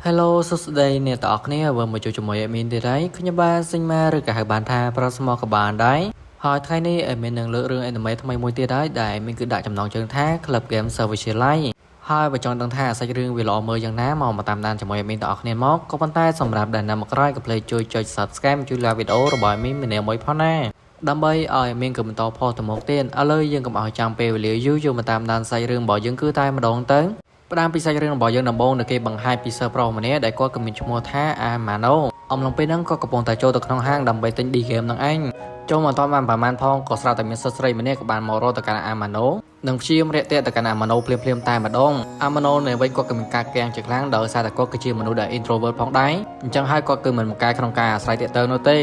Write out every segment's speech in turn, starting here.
Hello សួស្តីអ្នកទាំងអស់គ្នាវិលមកជួបជាមួយ admin ទៀតហើយខ្ញុំបាទសិញម៉ាឬក៏ហៅបានថាប្រុសស្មោះក៏បានដែរហើយថ្ងៃនេះ admin នឹងលើករឿង anime ថ្មីមួយទៀតហើយដែល admin គឺដាក់ចំណងជើងថា Club Game Service Life ហើយបើចង់ដឹងថាសាច់រឿងវាល្អមើលយ៉ាងណាមកមកតាមដានជាមួយ admin ទាំងអស់គ្នាមកក៏ប៉ុន្តែសម្រាប់ដែលនៅមកក្រោយកុំភ្លេចជួយចុច Subscribe ជួយ like វីដេអូរបស់ admin ម្នាក់មួយផងណាដើម្បីឲ្យ admin ក៏បន្តផុសទៅមុខទៀតឥឡូវយើងកុំឲ្យចាំពេលវេលាយូរយកមកតាមដានសាច់រឿងរបស់យើងគឺតែម្ដងទៅផ្ដើមពីសាច់រឿងរបស់យើងដំបូងដែលគេបង្ហាញពីសិស្សប្រុសម្នាក់ដែលគាត់ក៏មានឈ្មោះថាអាម៉ាណូអំឡុងពេលហ្នឹងក៏កំពុងតែចូលទៅក្នុងហាងដើម្បីទិញ D game នឹងឯងចូលមកតបានប្រហែលផងក៏ស្រាប់តែមានសិស្សស្រីម្នាក់ក៏បានមករកទៅកាន់អាម៉ាណូនិងព្យាយាមរាក់ទាក់ទៅកាន់អាម៉ាណូភ្លាមៗតែម្ដងអាម៉ាណូនៅវិញគាត់ក៏មានការកាំងជាខ្លាំងដោយសារតែគាត់គឺជាមនុស្សដែល introvert ផងដែរអញ្ចឹងហើយគាត់គឺមិនមកកែក្នុងការអាស្រ័យទាក់ទងនោះទ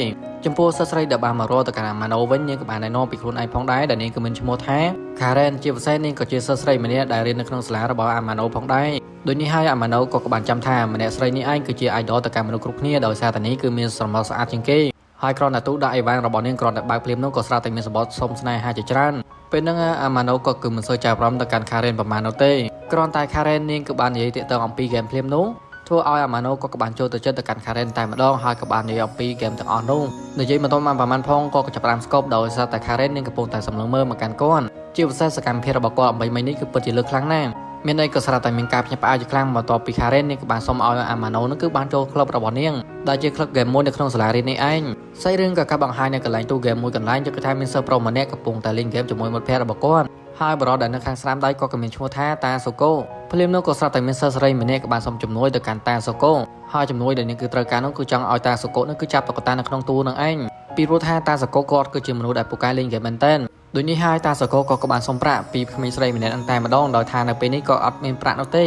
េចំពោះសិស្សស្រីដែលបានមករកទៅកាន់អាម៉ាណូវិញនាងក៏បានណែនាំពីខ្លួនឯងផងដែរដែលនាងក៏មានឈ្មោះថា Karen ជាពិសេសនាងក៏ជាសិស្សស្រីម្នាក់ដែលរៀននៅក្នុងសាលារបស់អាម៉ាណូផងដែរដូចនេះហើយអាម៉ាណូក៏បានចាំថាម្នាក់ស្រីនេះឯងគឺជា idol ទៅកាន់មនុស្សគ្រប់គ្នាដោយសារតែនេះគឺមានស្រមោលស្អាតជាងគេហើយគ្រាន់តែទូដាក់អីវ៉ាន់របស់នាងគ្រាន់តែបើកភ្លាមនោះក៏ស្រាប់តែមានសម្បត្តិសុំស្នេហាជាច្រើនពេលហ្នឹងអាម៉ាណូក៏គឺមិនសូវចាប់អារម្មណ៍ទៅកាន់ Karen ប្រហែលនោះទេគ្រាន់តែ Karen នាងគឺបាននិយាយទាក់ទងអំពី game ភ្លាមនោះធ្វើឲ្យអាម៉ាណូក៏បានចូលទៅចិត្តទៅកាន់ Karen តែម្ដងហើយក៏បាននិយាយអំពី game ទាំងអស់នោះនិយាយមិនទាន់បានប្រហែលផងក៏ចាប់ផ្ដើមស្គប់ដោយសារតែ Karen នាងកំពុងតែសម្លឹងមើលមកកាន់គាត់ជាពិសេសសកម្មភាពរបស់គាត់អំបីមិញនេះគឺពិតជាលើកខ្លាំងណាស់មានន័យក៏ស្រាប់តែមានការភ្ញាក់ផ្អើលជាខ្លាំងបន្ទាប់ពី Karen នាងក៏បានសុំឲ្យអាម៉ាណូនឹងគឺបានចូលក្លឹបរបស់នាងដែលជាក្លឹបហ្គេមមួយនៅក្នុងសាលារៀននេះឯងសាច់រឿងក៏កាប់បង្ហាញនៅកន្លែងទូហ្គេមមួយកន្លែងគឺថាមានសិស្សប្រុសម្នាក់កំពុងតែលេងហ្គេមជាមួយមិត្តភ័ក្តិរបស់គាត់ហើយបរិសដែលនៅខាងស្រាមដៃក៏មានឈ្មោះថាតាសូកូភ្លាមនោះក៏ស្រាប់តែមានសិស្សស្រីម្នាក់ក៏បានសុំជំនួយទៅកាន់តាសូកូហើយជំនួយដែលនាងគឺត្រូវការនោះគឺចង់ឲ្យតាសូកូនោះគឺចាប់តុក្កតានៅក្នុងទូនឹងឯងពីព្រោះថាតាសូកូគាត់គឺជាមនុស្សដែលពូកែលេងហ្គេមមែនទែនដូចនេះហើយតាសូកូក៏បានសុំប្រាក់ពីក្មេងស្រីម្នាក់នឹងតែម្ដងដោយថានៅពេលនេះក៏អត់មានប្រាក់នោះទ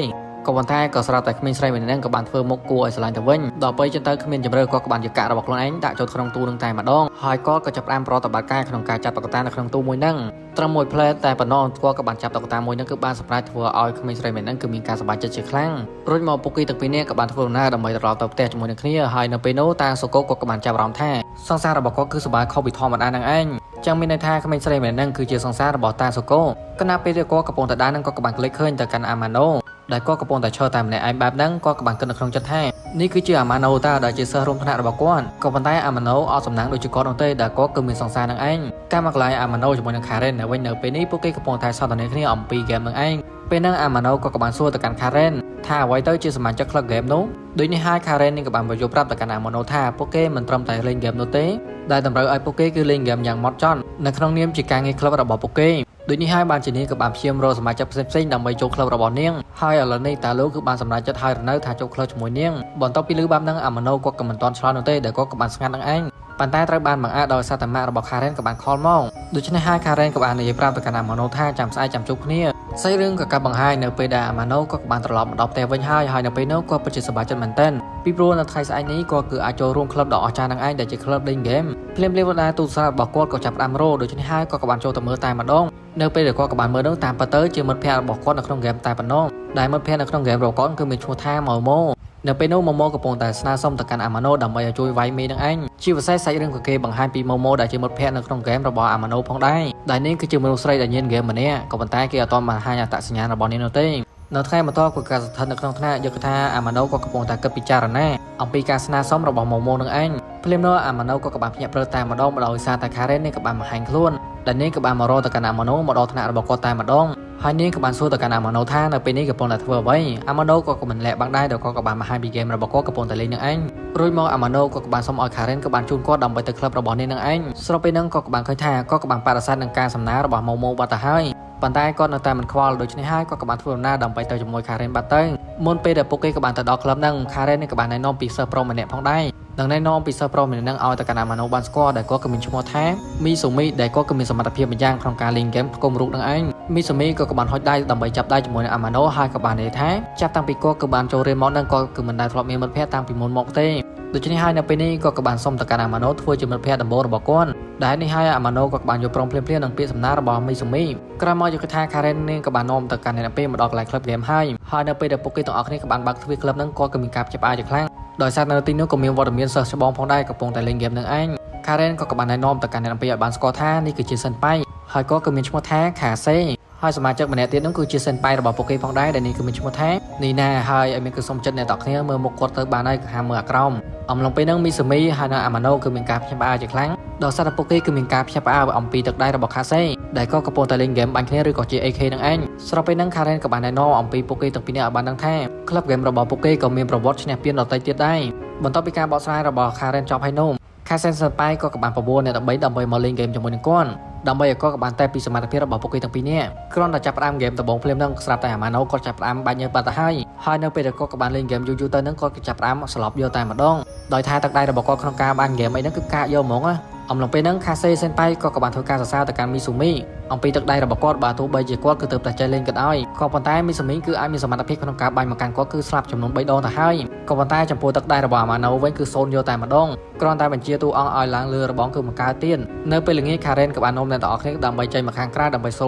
េក៏ប៉ុន្តែក៏ស្រាប់តែក្មេងស្រីម្នាក់ហ្នឹងក៏បានធ្វើមុខគួរឲ្យស្រឡាញ់ទៅវិញដល់ពេលចឹងទៅគ្មានជម្រើសគាត់ក៏បានយកកាក់របស់ខ្លួនឯងដាក់ចូលក្នុងទូនឹងតែម្ដងហើយគាត់ក៏ចាប់ផ្ដើមប្រតិបត្តិការក្នុងការចាប់តុក្កតានៅក្នុងទូមួយហ្នឹងត្រឹមមួយផ្លែតែប៉ុណ្ណោះគាត់ក៏បានចាប់តុក្កតាមួយហ្នឹងគឺបានសម្រេចធ្វើឲ្យក្មេងស្រីម្នាក់ហ្នឹងគឺមានការសប្បាយចិត្តជាខ្លាំងរួចមកពួកគេទាំងពីរនាក់ក៏បានធ្វើដំណើរដើម្បីត្រឡប់ទៅផ្ទះជាមួយនឹងគ្នាហើយនៅពេលនោះតាសូកូក៏បានចាប់អារម្មណ៍ថាសង្សាររបស់គាត់គឺសប្បាយខុសពីធម្មតានឹងឯងចឹងមានន័យថាក្មេងស្រីម្នាក់ហ្នឹងគឺជាសង្សាររបស់តាសូកូខណៈពេលដែលគាត់កំពុងតែដើរនឹងក៏បានក្លេចឃើញទៅកាន់អាម៉ាណូដែលគាត់កំពុងតែឈរតែម្នាក់ឯងបែបហ្នឹងគាត់ក៏បានគិតនៅក្នុងចិត្តថានេះគឺជាអាម៉ាណូតាដែលជាសិស្សរួមថ្នាក់របស់គាត់ក៏ប៉ុន្តែអាម៉ាណូអត់សំណាងដូចជាគាត់នោះទេដែលគាត់គឺមានសង្សារនឹងឯងតាមមកកន្លែងអាម៉ាណូជាមួយនឹង Karen នៅវិញនៅពេលនេះពួកគេកំពុងតែសន្ទនាគ្នាអំពីហ្គេមនឹងឯងពេលហ្នឹងអាម៉ាណូក៏បានសួរទៅកាន់ Karen ថាអ្វីទៅជាសមាជិកក្លឹបហ្គេមនោះដូចនេះហើយ Karen នេះក៏បានបញ្យល់ប្រាប់ទៅកាន់អាម៉ាណូថាពួកគេមិនត្រឹមតែលេងហ្គេមនោះទេដែលតម្រូវឲ្យពួកគេគឺលេងហ្គេមយ៉ាងម៉ត់ចត់នៅក្នុងនាមជាការងារក្លឹបរបស់ពួកគេដូចនេះហើយបានជានាងក៏បានព្យាយាមរកសមាជិកផ្សេងៗដើម្បីចូលក្លឹបរបស់នាងហើយឥឡូវនេះតាលោកគឺបានសម្រេចចិត្តហើយរនៅថាចូលក្លឹបជាមួយនាងបន្ទាប់ពីលឺបែបហ្នឹងអាម៉ាណូគាត់ក៏មិនទាន់ឆ្លើយនោះទេដែលគាត់ក៏បានស្ងាត់នឹងឯងប៉ុន្តែត្រូវបានបង្អាក់ដោយសារតែម៉ាក់របស់ Karen ក៏បាន call មកដូច្នេះហើយ Karen ក៏បាននិយាយប្រាប់ទៅកាន់អាម៉ាណូថាចាំស្អែកចាំជួបគ្នាសាច់រឿងក៏កាប់បង្ហាញនៅពេលដែលអាម៉ាណូក៏បានត្រឡប់មកដល់ផ្ទះវិញហើយហើយនៅពេលនោះគាត់ពិតជាសប្បាយចិត្តមែនទែនពីព្រោះនៅថ្ងៃស្អែកនេះគាត់គឺអាចចូលរួមក្លឹបដ៏អស្ចារ្យនឹងឯងដែលជាក្លឹបលេងហ្គេមភ្លាមៗដែរទូរស័ព្ទរបស់គាត់ក៏ចាប់ផ្ដើមរោដូច្នេះហើយគាត់ក៏បានចូលទៅមើលតែម្ដងនៅពេលដែលគាត់ក៏បានមើលនោះតាមពិតទៅជាមិត្តភ័ក្តិរបស់គាត់នៅក្នុងហ្គេមតែប៉ុណ្ណោះដែលមិត្តភ័ក្តិនៅក្នុងហ្គេមរបស់គាត់គឺមានឈ្មោះថាម៉ូម៉ូនៅពេលនោះម៉ូម៉ូកំពុងតែស្នើសុំទៅកាន់អាម៉ាណូដើម្បីឲ្យជួយវាយមេនឹងឯងជាពិសេសសាច់រឿងក៏គេបង្ហាញពីម៉ូម៉ូដែលជាមិត្តភ័ក្តិនៅក្នុងហ្គេមរបស់អាម៉ាណូផងដែរដែលនាងគឺជាមនុស្សស្រីដែលញៀនហ្គេមម្នាក់ក៏ប៉ុន្តែគេអត់ទាន់បង្ហាញអត្តសញ្ញាណរបស់នាងនោះទេនៅថ្ងៃបន្ទាប់ក៏ការស្ថិតនៅក្នុងថ្នាក់យកថាអាម៉ាណូក៏កំពុងតែគិតពិចារណាអំពីការស្នើសុំរបស់ម៉ូម៉ូនឹងឯងភ្លាមនោះអាម៉ាណូក៏បានភ្ញាក់ព្រឹលតែម្ដងដោយសារតែ Karen នេះក៏បានបង្ហាញខ្លួនដែលនាងក៏បានមករកទៅកាន់អាម៉ាណូមកដល់ថ្នាក់របស់គាត់តែម្ដងហើយនាងក៏បានសួរទៅកាន់អាម៉ាណូថានៅពេលនេះកំពុងតែធ្វើអ្វីអាម៉ាណូក៏មិនលាក់បាំងដែរដល់គាត់ក៏បានបង្ហាញពីហ្គេមរបស់គាត់កំពុងតែលេងនឹងឯងរួចមកអាម៉ាណូក៏បានសុំឲ្យ Karen ក៏បានជូនគាត់ដើម្បីទៅក្លឹបរបស់នាងនឹងឯងស្របពេលហ្នឹងក៏បានឃើញថាគាត់ក៏បានបដិសេធនឹងការសំណើរបស់ម៉ូម៉ូបាត់ទៅហើយប៉ុន្តែគាត់នៅតែមិនខ្វល់ដូច្នេះហើយគាត់ក៏បានធ្វើដំណើរដើម្បីទៅជាមួយ Karen បាត់ទៅមុនពេលដែលពួកគេក៏បានទៅដល់ក្លឹបហ្នឹង Karen នេះក៏បានណែនាំពីសិស្សប្រុសម្នាក់ផងដែរនឹងណែនាំពីសិស្សប្រុសម្នាក់ហ្នឹងឲ្យទៅកាន់អាម៉ាណូបានស្គាល់ដែលគាត់ក៏មានឈ្មោះថាមីសូមីដែលគាត់ក៏មានសមត្ថភាពម្យ៉ាងក្នុងការលេងហ្គេមផ្គុំរូបនឹងឯងមីសូមីក៏បានហុចដៃដើម្បីចាប់ដៃជាមួយនឹងអាម៉ាណូហើយក៏បាននិយាយថាចាប់តាំងពីគាត់ក៏បានចូលរៀនមកនឹងគាត់គឺមិនដែលធ្លាប់មានមិត្តភ័ក្តិតាំងពីមុនមកទេដូច្នេះហើយនៅពេលនេះគាត់ក៏បានសុំទៅកាន់អាម៉ាណូធ្វើជាមិត្តភ័ក្តិដំបូងរបស់គាត់ដែលនេះហើយអាម៉ាណូក៏បានយល់ព្រមភ្លាមៗនឹងពាក្យសំណើរបស់មីសូមីក្រោយមកយកថា Karen នាងក៏បាននាំទៅកាន់អ្នកពេលមកដល់កន្លែងក្លឹបហ្គេមហើយហើយនៅពេលដែលពួកគេទាំងអស់គ្នាក៏បានបើកទ្វារក្លឹបហ្នឹងគាត់ក៏មានការភ្ញាក់ផ្អើលជាខ្លាំងដោយសារនៅទីនោះក៏មានវត្តមានសិស្សច្បងផងដែរកំពុងតែលេងហ្គេមនឹងឯង Karen ក៏បានណែនាំទៅកាន់អ្នកអំពីឲ្យបានស្គាល់ថានេះគឺជាសិនប៉ៃហើយក៏មានឈ្មោះថាខាសេហ ហើយសមាជិកម្នាក់ទៀតនោះគឺជាសិនប៉ៃរបស់ពួកគេផងដែរដែលនេះគឺមានឈ្មោះថានីណាហើយឲ្យមានគឺសុំចិត្តអ្នកទាំងគ្នាមើលមុខគាត់ទៅបានហើយហាមើលអាក្រមអំឡុងពេលហ្នឹងមីស៊ូមីហើយនិងអាម៉ាណូគឺមានការភ្ញាក់ផ្អើលជាខ្លាំងដោយសារតែពួកគេគឺមានការភ្ញាក់ផ្អើលអំពីទឹកដៃរបស់ខាសេដែលក៏កំពុងតែលេងហ្គេមបាញ់គ្នាឬក៏ជា AK នឹងឯងស្របពេលហ្នឹង Karen ក៏បានណែនាំអំពីពួកគេទាំងពីរនាក់ឲ្យបានដឹងថាក្លឹបហ្គេមរបស់ពួកគេក៏មានប្រវត្តិឈ្នះពានដទៃទៀតដែរបន្ទាប់ពីការបកស្រាយរបស់ Karen ចប់ហើយនោះខាសេនសប៉ៃក៏បានបបួលអ្នកដើម្បីដើម្បីមកលេងហ្គេមជាមួយនឹងគាត់ដើម្បីឲ្យគាត់ក៏បានតែពីសមត្ថភាពរបស់ពួកគេទាំងពីរនាក់គ្រាន់តែចាប់ផ្ដើមហ្គេមដំបូងភ្លាមហ្នឹងស្រាប់តែអាម៉ាណូគាត់ចាប់ផ្ដើមបាញ់ញើសបាត់ទៅហើយហើយនៅពេលដែលគាត់ក៏បានលេងហ្គេមយូរៗទៅហ្នឹងគាត់ក៏ចាប់ផ្ដើមស្លប់យកតែម្ដងដោយថាទឹកដៃរបស់គាត់ក្នុងការបាញ់ហ្គេមអីហ្នឹងគឺកាកយកហ្មងណាអំឡុងពេលហ្នឹងខាសេសេនប៉ៃក៏បានធ្វើការសរសើរទៅកាន់មីស៊ូមីអំពីទឹកដៃរបស់គាត់បើទោះបីជាគាត់គឺទៅតែចេះលេងក៏ដោយក៏ប៉ុន្តែមីស៊ូមីគឺអាចមានសមត្ថភាពក្នុងការបាញ់មកកាន់គាត់គឺស្លាប់ចំនួន3ដងទៅហើយក៏ប៉ុន្តែចំពោះទឹកដៃរបស់អាម៉ាណូវិញគឺសូន្យយកតែម្ដងគ្រាន់តែបញ្ជាតួអង្គឲ្យឡើងលើរបងគឺមកកើតទៀតនៅពេលល្ងាចខារ៉េនក៏បាននាំអ្នកទាំងអស់គ្នាដើម្បីចេញមកខាងក្រៅដើម្បីសូ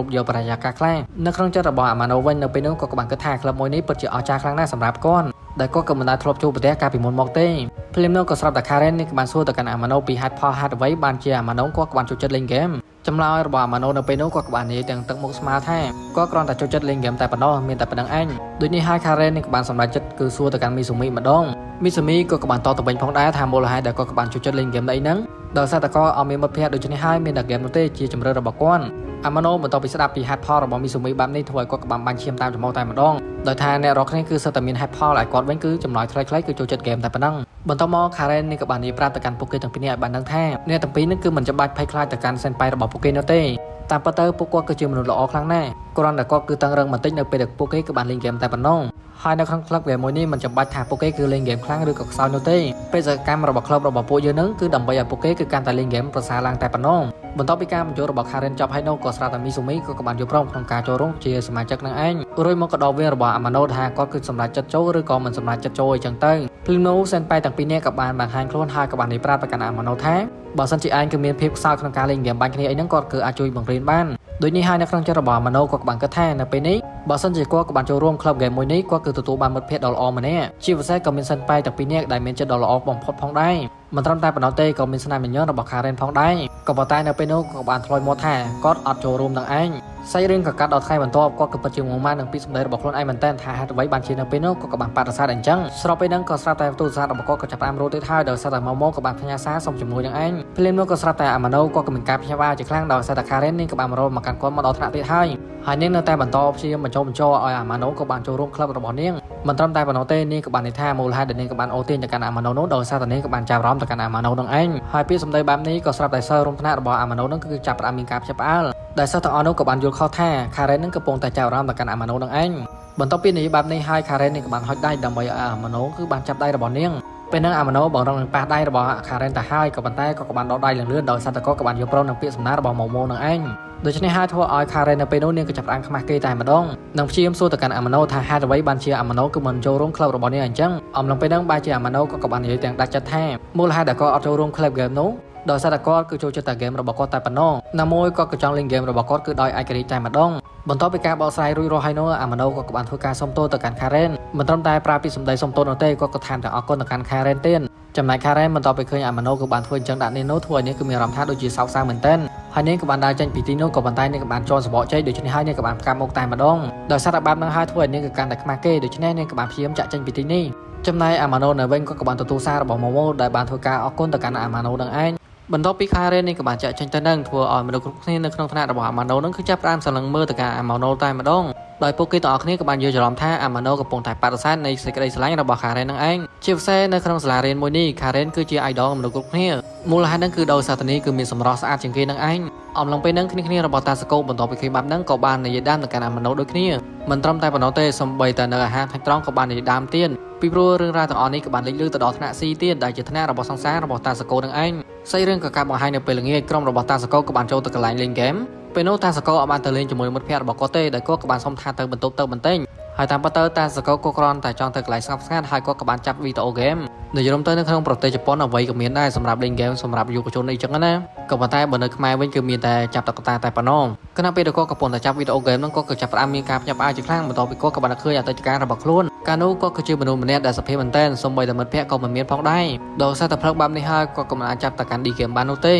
បយកបរិយាកាសខ្លះនៅក្នុងចិត្តរបស់អាម៉ាណូវិញនៅពេលនោះក៏បានគិតថាក្លឹបមួយនេះពិតជាអស្ចារ្យខ្លាំងណាស់សម្រាប់គាត់ដែលគាត់ក៏មិនដែលធ្លាប់ជួបប្រទះកាលពីមុនមកទេភ្លាមនោះក៏ស្រាប់តែខារ៉េននេះក៏បានសួរទៅកាន់អាម៉ាណូពីហេតុផលហេតុអ្វីបានជាអាម៉ាណូគាត់ក៏បានចូលចិត្តលេងហ្គេមចម្លើយរបស់អាម៉ាណូនៅពេលនោះគាត់ក៏បាននិយាយទាំងទឹកមុខស្មើថាគាត់គ្រាន់តែចូលចិត្តលេងហ្គេមតែប៉ុណ្ណោះមានតែប៉ុណ្្នឹងឯងដូចនេះហើយខារ៉េននេះក៏បានសម្រេចចិត្តគឺសួរទៅកាន់មីស៊ូមីម្ដងមីស៊ូមីក៏បានតបទៅវិញផងដែរថាមូលហេតុដែលគាត់ក៏បានចូលចិត្តលេងហ្គេមអីហ្នឹងដោយសារតែគាត់អត់មានមិត្តភ័ក្តិដូច្នេះហើយមានតែហ្គេមនោះទេជាជម្រើសរបស់គាត់អាម៉ាណូបន្ទាប់ពីស្ដាប់ពីហេតុផលរបស់មីស៊ូមីបែបនេះធ្វើឲ្យគាត់ក៏បានបាញ់ឈាមតាមច្រមុះតែម្ដងដោយថាអ្នករាល់គ្នាគឺសុទ្ធតែមានហេតុផលឲ្យគាត់វិញគឺចម្លើយខ្លីៗគឺចូលចិត្តហ្គេមតែប៉ុណ្ណឹងបន្ទាប់មកខារ៉េននេះក៏បាននិយាយប្រាប់ទៅកាន់ពួកគេទាំងពីរនាក់ឲ្យបានដឹងថាអ្នកទាំងពីរនេះគឺមិនចាំបាច់ភ័យខ្លាចទៅកាន់សិនប៉ៃរបស់ពួកគេនោះទេតាមពិតទៅពួកគាត់គឺជាមនុស្សល្អខ្លាំងណាស់គ្រាន់តែគាត់គឺតឹងរឹងបន្តិចនៅពេលដែលពួកគេគឺបានលេងហ្គេមតែប៉ុណ្ណោះហើយនៅក្នុងក្លឹបហ្គេមមួយនេះមិនចាំបាច់ថាពួកគេគឺលេងហ្គេមខ្លាំងឬក៏ខ្សោយនោះទេបេសកកម្មរបស់ក្លឹបរបស់ពួកយើងនឹងគឺដើម្បីឲ្យពួកគេគឺកាន់តែលេងហ្គេមប្រសើរឡើងតែប៉ុណ្ណោះបន្ទាប់ពីការបញ្ចូលរបស់ Karen ចប់ហើយនោះក៏ស្រាប់តែមីស៊ូមីក៏បានយល់ព្រមក្នុងការចូលរួមជាសមាជិកនឹងឯងរួចមកក៏ដល់វេនរបស់អាម៉ាណូថាគាត់គឺសម្រេចចិត្តចូលឬក៏មិនសម្រេចចិត្តចូលអីចឹងទៅភ្លាមនោះសិនប៉ៃទាំងពីរនាក់ក៏បានបង្ហាញខ្លួនហើយក៏បាននិយាយប្រាប់ទៅកាន់អាម៉ាណូថាបើសិនជាឯងគឺមានភាពខ្សោយក្នុងការលេងហ្គេមបាញ់គ្នាអីហ្នឹងគាត់គឺអាចជួយបង្រៀនបានដូចនេះហើយនៅក្នុងចិត្តរបស់អាម៉ាណូក៏បានគិតថានៅពេលនេះបើសិនជាគាត់ក៏បានចូលរួមក្លឹបហ្គេមមួយនេះគាត់គឺទទួលបានមិត្តភ័ក្តិដ៏ល្អម្នាក់ជាពិសេសក៏មានសិនប៉ៃទាំងពីរនាក់ដែលមានចិត្តដ៏ល្អបំផុតផងដែរមិនត្រឹមតែប៉ុណ្ណោះទេក៏មានស្នាមញញឹមរបស់ Karen ផងដែរក៏ប៉ុន្តែនៅពេលនោះក៏បានថ្លើយមកថាគាត់អត់ចូលរួមនឹងឯងសាច់រឿងក៏កាត់ដល់ថ្ងៃបន្ទាប់គាត់ក៏ពិតជាងងម៉ាននឹងពីសម្ដីរបស់ខ្លួនឯងមែនទែនថាហេតុអ្វីបានជានៅពេលនោះគាត់ក៏បានបដិសេធអញ្ចឹងស្របពេលហ្នឹងក៏ស្រាប់តែទូរស័ព្ទរបស់គាត់ក៏ចាប់ផ្ដើមរោទទៀតហើយដោយសារតែម៉ូម៉ូក៏បានផ្ញើសារសុំជំនួយនឹងឯងភ្លាមនោះក៏ស្រាប់តែអាម៉ាណូគាត់ក៏មានការភ្ញាក់ផ្អើលជាខ្លាំងដោយសារតែ Karen នាងក៏បានមករកមកកាន់គាត់មកដល់ថ្នាក់ទៀតហើយហើយនាងនៅតែបន្តព្យាយាមបញ្ចុះបញ្ចូលឲ្យអាម៉ាណូក៏បានចូលរួមក្លឹបរបស់នាងមិនត្រឹមតែប៉ុណ្ណោះទេនាងក៏បាននិយាយថាមូលហេតុដែលនាងក៏បានអូទាញទៅកាន់អាម៉ាណូនោះដោយសារតែនាងក៏បានចាប់អារម្មណ៍ទៅកាន់អាម៉ាណូនឹងឯងហើយពាក្យសម្ដីបែបនេះក៏ស្រាប់តែសិស្សរួមថ្នាក់របស់អាម៉ាណូនឹងគឺចាប់ផ្ដើមមានការភ្ញាក់ផ្អើលដែលសិស្សទាំងអស់នោះក៏បានយល់ខុសថា Karen នឹងកំពុងតែចាប់អារម្មណ៍ទៅកាន់អាម៉ាណូនឹងឯងបន្ទាប់ពីនិយាយបែបនេះហើយ Karen នេះក៏បានហុចដៃដើម្បីឲ្យអាម៉ាណូគឺបានចាប់ដៃរបស់នាងពេលហ្នឹងអាម៉ាណូបងរងនឹងប៉ះដៃរបស់ Karen ទៅហើយក៏ប៉ុន្តែក៏បានដកដៃលឿនៗដោយសារតែគាត់ក៏បានយល់ព្រមនឹងពាក្យសម្ដីរបស់ម៉ូម៉ូនឹងឯងដូច្នេះហើយធ្វើឲ្យ Karen នៅពេលនោះនាងក៏ចាប់ផ្ដើមខ្មាស់គេតែម្ដងនិងព្យាយាមសួរទៅកាន់អាម៉ាណូថាហេតុអ្វីបានជាអាម៉ាណូគឺមិនចូលរួមក្លឹបរបស់នាងអញ្ចឹងអំឡុងពេលហ្នឹងបែរជាអាម៉ាណូក៏បាននិយាយទាំងដាច់ចិត្តថាមូលហេតុដែលគាត់អត់ចូលរួមក្លឹបហ្គេមនោះដោយសារតែគាត់គឺចូលចិត្តតែហ្គេមរបស់គាត់តែប៉ុណ្ណោះណាមួយគាត់ក៏ចង់លេងហ្គេមរបស់គាត់គឺដោយឯករាជ្យតែម្ដងបន្ទាប់ពីការបកស្រាយរួចរាល់ហើយនោះអាម៉ាណូក៏បានធ្វើការសុំទោសទៅកាន់ Karen មិនត្រឹមតែប្រើពាក្យសម្ដីសុំទោសនោះទេគាត់ក៏ថែមទាំងអរគុណទៅកាន់ Karen ទៀតចំណែក Karen បន្ទាប់ពីឃើញអាម៉ាណូគឺបានធ្វើអញ្ចឹងដាក់នាងនោះធ្វើឲ្យនាងគឺមានអារម្មណ៍ថាដូចជាសោកសៅមែនទែនហើយនាងក៏បានដើរចេញពីទីនោះក៏ប៉ុន្តែនាងក៏បានជន់សបកចេកដូច្នេះហើយនាងក៏បានផ្កាប់មុខតែម្ដងដោយសារតែបែបហ្នឹងហើយធ្វើឲ្យនាងក៏កាន់តែខ្មាស់គេដូច្នេះនាងក៏បានព្យាយាមចាក់ចេញពីទីនេះចំណែកអាម៉ាណូនៅវិញក៏បានទទួលសាររបស់ម៉ូម៉ូដែលបានធ្វើការអរគុណទៅកាន់អាម៉ាណូនឹងឯងបន្ទាប់ពី Karen នេះក៏បានចាក់ចេញទៅនឹងធ្វើឲ្យមនុស្សគ្រប់គ្នានៅក្នុងថ្នាក់របស់អាម៉ាណូនឹងគឺចាប់ផ្ដើមស្រឡឹងមើលទៅកាន់អាម៉ាណូតែម្ដងដោយពួកគេទាំងអស់គ្នាក៏បានយល់ច្រឡំថាអាម៉ាណូកំពុងតែបដិសេធនៃសេចក្តីស្រឡាញ់របស់ Karen នឹងឯងជាពិសេសនៅក្នុងសាលារៀនមួយនេះ Karen គឺជា idol មនុស្សគ្រប់គ្នាមូលហេតុហ្នឹងគឺដោយសារតានីគឺមានសម្រស់ស្អាតជាងគេនឹងឯងអំឡុងពេលហ្នឹងគ្នាៗរបស់តាសកូបន្ទាប់ពីឃើញបែបហ្នឹងក៏បាននិយាយដើមទៅកាន់អាម៉ាណូដូចគ្នាមិនត្រឹមតែប៉ុណ្ណោះទេសូម្បីតែនៅអាហារថ្ងៃត្រង់ក៏បាននិយាយដើមទៀតពីព្រោះរឿងរ៉ាវទាំងអស់នេះក៏បានលេចលឺទៅដល់ថ្នាក់ C ទៀតដែលជាថ្នាក់របស់សង្សាររបស់តាសកូនឹងឯងសាច់រឿងក៏កាត់បង្ហាញនៅពេលល្ងាចក្រុមរបស់តាសកូក៏បានចូលទៅកន្លែងលេងហ្គេមពេលនោះតាសកូអត់បានទៅលេងជាមួយមិត្តភ័ក្តិរបស់គាត់ទេដោយគាត់ក៏បានសុំថាទៅបន្ទប់ទៅបន្ទិញហើយតាមពិតទៅតាសកូក៏គ្រាន់តែចង់ទៅកន្លែងស្ងប់ស្ងាត់ហើយគាត់ក៏បានចាប់វីដេអូហ្គេមនិយាយរួមទៅនៅក្នុងប្រទេសជប៉ុនអ្វីក៏មានដែរសម្រាប់លេងហ្គេមសម្រាប់យុវជនអីចឹងណាក៏ប៉ុន្តែបើនៅខ្មែរវិញគឺមានតែចាប់តុក្កតាតែប៉ុណ្ណោះខណៈពេលដែលគាត់កំពុងតែចាប់វីដេអូហ្គេមហ្នឹងគាត់ក៏ចាប់ផ្ដើមមានការភ្ញាក់ផ្អើលជាខ្លាំងបន្ទាប់ពីគាត់ក៏បានឃើញអតីតកាលរបស់ខ្លួន កាលនោះគាត់គឺជាមនុស្សម្នាក់ដែលសភាពមែនទែនសូម្បីតែមិត្តភក្តិក៏មិនមានផងដែរដោយសារតែផ្លឹកបែបនេះហើយគាត់ក៏មិនអាចចាប់តាកាន់ D game បាននោះទេ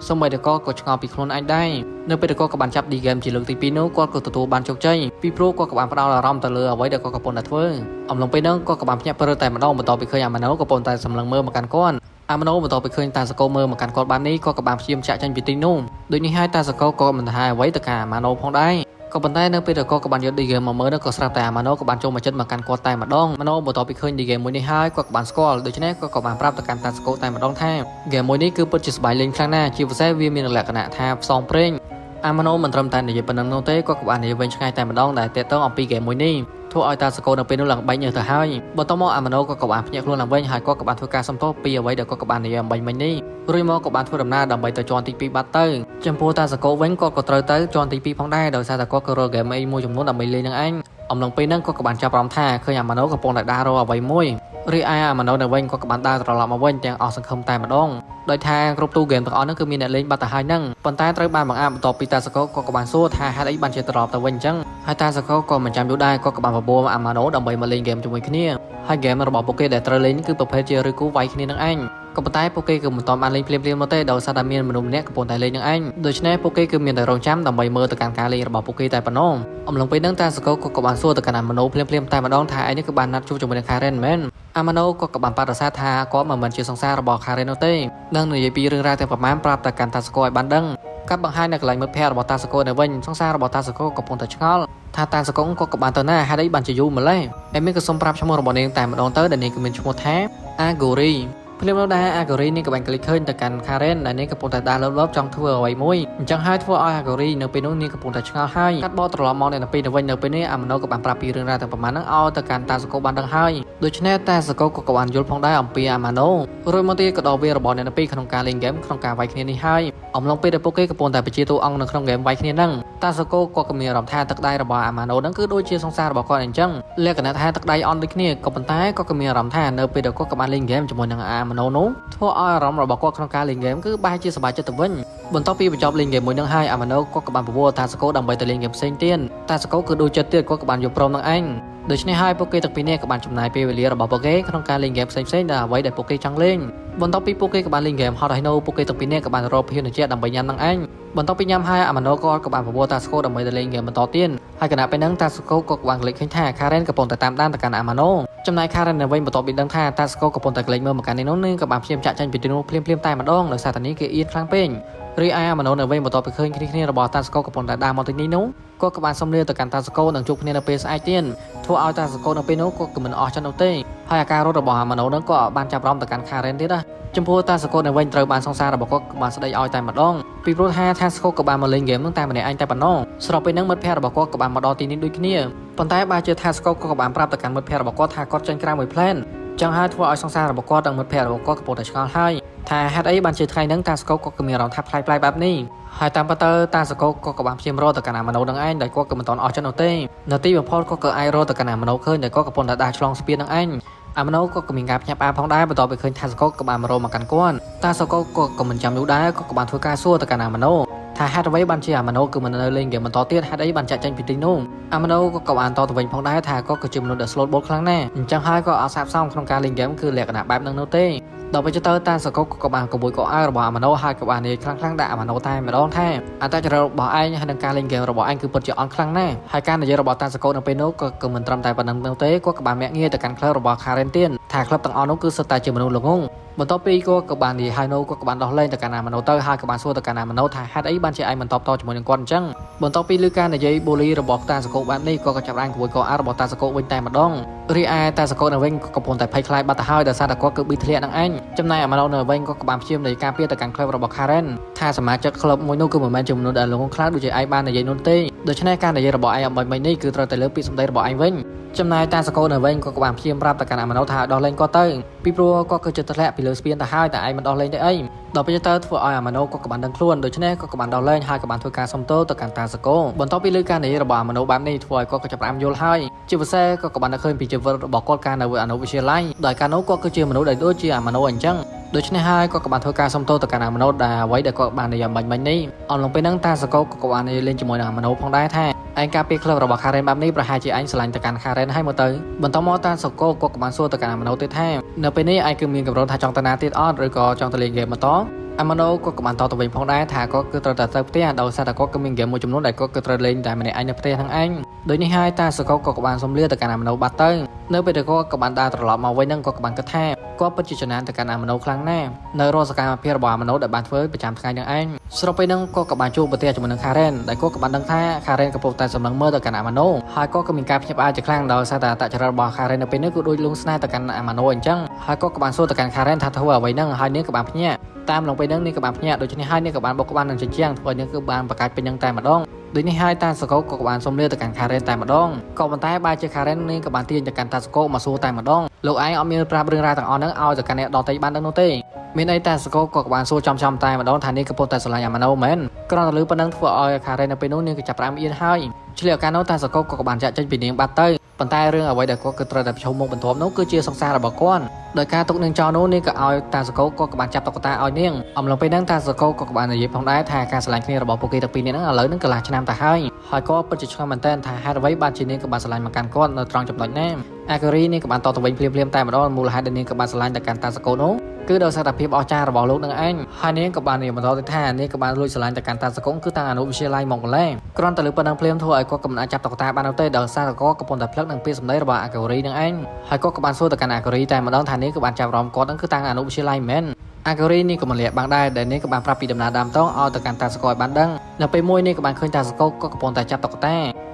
សូម្បីតែគាត់ក៏ឆ្ងល់ពីខ្លួនឯងដែរនៅពេលដែលគាត់ក៏បានចាប់ D game ជាលើកទី2នោះគាត់ក៏ទទួលបានជោគជ័យពីព្រោះគាត់ក៏បានផ្ដោតអារម្មណ៍ទៅលើអ្វីដែលគាត់កំពុងតែធ្វើអំឡុងពេលហ្នឹងគាត់ក៏បានភ្ញាក់ផ្អើលតែម្ដងបន្ទាប់ពីឃើញអាម៉ាណូកំពុងតែសម្លឹងមើលមកកាន់គាត់អាម៉ាណូបន្ទាប់ពីឃើញតាសកោមើលមកកាន់គាត់បាននេះគាត់ក៏បានព្យាយាមចាក់ចេញពីទីនោះដូចនេះហើយតាសកោក៏មិនថាអ្វីទៅកាន់អាម៉ាណូផងដែរក៏ប៉ុន្តែនៅពេលដែលគាត់ក៏បានយក D game មកមើលនោះក៏ស្រាប់តែអាម៉ាណូក៏បានចូលមកចិត្តមកកាន់គាត់តែម្ដងម៉ាណូបន្ទាប់ពីឃើញ D game មួយនេះហើយគាត់ក៏បានស្គាល់ដូច្នេះគាត់ក៏បានប្រាប់ទៅកាន់តាសកោតែម្ដងថា game មួយនេះគឺពិតជាសប្បាយលេងខ្លាំងណាស់ជាពិសេសវាមានលក្ខណៈថាផ្សងព្រេងអាម៉ាណូមិនត្រឹមតែនិយាយប៉ុណ្ណឹងនោះទេគាត់ក៏បាននិយាយវិញឆ្ងាយតែម្ដងដែលតាក់ទងអំពី game មួយនេះធ្វើឲ្យតាសកោនៅពេលនោះឡើងបែកញើសទៅហើយបន្ទាប់មកអាម៉ាណូក៏បានភ្ញាក់ខ្លួនឡើងវិញហើយគាត់ក៏បានធ្វើការសុំទោសពីអ្វីដែលគាត់ក៏បាននិយាយអំបញ្ញមិញនេះរួចមកក៏បានធ្វើដំណើរដើម្បីទៅជាន់ទី2បាត់ទៅចំពោះតាសកោវិញគាត់ក៏ត្រូវទៅជាន់ទី2ផងដែរដោយសារតែគាត់ក៏រកហ្គេមអីមួយចំនួនដើម្បីលេងនឹងឯងអំឡុងពេលហ្នឹងគាត់ក៏បានចាប់អារម្មណ៍ថាឃើញអាម៉ាណូកំពុងតែដើររកអ្វីមួយរីឯអាម៉ាណូនៅវិញគាត់ក៏បានដើរត្រឡប់មកវិញទាំងអស់សង្ឃឹមតែម្ដងដោយថាគ្រប់ទូហ្គេមទាំងអស់ហ្នឹងគឺមានអ្នកលេងបាត់ទៅហើយហ្នឹងប៉ុន្តែត្រូវបានបង្អាក់បន្ទាប់ពីតាសកោគាត់ក៏បានសួរថាហេតុអីបានជាត្រឡប់ទៅវិញអញ្ចឹងហើយតាសកោក៏មិនចាំយូរដែរគាត់ក៏បានបបួលអាម៉ាណូដើម្បីមកលេងហ្គេមជាមួយគ្នាហើយហ្គេមរបស់ពួកគេដែលត្រូវលេងគឺប្រភេទជាឬគូវាយគ្នានឹងឯងក៏ប៉ុន្តែពួកគេគឺមិនទាន់បានលេងភ្លាមៗមកទេដោយសារតែមានមនុស្សម្នាក់កំពុងតែលេងនឹងឯងដូច្នេះពួកគេគឺមានតែរងចាំដើម្បីមើលទៅកាន់ការលេងរបស់ពួកគេតែប៉ុណ្ណោះអំឡុងពេលហ្នឹងតាសកោក៏បានសួរទៅកាន់អាម៉ាណូភ្លាមៗតែម្ដងថាឯងនេះគឺបានណាត់ជួបជាមួយនឹង Karen មែនអាម៉ាណូក៏បានបដិសេធថាគាត់មិនមែនជាសង្សាររបស់ Karen នោះទេនឹងនិយាយពីរឿងរ៉ាវទាំងប្រមាណប្រាប់ទៅកាន់តាសកោឲ្យបានដឹងកាត់បង្ហាញនៅកន្លែងមិត្តភ័ក្តិរបស់តាសកោនៅវិញសង្សាររបស់តាសកោកំពុងតែឆ្ងល់ថាតាសកោក៏បានទៅណាហេតុអីបានជាយូរម្ល៉េះឯមានក៏សូមប្រាប់ឈ្មោះរបស់នាងតែម្ដងទៅដែលនាងក៏មានឈ្មោះថាអាហ្គូរីភ្លាមនោះដែរអាហ្គូរីនេះក៏បានក្លិចឃើញទៅកាន់ Karen ដែលនាងកំពុងតែដើរលបៗចង់ធ្វើអ្វីមួយអញ្ចឹងហើយធ្វើឲ្យអាហ្គូរីនៅពេលនោះនាងកំពុងតែឆ្ងល់ហើយកាត់បកត្រឡប់មកនៅពេលទៅវិញនៅពេលនេះអាម៉ាណូក៏បានប្រាប់ពីរឿងរ៉ាវទាំងប្រមាណហ្នឹងឲ្យទៅកាន់តាសកោបានដឹងហើយដូច្នេះតាសកោក៏បានយល់ផងដែរអំពីអាម៉ាណូរួចមកទៀតក៏ដល់ពេលរបស់អ្នកទាំងពីរក្នុងការលេងហ្គេមក្នុងការវាយគ្នានេះហើយអំឡុងពេលដែលពួកគេកំពុងតែបញ្ជាតួអង្គនៅក្នុងហ្គេមវាយគ្នាហ្នឹងតាសកោក៏មានអារម្មណ៍ថាទឹកដៃរបស់អាម៉ាណូហ្នឹងគឺដូចជាសង្សាររបស់គាត់អញ្ចឹងលក្ខណៈថាទឹកដៃអន់ដូចគ្នាក៏ប៉ុន្តែក៏មានអារម្មណ៍ថានៅពេលដែលគាត់ក៏បានលេងហ្គេមជាមួយនឹងអាម៉ាណូនោះធ្វើឲ្យអារម្មណ៍របស់គាត់ក្នុងការលេងហ្គេមគឺបែរជាសប្បាយចិត្តទៅវិញបន្ទាប់ពីបញ្ចប់លេងហ្គេមមួយនឹងហើយអាម៉ាណូគាត់ក៏បានបបួលតាសកោដើម្បីទៅលេងហ្គេមផ្សេងទៀតតាសកោគឺដូចចិត្តទៀតគាត់ក៏បានយល់ព្រមនឹងឯងដូច្នេះហើយពួកគេទាំងពីរនាក់ក៏បានចំណាយពេលវេលារបស់ពួកគេក្នុងការលេងហ្គេមផ្សេងៗដែលអ្វីដែលពួកគេចង់លេងបន្ទាប់ពីពួកគេក៏បានលេងហ្គេមហត់ហើយនោះពួកគេទាំងពីរនាក់ក៏បានរកភេសជ្ជៈដើម្បីញ៉ាំនឹងឯងបន្ទាប់ពីញ៉ាំហើយអាម៉ាណូក៏បានបបួលតាសកោដើម្បីទៅលេងហ្គេមបន្តទៀតហើយខណៈពេលហ្នឹងតាសកោក៏បានក្លេកឃើញថា Karen កំពុងតែតាមដានទៅកាន់អាម៉ាណូចំណែក Karen នៅវិញបន្ទាប់ពីដឹងថាតាសកោកំពុងតែក្លេកមើលមកកាន់នេះនោះនឹងក៏បានព្យាយាមចាក់ចេញពីទីនោះភ្លាមៗតែម្ដងដោយសារតែនេះគេអៀនខ្លាំងពេករីឯអាម៉ាណូនៅវិញបន្ទាប់ពីឃើញគ្នារបស់តាសកោកំពុងតែដើរមកទីនេះនោះគាត់ក៏បានសុំលាទៅកាន់តាសកោនិងជួបគ្នានៅពេលស្អែកទៀតធ្វើឲ្យតាសកោនៅពេលនោះគាត់ក៏មិនអស់ចិត្តនោះទេហើយអាការរត់របស់អាម៉ាណូនឹងក៏បានចាប់អារម្មណ៍ទៅកាន់ Karen ទៀតណាចំពោះតាសកោនៅវិញត្រូវបានសង្សាររបស់គាត់ក៏បានស្ដីឲ្យតែម្ដងពីព្រោះថាតាសកោក៏បានមកលេងហ្គេមនឹងតែម្នាក់ឯងតែប៉ុណ្ណោះស្របពេលហ្នឹងមិត្តភ័ក្តិរបស់គាត់ក៏បានមកដល់ទីនេះដូចគ្នាប៉ុន្តែបើជាតាសកោក៏បានប្រាប់ទៅកាន់មិត្តភ័ក្តិរបស់គាត់ថាគាត់ចេញក្រៅមួយផ្លែនចឹងហើយធ្វើឲ្យសង្សាររបស់គាត់និងមិត្តភ័ក្តិរបស់គាត់កំពុងតែឆ្ងល់ហើយថាហេតុអីបានជាថ្ងៃហ្នឹងតាសកោក៏មានអារម្មណ៍ថាប្លែកៗបែបនេះហើយតាមពិតទៅតាសកោក៏បានព្យាយាមរកទៅកាន់អាម៉ាណូនឹងឯងដែលគាត់ក៏មិនទាន់អស់ចិត្តនោះទេនៅទីបំផុតគាត់ក៏អាចរកទៅកាន់អាម៉ាណូឃើញដែលគាត់កំពុងតែដើរឆ្លងស្ពាននឹងឯងអាម៉ាណូក៏មានការភ្ញាក់ផ្អើលផងដែរបន្ទាប់ពីឃើញតាសកោក៏បានមករកមកកាន់គាត់តាសកោក៏មិនចាំយូរដែរក៏បានធ្វើការសួរទៅកាន់អាម៉ាណូថាហេតុអ្វីបានជាអាម៉ាណូគឺមិននៅលេងហ្គេមបន្តទៀតហេតុអីបានចាក់ចេញពីទីនោះអាម៉ាណូក៏បានតទៅវិញផងដែរថាគាត់ក៏ជាមនុស្សដែល slow បូតខ្លាំងណាស់អញ្ចឹងហើយក៏អត់សាបសំក្នុងការលេងហ្គេមគឺលក្ខណៈបែបហ្នឹងនោះទេដល់ពេលទៅតាសកុកក៏បានកបួយកអាវរបស់អាម៉ាណូហើយក៏បាននិយាយខ្លាំងៗដាក់អាម៉ាណូតែម្ដងថាអត្តចរិតរបស់ឯងហើយនឹងការលេងហ្គេមរបស់ឯងគឺពិតជាអន់ខ្លាំងណាស់ហើយការនិយាយរបស់តាសកុកនៅពេលនោះក៏មិនត្រឹមតែប៉ុណ្្នឹងនោះទេគាត់ក៏បានមាក់ងាយទៅកាន់ក្លឹបរបស់ Karen ទៀតថាក្លឹបទាំងអស់នោះគឺសុទ្ធតែជាមនុស្សល្ងងបន្ទាប់ពីគាត់ក៏បាននិយាយហើយនោះគាត់ក៏បានដោះលែងទៅកាន់អាម៉ាណូទៅហើយក៏បានសួរទៅកាន់អាម៉ាណូថាហេតុអីបានជាឯងមិនតបតជាមួយនឹងគាត់អញ្ចឹងបន្ទាប់ពីលើការនិយាយបូលីរបស់តាសកុកបែបនេះគាត់ក៏ចាប់ផ្ដើមកួយកអារបស់តាសកុកវិញតែម្ដងរីឯតាសកុកនៅវិញក៏កំពុងតែភ័យខ្លាចបាត់ទៅហើយដោយសារតែគាត់គឺប៊ីធ្លាក់នឹងឯងចំណែកអាម៉ាណូនៅវិញក៏បានព្យាយាមនៃការពារទៅកាន់ក្លឹបរបស់ Karen ថាសមាជិកក្លឹបមួយនោះគឺមិនមែនជាមនុស្សដែលល្ងងខ្លៅដូចជាឯងបាននិយាយនោះទេដូច្នេះការនិយាយរបស់ឯងអំបញ្ញមិញនេះគឺត្រូវតែលើពីសម្ដីរបស់ឯងវិញចំណែកតាសកុកនៅវិញក៏បានព្យាយាមប្រាប់ទៅកាន់អាម៉ាណូថាឲ្យដោះលែងគាត់ទៅពីព្រោះគាត់គឺជាធ្លាក់ពីលើស្ពានទៅហើយតែឯងមិនដោះលែងទេអីដល់ពេលទៅធ្វើឲ្យអាម៉ាណូក៏បានដឹងខ្លួនដូច្នេះក៏បានដោះលែងហើយក៏បានធ្វើការសុំទោសទៅកាន់តាសកុបន្ទាប់ពីលើការនិយាយរបស់អាម៉ាណូបែបនេះធ្វើឲ្យគាត់ក៏ចាប់ផ្ដើមយល់ហើយជាពិសេសក៏បានឃើញពីជីវិតរបស់គាត់កាលនៅអនុវិទ្យាល័យដោយកាលនោះគាត់គឺជាមនុស្សដែលដូចជាអាម៉ាណូអញ្ចឹងដូច្នេះហើយគាត់ក៏បានធ្វើការសុំទោសទៅកាន់អាម៉ាណូដែលអ្វីដែលគាត់បាននិយាយមិញមិញនេះអំឡុងពេលហ្នឹងតាសកុក៏បាននិយាយលេងជាមួយនឹងអាម៉ាណូផងដែរថា ឯងការពារក្លឹបរបស់ Karen បែបនេះប្រហែលជាឯងស្រឡាញ់ទៅកាន់ Karen ហើយមើលទៅបន្តមកតាសូកូក៏ក៏បានសួរទៅកាន់អាម៉ាណូទៀតថានៅពេលនេះឯងគឺមានកម្រងថាចង់ទៅណាទៀតអត់ឬក៏ចង់ទៅលេងហ្គេមបន្តអាម៉ាណូក៏ក៏បានតបទៅវិញផងដែរថាគាត់គឺត្រូវតែទៅផ្ទះដោយសារតែគាត់គឺមានហ្គេមមួយចំនួនដែលគាត់គឺត្រូវលេងតែម្នាក់ឯងនៅផ្ទះហ្នឹងឯងដូចនេះហើយតាសូកូក៏ក៏បានសុំលាទៅកាន់អាម៉ាណូបាត់ទៅនៅពេលដែលគាត់ក៏បានដើរត្រឡប់មកវិញហ្នឹងគាត់ក៏បានគិតថាគាត់ពិតជាចំណានទៅកាន់អាម៉ាណូខ្លាំងណាស់នៅរាល់សកម្មភាពរបស់អាម៉ាណូដែលបានធ្វើប្រចាំថ្ងៃហ្នឹងឯងស្របពេលហ្នឹងគាត់ក៏បានជួបប្រទះជាមួយនឹង Karen ដែលគាត់ក៏បានដឹងថា Karen កំពុងតែសម្លឹងមើលទៅកាន់អាម៉ាណូហើយគាត់ក៏មានការភ្ញាក់ផ្អើលជាខ្លាំងដោយសារតែអត្តចរិតរបស់ Karen នៅពេលនេះគឺដូចលួងស្នេហ៍ទៅកាន់អាម៉ាណូអញ្ចឹងហើយគាត់ក៏បានសួរទៅកាន់ Karen ថាធ្វើអ្វីហ្នឹងហើយនាងក៏បានភ្ញាក់តាមឡងពេលហ្នឹងនាងក៏បានភ្ញាក់ដូច្នេះហើយនាងក៏បានបុកក្បាលនឹងជញ្ជាំងធ្វើឲ្យនាងគឺបានប្រកាសពេញហ្នឹងតែម្ដងដូចនេះហើយតាសកោក៏បានសុំលាទៅកាន់ Karen តែម្ដងក៏ប៉ុន្តែបែរជា Karen នាងក៏បានទាញទៅកាន់តាសកោមកសួរតែម្ដងលោកឯងអត់មានប្រាប់រឿងរ៉ាវទាំងអស់ហ្នឹងឲ្យទៅកាន់អ្នកដទៃបានដឹងនោះទេមានអីតាសកោក៏បានសួរចំចំតែម្ដងថានាងកំពុងតែស្រឡាញ់អាម៉ាណូមែនគ្រាន់តែឮប៉ុណ្ណឹងធ្វើឲ្យ Karen នៅពេលនោះនាងក៏ចាប់ផ្ដើមអៀនហើយឆ្លៀតឱកាសនោះតាសកោក៏បានចាក់ចេញពីនាងបាត់ទៅប៉ុន្តែរឿងអ្វីដែលគាត់គឺត្រូវតែប្រឈមមុខបន្ទាប់នោះគឺជាសង្សាររបស់គាត់ដោយការទុកនាងចោលនោះនាងក៏ឲ្យតាសកោក៏ក៏បានចាប់តុក្កតាឲ្យនាងអំឡុងពេលហ្នឹងតាសកោក៏ក៏បាននិយាយផងដែរថាការស្រឡាញ់គ្នារបស់ពួកគេទាំងពីរនាក់ហ្នឹងឥឡូវហ្នឹងកន្លះឆ្នាំទៅហើយហើយក៏ពិតជាឆ្ងល់មែនទែនថាហេតុអ្វីបានជានាងក៏បានស្រឡាញ់មកកាន់គាត់នៅត្រង់ចំណុចណាអាការីនាងក៏បានតទៅវិញភ្លាមៗតែម្ដងមូលហេតុដែលនាងក៏បានស្រឡាញ់ទៅកាន់តាសកោនោះគឺដោយសារតែភាពអស្ចារ្យរបស់លោកនឹងឯងហើយនាងក៏បាននិយាយបន្តទៅថានាងក៏បានលួចស្រឡាញ់ទៅកាន់តាសកុងគឺតាំងអនុវិទ្យាល័យមកម្ល៉េះគ្រាន់តែលើប៉ុណ្ណឹងភ្លាមធ្វើឲ្យគាត់ក៏មិនអាចចាប់តុក្កតាបាននោះទេដោយសារតែគាត់កំពុងតែផ្លឹកនឹងពាក្យសម្ដីរបស់អាការីនឹងឯងហើយគាត់ក៏បានសួរទៅកាន់អាការីតែម្ដងថានាងក៏បានចាប់អារម្មណ៍គាត់នឹងគឺតាំងអនុវិទ្យាល័យមែនអាការីនេះក៏មិនលាក់បាំងដែរដែលនាងក៏បានប្រាប់ពីដំណើរដើមតងឲ្យទៅកាន់តាសកុងឲ្យបានដឹងនៅពេលមួយនាងក៏បានឃើញតាសកុងក៏កំពុងតែចាប់តុក្កត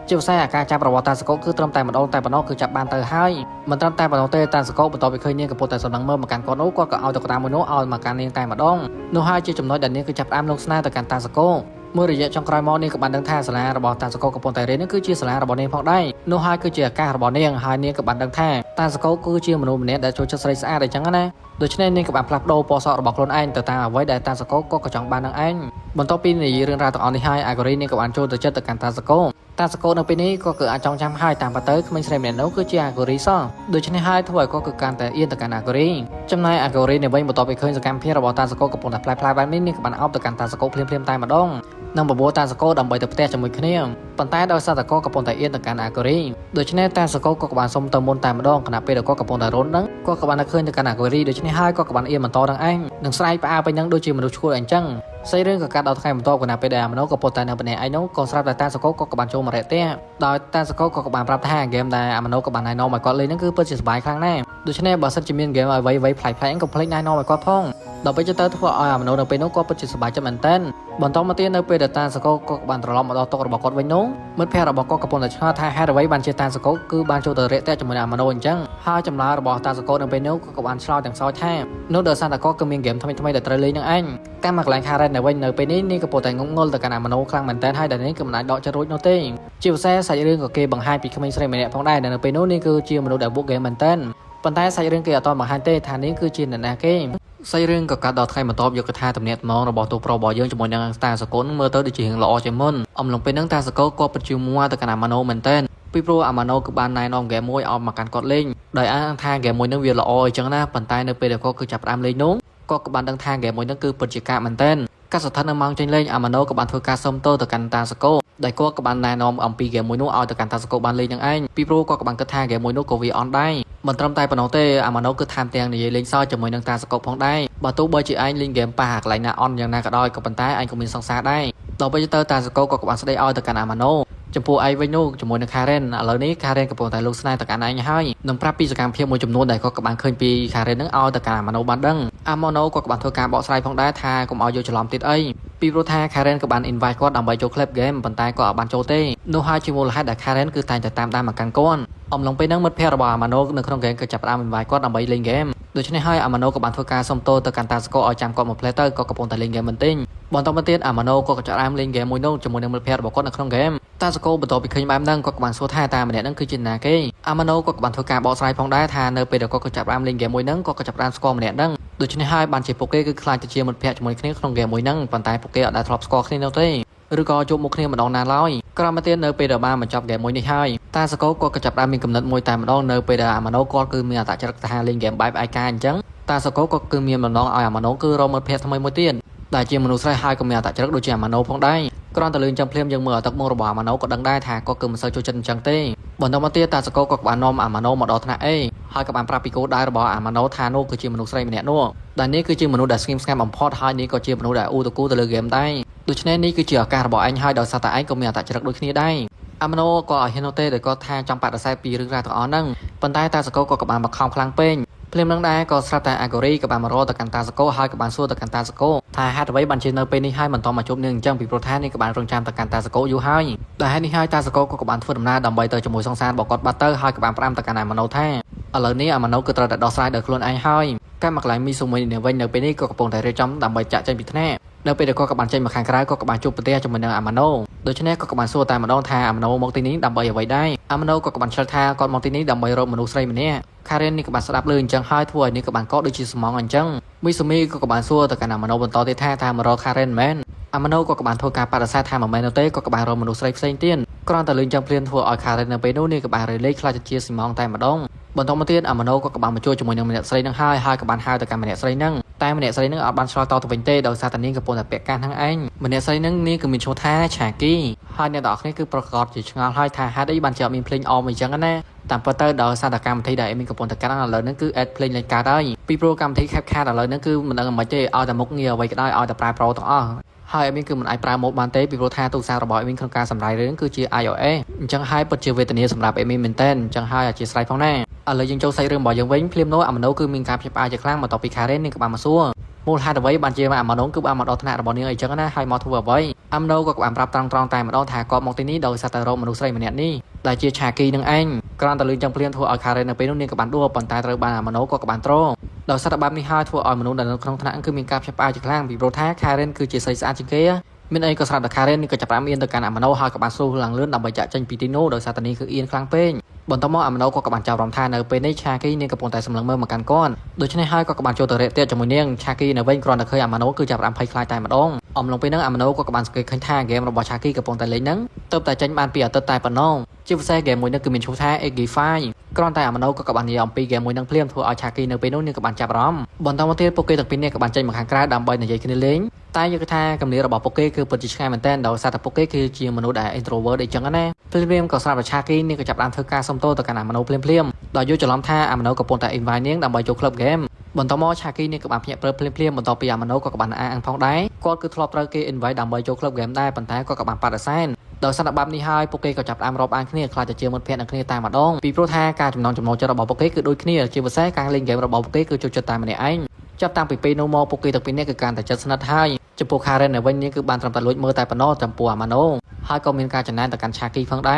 ាជាពិសេសអាការចាប់របស់តាសកុងគឺត្រឹមតែម្ដងតែប៉ុណ្ណោះគឺចាប់បានទៅហើយមិនត្រឹមតែប៉ុណ្ណោះទេតាសកុងបន្ទាប់ពីឃើញនាងកំពុងតែសម្លឹងមើលមកកាន់គាត់នោះគាត់ក៏ឲ្យតុក្កតាមួយនោះឲ្យមកកាន់នាងតែម្ដងនោះហើយជាចំណុចដែលនាងគឺចាប់ផ្ដើមលងស្នេហ៍ទៅកាន់តាសកុងមួយរយៈចុងក្រោយមកនាងក៏បានដឹងថាសាលារបស់តាសកុងកំពុងតែរៀននេះគឺជាសាលារបស់នាងផងដែរនោះហើយគឺជាឱកាសរបស់នាងហើយនាងក៏បានដឹងថាតាសកុងគឺជាមនុស្សម្នាក់ដែលចូលចិត្តស្រីស្អាតអញ្ចឹងណាដូច្នេះនាងក៏បានផ្លាស់ប្ដូរពណ៌សក់របស់ខ្លួនឯងទៅតាមអ្វីដែលតាសកុងក៏ចង់បាននឹងឯងបន្ទាប់ពីនិយាយរឿងរ៉ាវទាំងអស់នេះហើយអាកូរីនាងក៏បានចូលទៅចិត្តទៅកាន់តាសកុងតាសកោនៅពេលនេះក៏គឺអាចចងចាំហើយតាមពិតទៅក្មេងស្រីម្នាក់នោះគឺជាអាកូរីសោះដូច្នេះហើយធ្វើឲ្យគាត់គឺកាន់តែអៀនទៅកាន់អាកូរីចំណែកអាកូរីនៅវិញបន្ទាប់ពីឃើញសកម្មភាពរបស់តាសកោកំពុងតែផ្លែផ្លែបែបនេះនាងក៏បានអោបទៅកាន់តាសកោភ្លាមៗតែម្ដងនិងបបួលតាសកោដើម្បីទៅផ្ទះជាមួយគ្នាប៉ុន្តែដោយសារតាកោកំពុងតែអៀនទៅកាន់អាកូរីដូច្នេះតាសកោក៏បានសុំទៅមុនតែម្ដងខណៈពេលដែលគាត់កំពុងតែរត់ហ្នឹងគាត់ក៏បានឃើញទៅកាន់អាកូរីដូច្នេះហើយគាត់ក៏បានអៀនបន្តនឹងឯងនិងស្រែកផ្អើលពេញហ្នឹងដូចជាមនុស្សឈួតអញ្ចឹងសាច់រឿងក៏កាត់ដល់ថ្ងៃបន្ទាប់គណៈពេលដែលអាម៉ាណូក៏ពុតតែនៅម្នាក់ឯងនោះក៏ស្រាប់តែតាសកោក៏បានចូលមករយៈដោយតាសកោក៏បានប្រាប់ថាហ្គេមដែលអាម៉ាណូក៏បានណែនាំឲ្យគាត់លេងហ្នឹងគឺពិតជាសប្បាយខ្លាំងណាស់ដូច្នេះបើសិនជាមានហ្គេមអ្វីៗប្លែកៗក៏ភ្លេចណែនាំឲ្យគាត់ផងដល់ពេលទៅធ្វើឲ្យអាម៉ាណូនៅពេលនោះគាត់ពិតជាសប្បាយចិត្តមែនទែនបន្តមកទៀតនៅពេលដែលតាសកោក៏បានត្រឡប់មកដល់តុរបស់គាត់វិញនោះមិត្តភ័ក្តិរបស់គាត់កំពុងតែឆ្ងល់ថាហេតុអ្វីបានជាតាសកោគឺបានចូលទៅរាក់ទាក់ជាមួយអាម៉ាណូអញ្ចឹងហើយចម្លើយរបស់តាសកោនៅពេលនោះក៏បានឆ្លើយទាំងសោចថានោះដោយសារតែគាត់គឺមានហ្គេមថ្មីៗដែលត្រូវលេងនឹងឯងតាមមកកន្លែង Karen នៅវិញនៅពេលនេះនាងកំពុងតែងងុលទៅកាន់អាម៉ាណូខ្លាំងមែនទែនហើយដែលនាងក៏មិនអាចដកចិត្តរួចនោះទេជាពិសេសសាច់រឿងក៏គេបង្ហាញពីក្មេងស្រីម្នាក់ផងដែរដែលនៅពេលនោះនាងគឺជាមនុស្សដែលបុកហ្គេមមែនទែនប៉ុន្តែសាច់រឿងគេអត់ទាន់បង្ហាញទេថានាងគឺជាអ្នកណាគេសាច់រឿងក៏កាត់ដល់ថ្ងៃបន្ទាប់យកកថាទំនាក់ទំនងរបស់តួប្រុសរបស់យើងជាមួយនឹងតាសកុនមើលទៅដូចជារឿងល្អជាងមុនអំឡុងពេលហ្នឹងតាសកុនក៏ពិតជាមួទៅកាន់អាម៉ាណូមែនទែនពីព្រោះអាម៉ាណូគឺបានណែនាំហ្គេមមួយឲ្យមកកាន់គាត់លេងដោយអាងថាហ្គេមមួយហ្នឹងវាល្អអញ្ចឹងណាប៉ុន្តែនៅពេលដែលគាត់គឺចាប់ផ្ដើមលេងនោះគាត់ក៏បានដឹងថាហ្គេមមួយហ្នឹងគឺពិតជាកាកមែនទែនកាសស្ថិតនៅម៉ោងចេញលេងអាម៉ាណូក៏បានធ្វើការសុំទោសទៅកាន់តាសកូដែលគាត់ក៏បានណែនាំអំពីហ្គេមមួយនោះឲ្យទៅកាន់តាសកូបានលេងនឹងឯងពីព្រោះគាត់ក៏បានគិតថាហ្គេមមួយនោះក៏វាអន់ដែរមិនត្រឹមតែប៉ុណ្ណោះទេអាម៉ាណូគឺថែមទាំងនិយាយលេងសើចជាមួយនឹងតាសកូផងដែរបើទោះបីជាឯងលេងហ្គេមប៉ះកន្លែងណាអន់យ៉ាងណាក៏ដោយក៏ប៉ុន្តែឯងក៏មានសង្សារដែរដល់ពេលទៅតាសកូក៏បានស្ដីឲ្យទៅកាន់អាម៉ាណូចំពោះឯងវិញនោះជាមួយនឹង Karen ឥឡូវនេះ Karen កំពុងតែលោកស្នេហ៍ទៅកាន់ឯងហើយនឹងប្រាប់ពីសកម្មភាពមួយចំនួនដែលគាត់ក៏បានឃើញពី Karen នឹងឲ្យទៅកាន់អាម៉ាណូបានដឹងអាម៉ាណូក៏បានធ្វើការបកស្រាយផងដែរថាកុំឲ្យយកច្រឡំទៀតអីពីព្រោះថា Karen ក៏បាន invite គាត់ដើម្បីចូល club game ប៉ុន្តែគាត់អត់បានចូលទេនោះហើយជាមូលហេតុដែល Karen គឺតែងតែតាមដានមកកាន់គាត់អំឡុងពេលហ្នឹងមិត្តភ័ក្តិរបស់អាម៉ាណូនៅក្នុង game ក៏ចាប់ផ្ដើម invite គាត់ដើម្បីលេង game ដូច្នេះហើយអាម៉ាណូក៏បានធ្វើការសុំទោសទៅកាន់តាសកូឲ្យចាំគាត់មក play ទៅក៏កំពុងតែលេង game បន្តិចបន្តមកទៀតអាម៉ាណូក៏ចាប់ផ្ដើមលេង game មួយនោះជាមួយនឹងមិត្តភ័ក្តិរបស់គាត់នៅក្នុង game តាសកូបន្ទាប់ពីឃើញបែបហ្នឹងគាត់ក៏បានសួរថាតាម្នាក់ហ្នឹងគឺជាណាគេអាម៉ាណូក៏បានធ្វើការបកស្រាយផងដែរថានៅពេលដែលគាត់ក៏ចាប់ផ្ដើមលេង game មួយហ្នឹងគាត់ក៏ចាប់ផ្ដើមស្គាល់ម្នាក់ហ្នឹងដូច្នេះហើយបានជាពួកគេគឺខ្លាចទៅជាមិត្តភ័ក្តិជាមួយគ្នាក្នុង game មួយហ្នឹងប៉ុន្តែពួកគេអត់ដែលធ្លាប់ស្គាល់គ្នានោះទេឬក៏ជួបមុខគ្នាម្ដងណាឡើយក្រោយមកទៀតនៅពេលដែលបានបញ្ចប់ហ្គេមមួយនេះហើយតាសកូគាត់ក៏ចាប់ផ្ដើមមានកំណត់មួយតែម្ដងនៅពេលដែលអាម៉ាណូគាត់គឺមានអត្តចរិតថាលេងហ្គេមបែបឯកាអញ្ចឹងតាសកូក៏គឺមានបំណងឲ្យអាម៉ាណូគឺរកមិត្តភ័ក្តិថ្មីមួយទៀតដែលជាមនុស្សស្រីហើយក៏មានអត្តចរិតដូចជាអាម៉ាណូផងដែរ គ្រាន់តែលឺអញ្ចឹងភ្លាមយើងមើលឲ្យទឹកមុខរបស់អាម៉ាណូក៏ដឹងដែរថាគាត់គឺមិនសូវចូលចិត្តអញ្ចឹងទេបន្តមកទៀតតាសកូក៏បាននាំអាម៉ាណូមកដល់ថ្នាក់ A ហើយក៏បានប្រាប់ពីគោលដៅរបស់អាម៉ាណូថានោះគឺជាមនុស្សស្រីម្នាក់នោះដែលនេះគឺជាមនុស្សដែលស្ងៀមស្ងាត់បំផុតហើយនេះក៏ជាមនុស្សដែលអ៊ូតកូទៅលើហ្គេមដែរដូច្នេះនេះគឺជាឱកាសរបស់ឯងហើយដោយសារតែឯងក៏មានអត្តចរិតដូចគ្នាដែរអាម៉ាណូក៏ឲ្យហ៊ាននោះទេដោយគាត់ថាចង់បដិសេធពីរឿងរ៉ាវទាំងអស់ហ្នឹងប៉ុន្តែតាសកូក៏បានបង្ខំខ្លាំងពេកភ្លាមនឹងដែរក៏ស្រាប់តែអាកូរីក៏បានមករកទៅកាន់តាសកូហើយក៏បានសួរទៅកាន់តាសកូថាហេតុអ្វីបានជានៅពេលនេះហើយមិនតមកជួបនាងអញ្ចឹងពីព្រោះថានេះក៏បានរងចាំទៅកាន់តាសកូយូរហើយដោយហេតុនេះហើយតាសកូក៏បានធ្វើដំណើរដើម្បីទៅជាមួយសង្សាររបស់គាត់បាត់ទៅហើយក៏បានផ្ដាំទៅកាន់អាម៉ាណូថាឥឡូវនេះអាម៉ាណូគឺត្រូវតែដោះស្រាយដោយខ្លួនឯងហើយកម្មមកកន្លែងមីស៊ូមីនេះវិញនៅពេលនេះក៏កំពុងតែរៀបចំដើម្បីចាក់ចេញពីថ្នាក់នៅពេលដែលគាត់ក៏បានចេញមកខាងក្រៅក៏បានជួបប្រទះជាមួយនឹងអាម៉ាណូដូច្នេះក៏បានសួរតែម្ដងថាអាម៉ាណូមកទីនេះដើម្បីអ្វីដែរអាម៉ាណូក៏បានឆ្លើយថាគាត់មកទីនេះដើម្បីរកមនុស្សស្រីម្នាក់ខារិននេះក៏បានស្ដាប់ឮអញ្ចឹងហើយធ្វើឲ្យនេះក៏បានកដូចជាស្មងអញ្ចឹងមីស៊ូមីក៏បានសួរទៅកាន់អាម៉ាណូបន្តទៀតថាថាមករកខារិនមែនអាម៉ាណូក៏បានធ្វើការបដិសេធថាមិនមែននោះទេក៏បានរកមនុស្សស្រីផ្សេងទៀតគ្រាន់តែលឺអញ្ចឹងភ្លាមធ្វើឲ្យខារិននៅពេលនោះនេះក៏បានរលេខខ្លាចទៅជាស្មងតែម្ដងបន្តមកទៀតអាម៉ាណូក៏បានមកជួបជាមួយនឹងម្នាក់ស្រីនឹងហើយហើយក៏បានហៅទៅកាន់ម្នាក់ស្រីនឹងតែម្នាក់ស្រីនឹងអត់បានឆ្លើយតបទៅវិញទេដោយសារតែនាងកំពុងតែពាក់កាសហ្នឹងឯងម្នាក់ស្រីនឹងនាងគឺមានឈ្មោះថាឆាគីហើយអ្នកទាំងអស់គ្នាគឺប្រកាសជាឆ្ងល់ហើយថាហេតុអីបានជាអត់មានភ្លេងអមអីចឹងណាតាមពិតទៅដោយសារតែកម្មវិធីដែលអេមីនកំពុងតែកាត់ឥឡូវហ្នឹងគឺ add ភ្លេងលេងកាត់ហើយពីព្រោះកម្មវិធី CapCut ឥឡូវហ្នឹងគឺមិនដឹងមិនទេឲ្យតែមុខងារអ្វីក៏ដោយឲ្យតែប្រើ Pro ទាំងអស់ហើយអេមីនគឺមិនអាចប្រើម៉ូដបានទេពីព្រោះថាទូរស័ព្ទរបស់អេមីនក្នុងការសម្រាយរឿងគឺជា iOS អញ្ចឹងហើយពិតជាវេទនាសម្រាប់អេមីនមែនតើអញ្ចឹងហើយអធិស្ឋានផងណាឥឡូវយើងចូលសាច់រឿងរបស់យើងវិញភ្លាមនោះអាម៉ាណូគឺមានការភ្ញាក់ផ្អើលជាខ្លាំងបន្ទាប់ពីខារ៉េននាងក៏បានមកសួរមូលហេតុអ្វីបានជាអាម៉ាណូគឺបានមកដល់ថ្នាក់របស់នាងអីចឹងណាហើយមកធ្វើអ្វីអាម៉ាណូក៏បានប្រាប់ត្រង់ត្រង់តែម្ដងថាគាត់មកទីនេះដោយសារតែរកមនុស្សស្រីម្នាក់នេះដែលជាឆាគីនឹងឯងគ្រាន់តែលឺចឹងភ្លាមធ្វើឲ្យខារ៉េននៅពេលនោះនាងក៏បានដួលប៉ុន្តែត្រូវបានអាម៉ាណូក៏បានទ្រដោយសារតែបែបនេះហើយធ្វើឲ្យមនុស្សដែលនៅក្នុងថ្នាក់គឺមានការភ្ញាក់ផ្អើលជាខ្លាំងពីព្រោះថាខារ៉េនគឺជាស្រីស្អាតជាងគេមានអីក៏ស្រាប់តែខារ៉េននេះក៏ចាប់ផ្ដើមអៀនទៅកាន់អាម៉ាណូហើយក៏បានស្រុះឡើងលឿនដើម្បីចាក់ចេញពីទីនោះដោយសារតែនេះគឺអៀនខ្លាំងពេកបន្ទាប់មកអាម៉ាណូក៏បានចាប់អារម្មណ៍ថានៅពេលនេះឆាគីនាងកំពុងតែសម្លឹងមើលមកកាន់គាត់ដូច្នេះហើយក៏បានចូលទៅរាក់ទាក់ជាមួយនាងឆាគីនៅវិញគ្រាន់តែឃើញអាម៉ាណូគឺចាប់ផ្ដើមភ័យខ្លាចតែម្ដងអំឡុងពេលហ្នឹងអាម៉ាណូក៏បានសង្កេតឃើញថាហ្គេមរបស់ឆាគីកំពុងតែលេងហ្នឹងទៅតែចេញបានពីអាទិត្យតែប៉ុណ្ណោះជាពិសេសហ្គេមមួយនេះគឺមានឈ្មោះថា Agi5 គ្រាន់តែអាម៉ាណូក៏បាននិយាយអំពីហ្គេមមួយហ្នឹងភ្លាមធ្វើឲ្យឆាគីនៅពេលនោះនាងក៏បានចាប់អារម្មណ៍បន្តមកទៀតពួកគេទាំងពីរនាក់ក៏បានចេញមកខាងក្រៅដើម្បីនិយាយគ្នាលេងតែយកថាគំនារបស់ពួកគេគឺពិតជាឆ្ងាយមែនទែនដោយសារតែពួកគេគឺជាមនុស្សដែល introvert អីចឹងណាភ្លាមៗក៏ស្រាប់តែឆាគីនាងក៏ចាប់ផ្ដើមធ្វើការសុំទោសទៅកាន់អាម៉ាណូភ្លាមៗដោយយល់ច្រឡំថាអាម៉ាណូកំពុងតែ invite នាងដើម្បីចូល club game បន្តមកឆាគីនេះក៏បានភ្ញាក់ព្រឹបភ្លាមៗបន្ទាប់ពីអាម៉ាណូក៏បានអះអាងផងដែរគាត់គឺធ្លាប់ត្រូវគេ invite ដើម្បីចូល club game ដែរប៉ុន្តែគាត់ក៏បានបដិសេធដោយសារតែបែបនេះហើយពួកគេក៏ចាប់ផ្ដើមរាប់អានគ្នាខ្លាចទៅជាមិត្តភក្តិនឹងគ្នាតែម្ដងពីព្រោះថាការចំណងចំណូលចិត្តរបស់ពួកគេគឺដូចគ្នាជាពិសេសការលេងហ្គេមរបស់ពួកគេគឺចូលចិត្តតែម្នាក់ឯងចាប់តាំងពីពេលនោះមកពួកគេទាំងពីរនាក់គឺកាន់តែជិតស្និទ្ធហើយចំពោះ Karen នៅវិញនេះគឺបានត្រឹមតែលួចមើលតែប៉ុណ្ណោះចំពោះអាម៉ាណូហើយក៏មានការចំណែនទៅកាន់ឆាគីផងដែ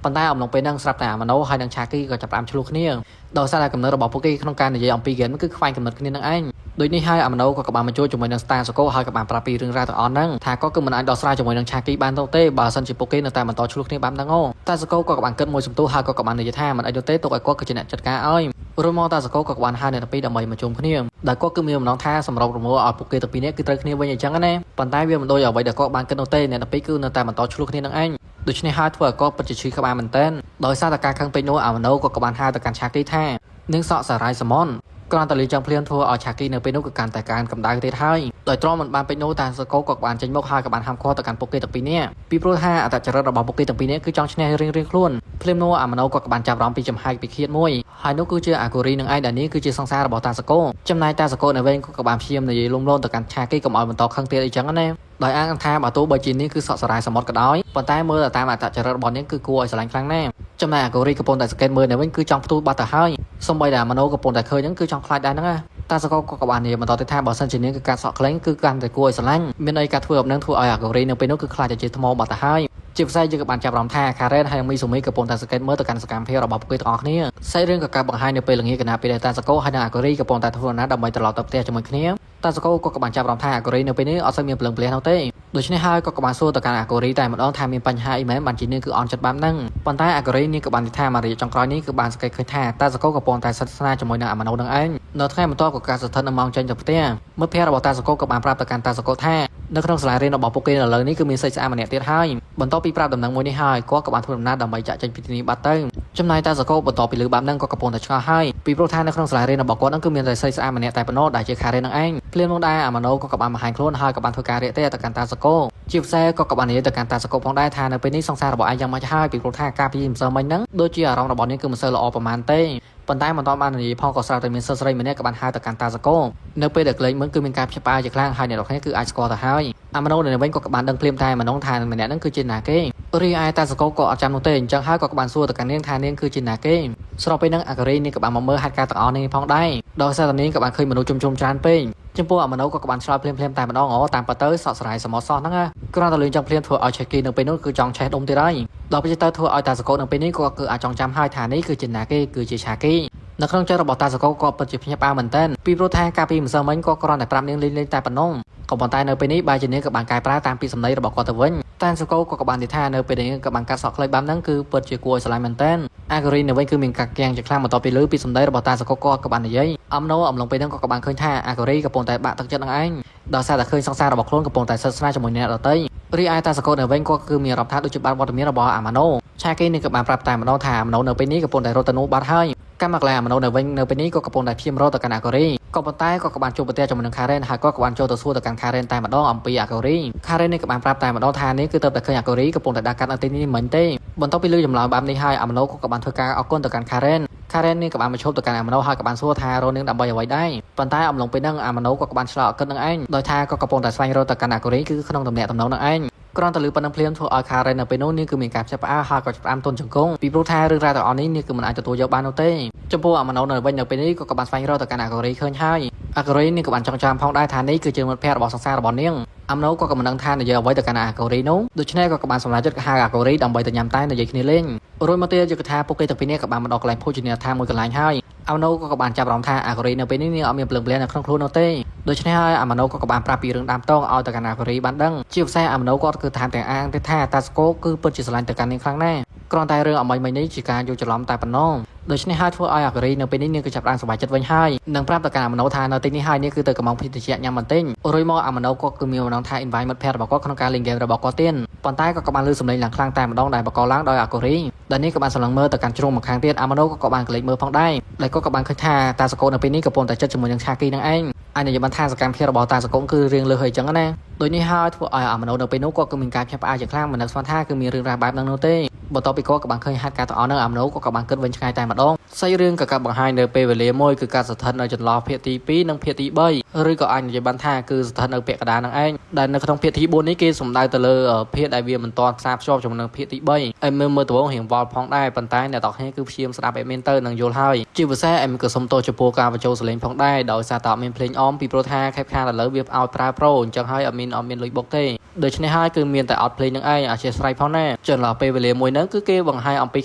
រប៉ុន្តែអំឡុងពេលហ្នឹងស្រាប់តែអាម៉ាណូហើយនិងឆាគីក៏ចាប់ផ្ដើមឆ្លោះគ្នាដោយសារតែកំណត់របស់ពួកគេក្នុងការនិយាយអំពីហ្គេមគឺខ្វែងកំណត់គ្នានឹងឯងដូចនេះហើយអាម៉ាណូក៏បានមកចូលជាមួយនឹង Star Soko ហើយក៏បានប្រាប់ពីរឿងរ៉ាវទាំងអស់ហ្នឹងថាក៏គឺមិនអាចដោះស្រាយជាមួយនឹងឆាគីបានទេបើសិនជាពួកគេនៅតែបន្តឆ្លោះគ្នាបែបហ្នឹងអូតាសកូក៏បានគិតមួយសន្ទុះហើយក៏បាននិយាយថាមិនអីទេទុកឲ្យគាត់គឺជាអ្នកចាត់ការឲ្យរួចមកតាសកូក៏បានហៅអ្នកទាំងពីរដើម្បីមកជុំគ្នាដែលគាត់គឺមានបំណងថាសម្របរមូលឲ្យពួកគេទាំងពីរនាក់គឺត្រូវគ្នាវិញអញ្ចឹងណាប៉ុន្តែវាមិនដូចអ្វីដែលគាត់បានគិតនោះទេអ្នកទាំងពីរគឺនៅតែបន្តឆ្លោះគ្នានឹងឯងដូច្នេះហើយធ្វើឲ្យគាត់ពិតជាឈឺក្បាលមែនទែនដោយសារតែការខឹងពេកនោះអាម៉ាណូក៏បានហៅទៅកាន់ឆាគីថានាងសក់សារាយសមនគ្រាន់តែលីចឹងភ្លាមធ្វើឲ្យឆាគីនៅពេលនោះគឺកាន់តែកើនកម្ដៅទៀតហើយដោយទ្រាំមិនបានពេកនោះតាសកូក៏បានចេញមកហើយក៏បានហាមឃាត់ទៅកាន់ពួកគេទាំងពីរនាក់ពីព្រោះថាអត្តចរិតរបស់ពួកគេទាំងពីរនាក់គឺចង់ឈ្នះរៀងៗខ្លួនភ្លាមនោះអាម៉ាណូក៏បានចាប់អារម្មណ៍ពីចំហាយពីឃាតមួយហើយនោះគឺជាអាកូរីនឹងឯងដែលនេះគឺជាសង្សាររបស់តាសកូចំណែកតាសកូនៅវិញក៏បានព្យាយាមនិយាយលំលងទៅកាន់ឆាគីកុំឲ្យបន្តខឹងទៀតអីចឹងណាដោយអាងថាបើទោះបីជានេះគឺសក់សរាយសមុទ្រក៏ដោយប៉ុន្តែមើលតាមអត្តចរិតរបស់នាងគឺគួរឲ្យស្រឡាញ់ខ្លាំងណាស់ចំណែកអាកូរីកំពុងតែសង្កេតមើលនៅវិញគឺចង់ផ្ទុះបាត់ទៅហើយសំបីតែអាម៉ាណូកំពុងតែឃើញហ្នឹងគឺចង់ខ្លាចដែរហ្នឹងណាតាសកក៏បាននិយាយបន្តទៅថាបើសិនជានាងគឺការសក់ក្លែងគឺកាន់តែគួរឲ្យស្រឡាញ់មានអីការធ្វើឲ្យនឹងធ្វើឲ្យអាកូរីនៅពេលនោះគឺខ្លាចតែជាថ្មបាត់ទៅហើយជាពិសេសយើងក៏បានចាប់អារម្មណ៍ថាខារ៉េនហើយនិងមីស៊ូមីកំពុងតែសង្កេតមើលទៅកាន់សកម្មភាពរបស់ពួកគេទាំងអស់គ្នាសាច់រឿងក៏ការបង្ហាញនៅពេលល្ងាចកណាពេលដែលតាសកូហើយនិងអាកូរីកំពុងតែធ្វើដំណើរដើម្បីត្រឡប់ទៅផ្ទះជាមួយគ្នាតាសកូក៏បានចាប់អារម្មណ៍ថាអាកូរីនៅពេលនេះអត់សូវមានព្រលឹងភ្លះនោះទេដូច្នេះហើយក៏បានសួរទៅកាន់អាកូរីតែម្ដងថាមានបញ្ហាអីមែនបានជានាងគឺអន់ចិត្តបែបហ្នឹងប៉ុន្តែអាកូរីនេះក៏បាននិយាយថាមួយរយៈចុងក្រោយនេះគឺបានសង្កេតឃើញថាតាសកូកំពុងតែស្និទ្ធស្នាលជាមួយនឹងអាម៉ាណូនឹងឯងនៅថ្ងៃបន្ទាប់ក៏ការស្ថិតនៅម៉ោងចេញទៅផ្ទះមិត្តភ័ក្តិរបស់តាសកូក៏បានប្រាប់ទៅកាន់តាសកូថានៅក្នុងសាលារៀនរបស់ពួកគេឥឡូវនេះគឺមានសិស្សស្អាតម្នាក់ទៀតហើយបន្ទាប់ពីប្រាប់ដំណឹងមួយនេះហើយគាត់ក៏បានធ្វើដំណើរដើម្បីចាក់ចេញពីទីនេះបាត់ទៅចំណែកតាសកូបន្ទាប់ពីលើបែបហ្នឹងក៏កំពុងតែឆ្ងល់ហើយពីព្រោះថានៅក្នុងសាលារៀនរបស់គាត់ហ្នឹងគឺមានតែសិស្សស្អាតម្នាក់តែប៉ុណ្ណោះដែលជាខារ៉េននឹងឯង ភ្លាមនោះដែរអាម៉ាណូក៏បានបង្ហាញខ្លួនហើយក៏បានធ្វើការរាកទេទៅកាន់តាសកូជាពិសេសក៏បាននិយាយទៅកាន់តាសកូផងដែរថានៅពេលនេះសង្សាររបស់ឯងយ៉ាងម៉េចហើយពីព្រោះថាការពីម្សិលមិញហ្នឹងដូចជាអារម្មណ៍របស់នាងគឺមិនសូវល្អប្រហែលទេប៉ុន្តែមិនតបាននិយាយផងក៏ស្រាប់តែមានសិស្សស្រីម្នាក់ក៏បានហៅទៅកាន់តាសកូនៅពេលដែលក្លែងមើលគឺមានការភ្ញាក់ផ្អើលជាខ្លាំងហើយអ្នកនរគ្នាគឺអាចស្គាល់ទៅហើយអាម៉ាណូនៅវិញក៏បានដឹងភ្លាមតែម៉ាណុងថាម្នាក់ហ្នឹងគឺជាណាគេរីឯតាសកូក៏អត់ចាំនោះទេអញ្ចឹងហើយក៏បានសួរទៅកាន់នាងថានាងគឺជាណាគេស្របពេលហ្នឹងអាការីនេះក៏បានមកមើលហេតុការណ៍ទាំងអស់នេះផងដែរដោយសារតែនាងក៏បានឃើញមនុស្សជុំជុំច្រើនពេកចំពោះអាម៉ាណូក៏បានឆ្លើយភ្លាមភ្លាមតែម្ដងអូតាមពិតទៅសក់សរាយសមសោះហ្នឹងណាគ្រាន់តែលឿនចង់ភ្លាមធ្វើឲ្យឆេះគីនៅពេលនោះគឺចង់ឆេះដុំទៀតហើយដល់ពេលទៅធ្វើឲ្យតាសកូនៅពេលនេះក៏គឺអាចចង់ចាំហើយថានេះគឺជាណាគេគឺជាឆាគីនៅក្នុងចិត្តរបស់តាសកូក៏ពិតជាភ្ញាក់ផ្អើលមែនទែនពីព្រោះថាកាលពីម្សិលមិញក៏គ្រាន់តែប្រាប់នាងលេងលេងតែប៉ុណ្ណោះក៏ប៉ុន្តែនៅពេលនេះបែរជានាងក៏បានកែប្រែតាមពីសម្ដីរបស់គាត់ទៅវិញតានសកូក៏បាននិយាយថានៅពេលនេះក៏បានកាត់សក់ខ្លីបែបហ្នឹងគឺពិតជាគួរឲ្យស្រឡាញ់មែនទែនអាការីនៅវិញគឺមានកាក់គាំងជាខ្លាំងបន្ទាប់ពីលើពីសម្ដីរបស់តាសកូក៏បាននិយាយអំណូអំឡុងពេលហ្នឹងក៏បានឃើញថាអាការីកំពុងតែបាក់ទឹកចិត្តនឹងឯងដោយសារតែឃើញសង្សាររបស់ខ្លួនកំពុងតែសិតស្នាជាមួយអ្នកដទៃរីឯតាសកូនៅវិញក៏គឺមានអារម្មណ៍ថាដូចជាបានវត្តមានរបស់អាម៉ាណូឆាគីនេះក៏បានប្រាប់តែម្ដងថាអាម៉ាណូនៅពេលនេះកំពុងតែរត់ទៅនោះបាត់ហើយកម្មកលែអាម៉ាណូនៅវិញនៅពេលនេះក៏កំពុងតែព្យាមរត់ទៅកាន់អាការីក៏ប៉ុន្តែក៏បានជួបប្រទះជាមួយនឹងខារ៉េនហើយក៏បានចូលទៅសួរទៅកាន់ខារ៉េនតែម្ដងអំពីអាការីខារ៉េននេះក៏បានប្រាប់តែម្ដងថានេះគឺទៅតែឃើញអាការីកំពុងតែដើរកាត់នៅទីនេះមិញទេបន្ទាប់ពីលើចម្លើយបែបនេះហើយអាម៉ាណូក៏បានធ្វើការអរគុណទៅកាន់ខារ៉េនខារ៉េននេះក៏បានមកឈប់ទៅកាន់អាម៉ាណូហើយក៏បានសួរថារនាងដើម្បីអ្វីដែរប៉ុន្តែអំឡុងពេលហ្នឹងអាម៉ាណូក៏បានឆ្លើយអកិតនឹងឯងដោយថាក៏កំពុងតែស្វែងរកទៅកាន់អាការីគឺក្នុងតំណែងតំណងនឹងឯងគ្រាន់តែលឺប៉ុណ្ណឹងភ្លាមធ្វើឲ្យខារ៉េននៅពេលនោះនាងគឺមានការផ្សេងផ្អើលហើយក៏ចាប់ផ្ដើមទន់ជង្គង់ពីព្រោះថារឿងរ៉ាវទាំងអស់នេះនាងគឺមិនអាចទទួលយកបាននោះទេចំពោះអាម៉ាណូនៅវិញនៅពេលនេះក៏បានស្វែងរកទៅកាន់អាការីឃើញហើយអាការីនេះក៏បានចងចាំផងដែរថានេះគឺជាមិត្តភក្តិរបស់សង្សាររបស់នាងអាម៉ាណូក៏មិនដឹងថានិយាយអ្វីទៅកាន់អាការីនោះដូច្នេះក៏បានសម្រេចចិត្តហៅអាការីដើម្បីទៅញ៉ាំតែនិយាយគ្នាលេងរួចមកទៀតយកថាពួកគេទាំងពីរនេះក៏បានមកដល់កន្លែងភោជនីយដ្ឋានមួយកន្លែងហើយអាម៉ាណូក៏បានចាប់អារម្មណ៍ថាអាការីនៅពេលនេះនាងអត់មានភ្លើងភ្លែនៅក្នុងខ្លួននោះទេដូច្នេះហើយអាម៉ាណូក៏បានប្រាប់ពីរឿងដើមតងឲ្យទៅកាន់អាការីបានដឹងជាពិសេសអាម៉ាណូគាត់គឺថែមទាំងអាងទៀតថាតាស្កូគឺពិតជាស្រឡាញ់ទៅកាន់នាងខ្លាំងណាស់គ្រាន់តែរឿងអមីមិញនេះជាការយល់ច្រឡំតែប៉ុណ្ណោះដូច្នេះហើយធ្វើឲ្យអាការីនៅពេលនេះនាងក៏ចាប់ផ្ដើមសប្បាយចិត្តវិញហើយនឹងប្រាប់ទៅកាន់អាម៉ាណូថានៅទីនេះហើយនេះគឺទៅកំងភេទជ្ជៈញ៉ាំបន្តិចរួចមកអាម៉ាណូក៏គឺមានបំណងថា invite មិត្តភក្តិរបស់គាត់ក្នុងការលេងហ្គេមរបស់គាត់ទៀតប៉ុន្តែក៏បានលើសំឡេងឡើងខ្លាំងតែម្ដងដែលបង្កឡើងដោយអាការីដែលនេះក៏បានសម្លឹងមើលទៅកាន់ជ្រុងម្ខាងទៀតអាម៉ាណូក៏បានក្លែកមើលផងដែរដែលគាត់ក៏បានឃើញថាតាសកូនៅពេលនេះកំពុងតែចិត្តជាមួយនឹងឆាគីនឹងឯងអាចនិយាយបានថាសកម្មភាពរបស់តាសកុងគឺរៀងលើសហើយចឹងណាដូចនេះហើយធ្វើឲ្យអាម៉ាណូនៅពេលនោះគាត់គឺមានការភ្ញាក់ផ្អើលជាខ្លាំងមិននឹកស្មានថាគឺមានរឿងរ៉ាវបែបហ្នឹងនោះទេបន្ទាប់ពីគាត់ក៏បានឃើញហេតុការណ៍ទាំងអស់ហ្នឹងអាម៉ាណូក៏បានគិតវិញឆ្ងាយតែម្ដងសាច់រឿងក៏កាត់បង្ហាញនៅពេលវេលាមួយគឺការស្ថិតនៅចន្លោះភាគទី2និងភាគទី3ឬក៏អាចនិយាយបានថាគឺស្ថិតនៅពាក់កណ្ដាលហ្នឹងឯងដែលនៅក្នុងភាគទី4នេះគេសំដៅទៅលើភាគដែលវាមិនទាន់ផ្សារភ្ជាប់ជាមួយនឹងភាគទី3ឲ្យមើលមើលដំបូងរៀងវល់ផងដែរប៉ុន្តែអ្នកទាំងគ្នាគឺព្យាយាមស្ដាប់ឲ្យមានទៅនឹងយល់ហើយជាពិសេសអែមក៏សុំទោសចំពោះការបញ្ចូលសលេងផងដែរដោយសារតែអត់មានភ្លេងអមពីព្រោះថាខេបខានឥឡូវវាឲ្យប្រើ Pro អញ្ចឹងហើយអត់មានលុយបុកទេដូច្នេះហើយគឺមានតែអត់ភ្លេងនឹងឯងអធិស្ឋានផងណាចន្លោះពេលវេលាមួយហ្នឹងគឺគេបង្ហាញអំពី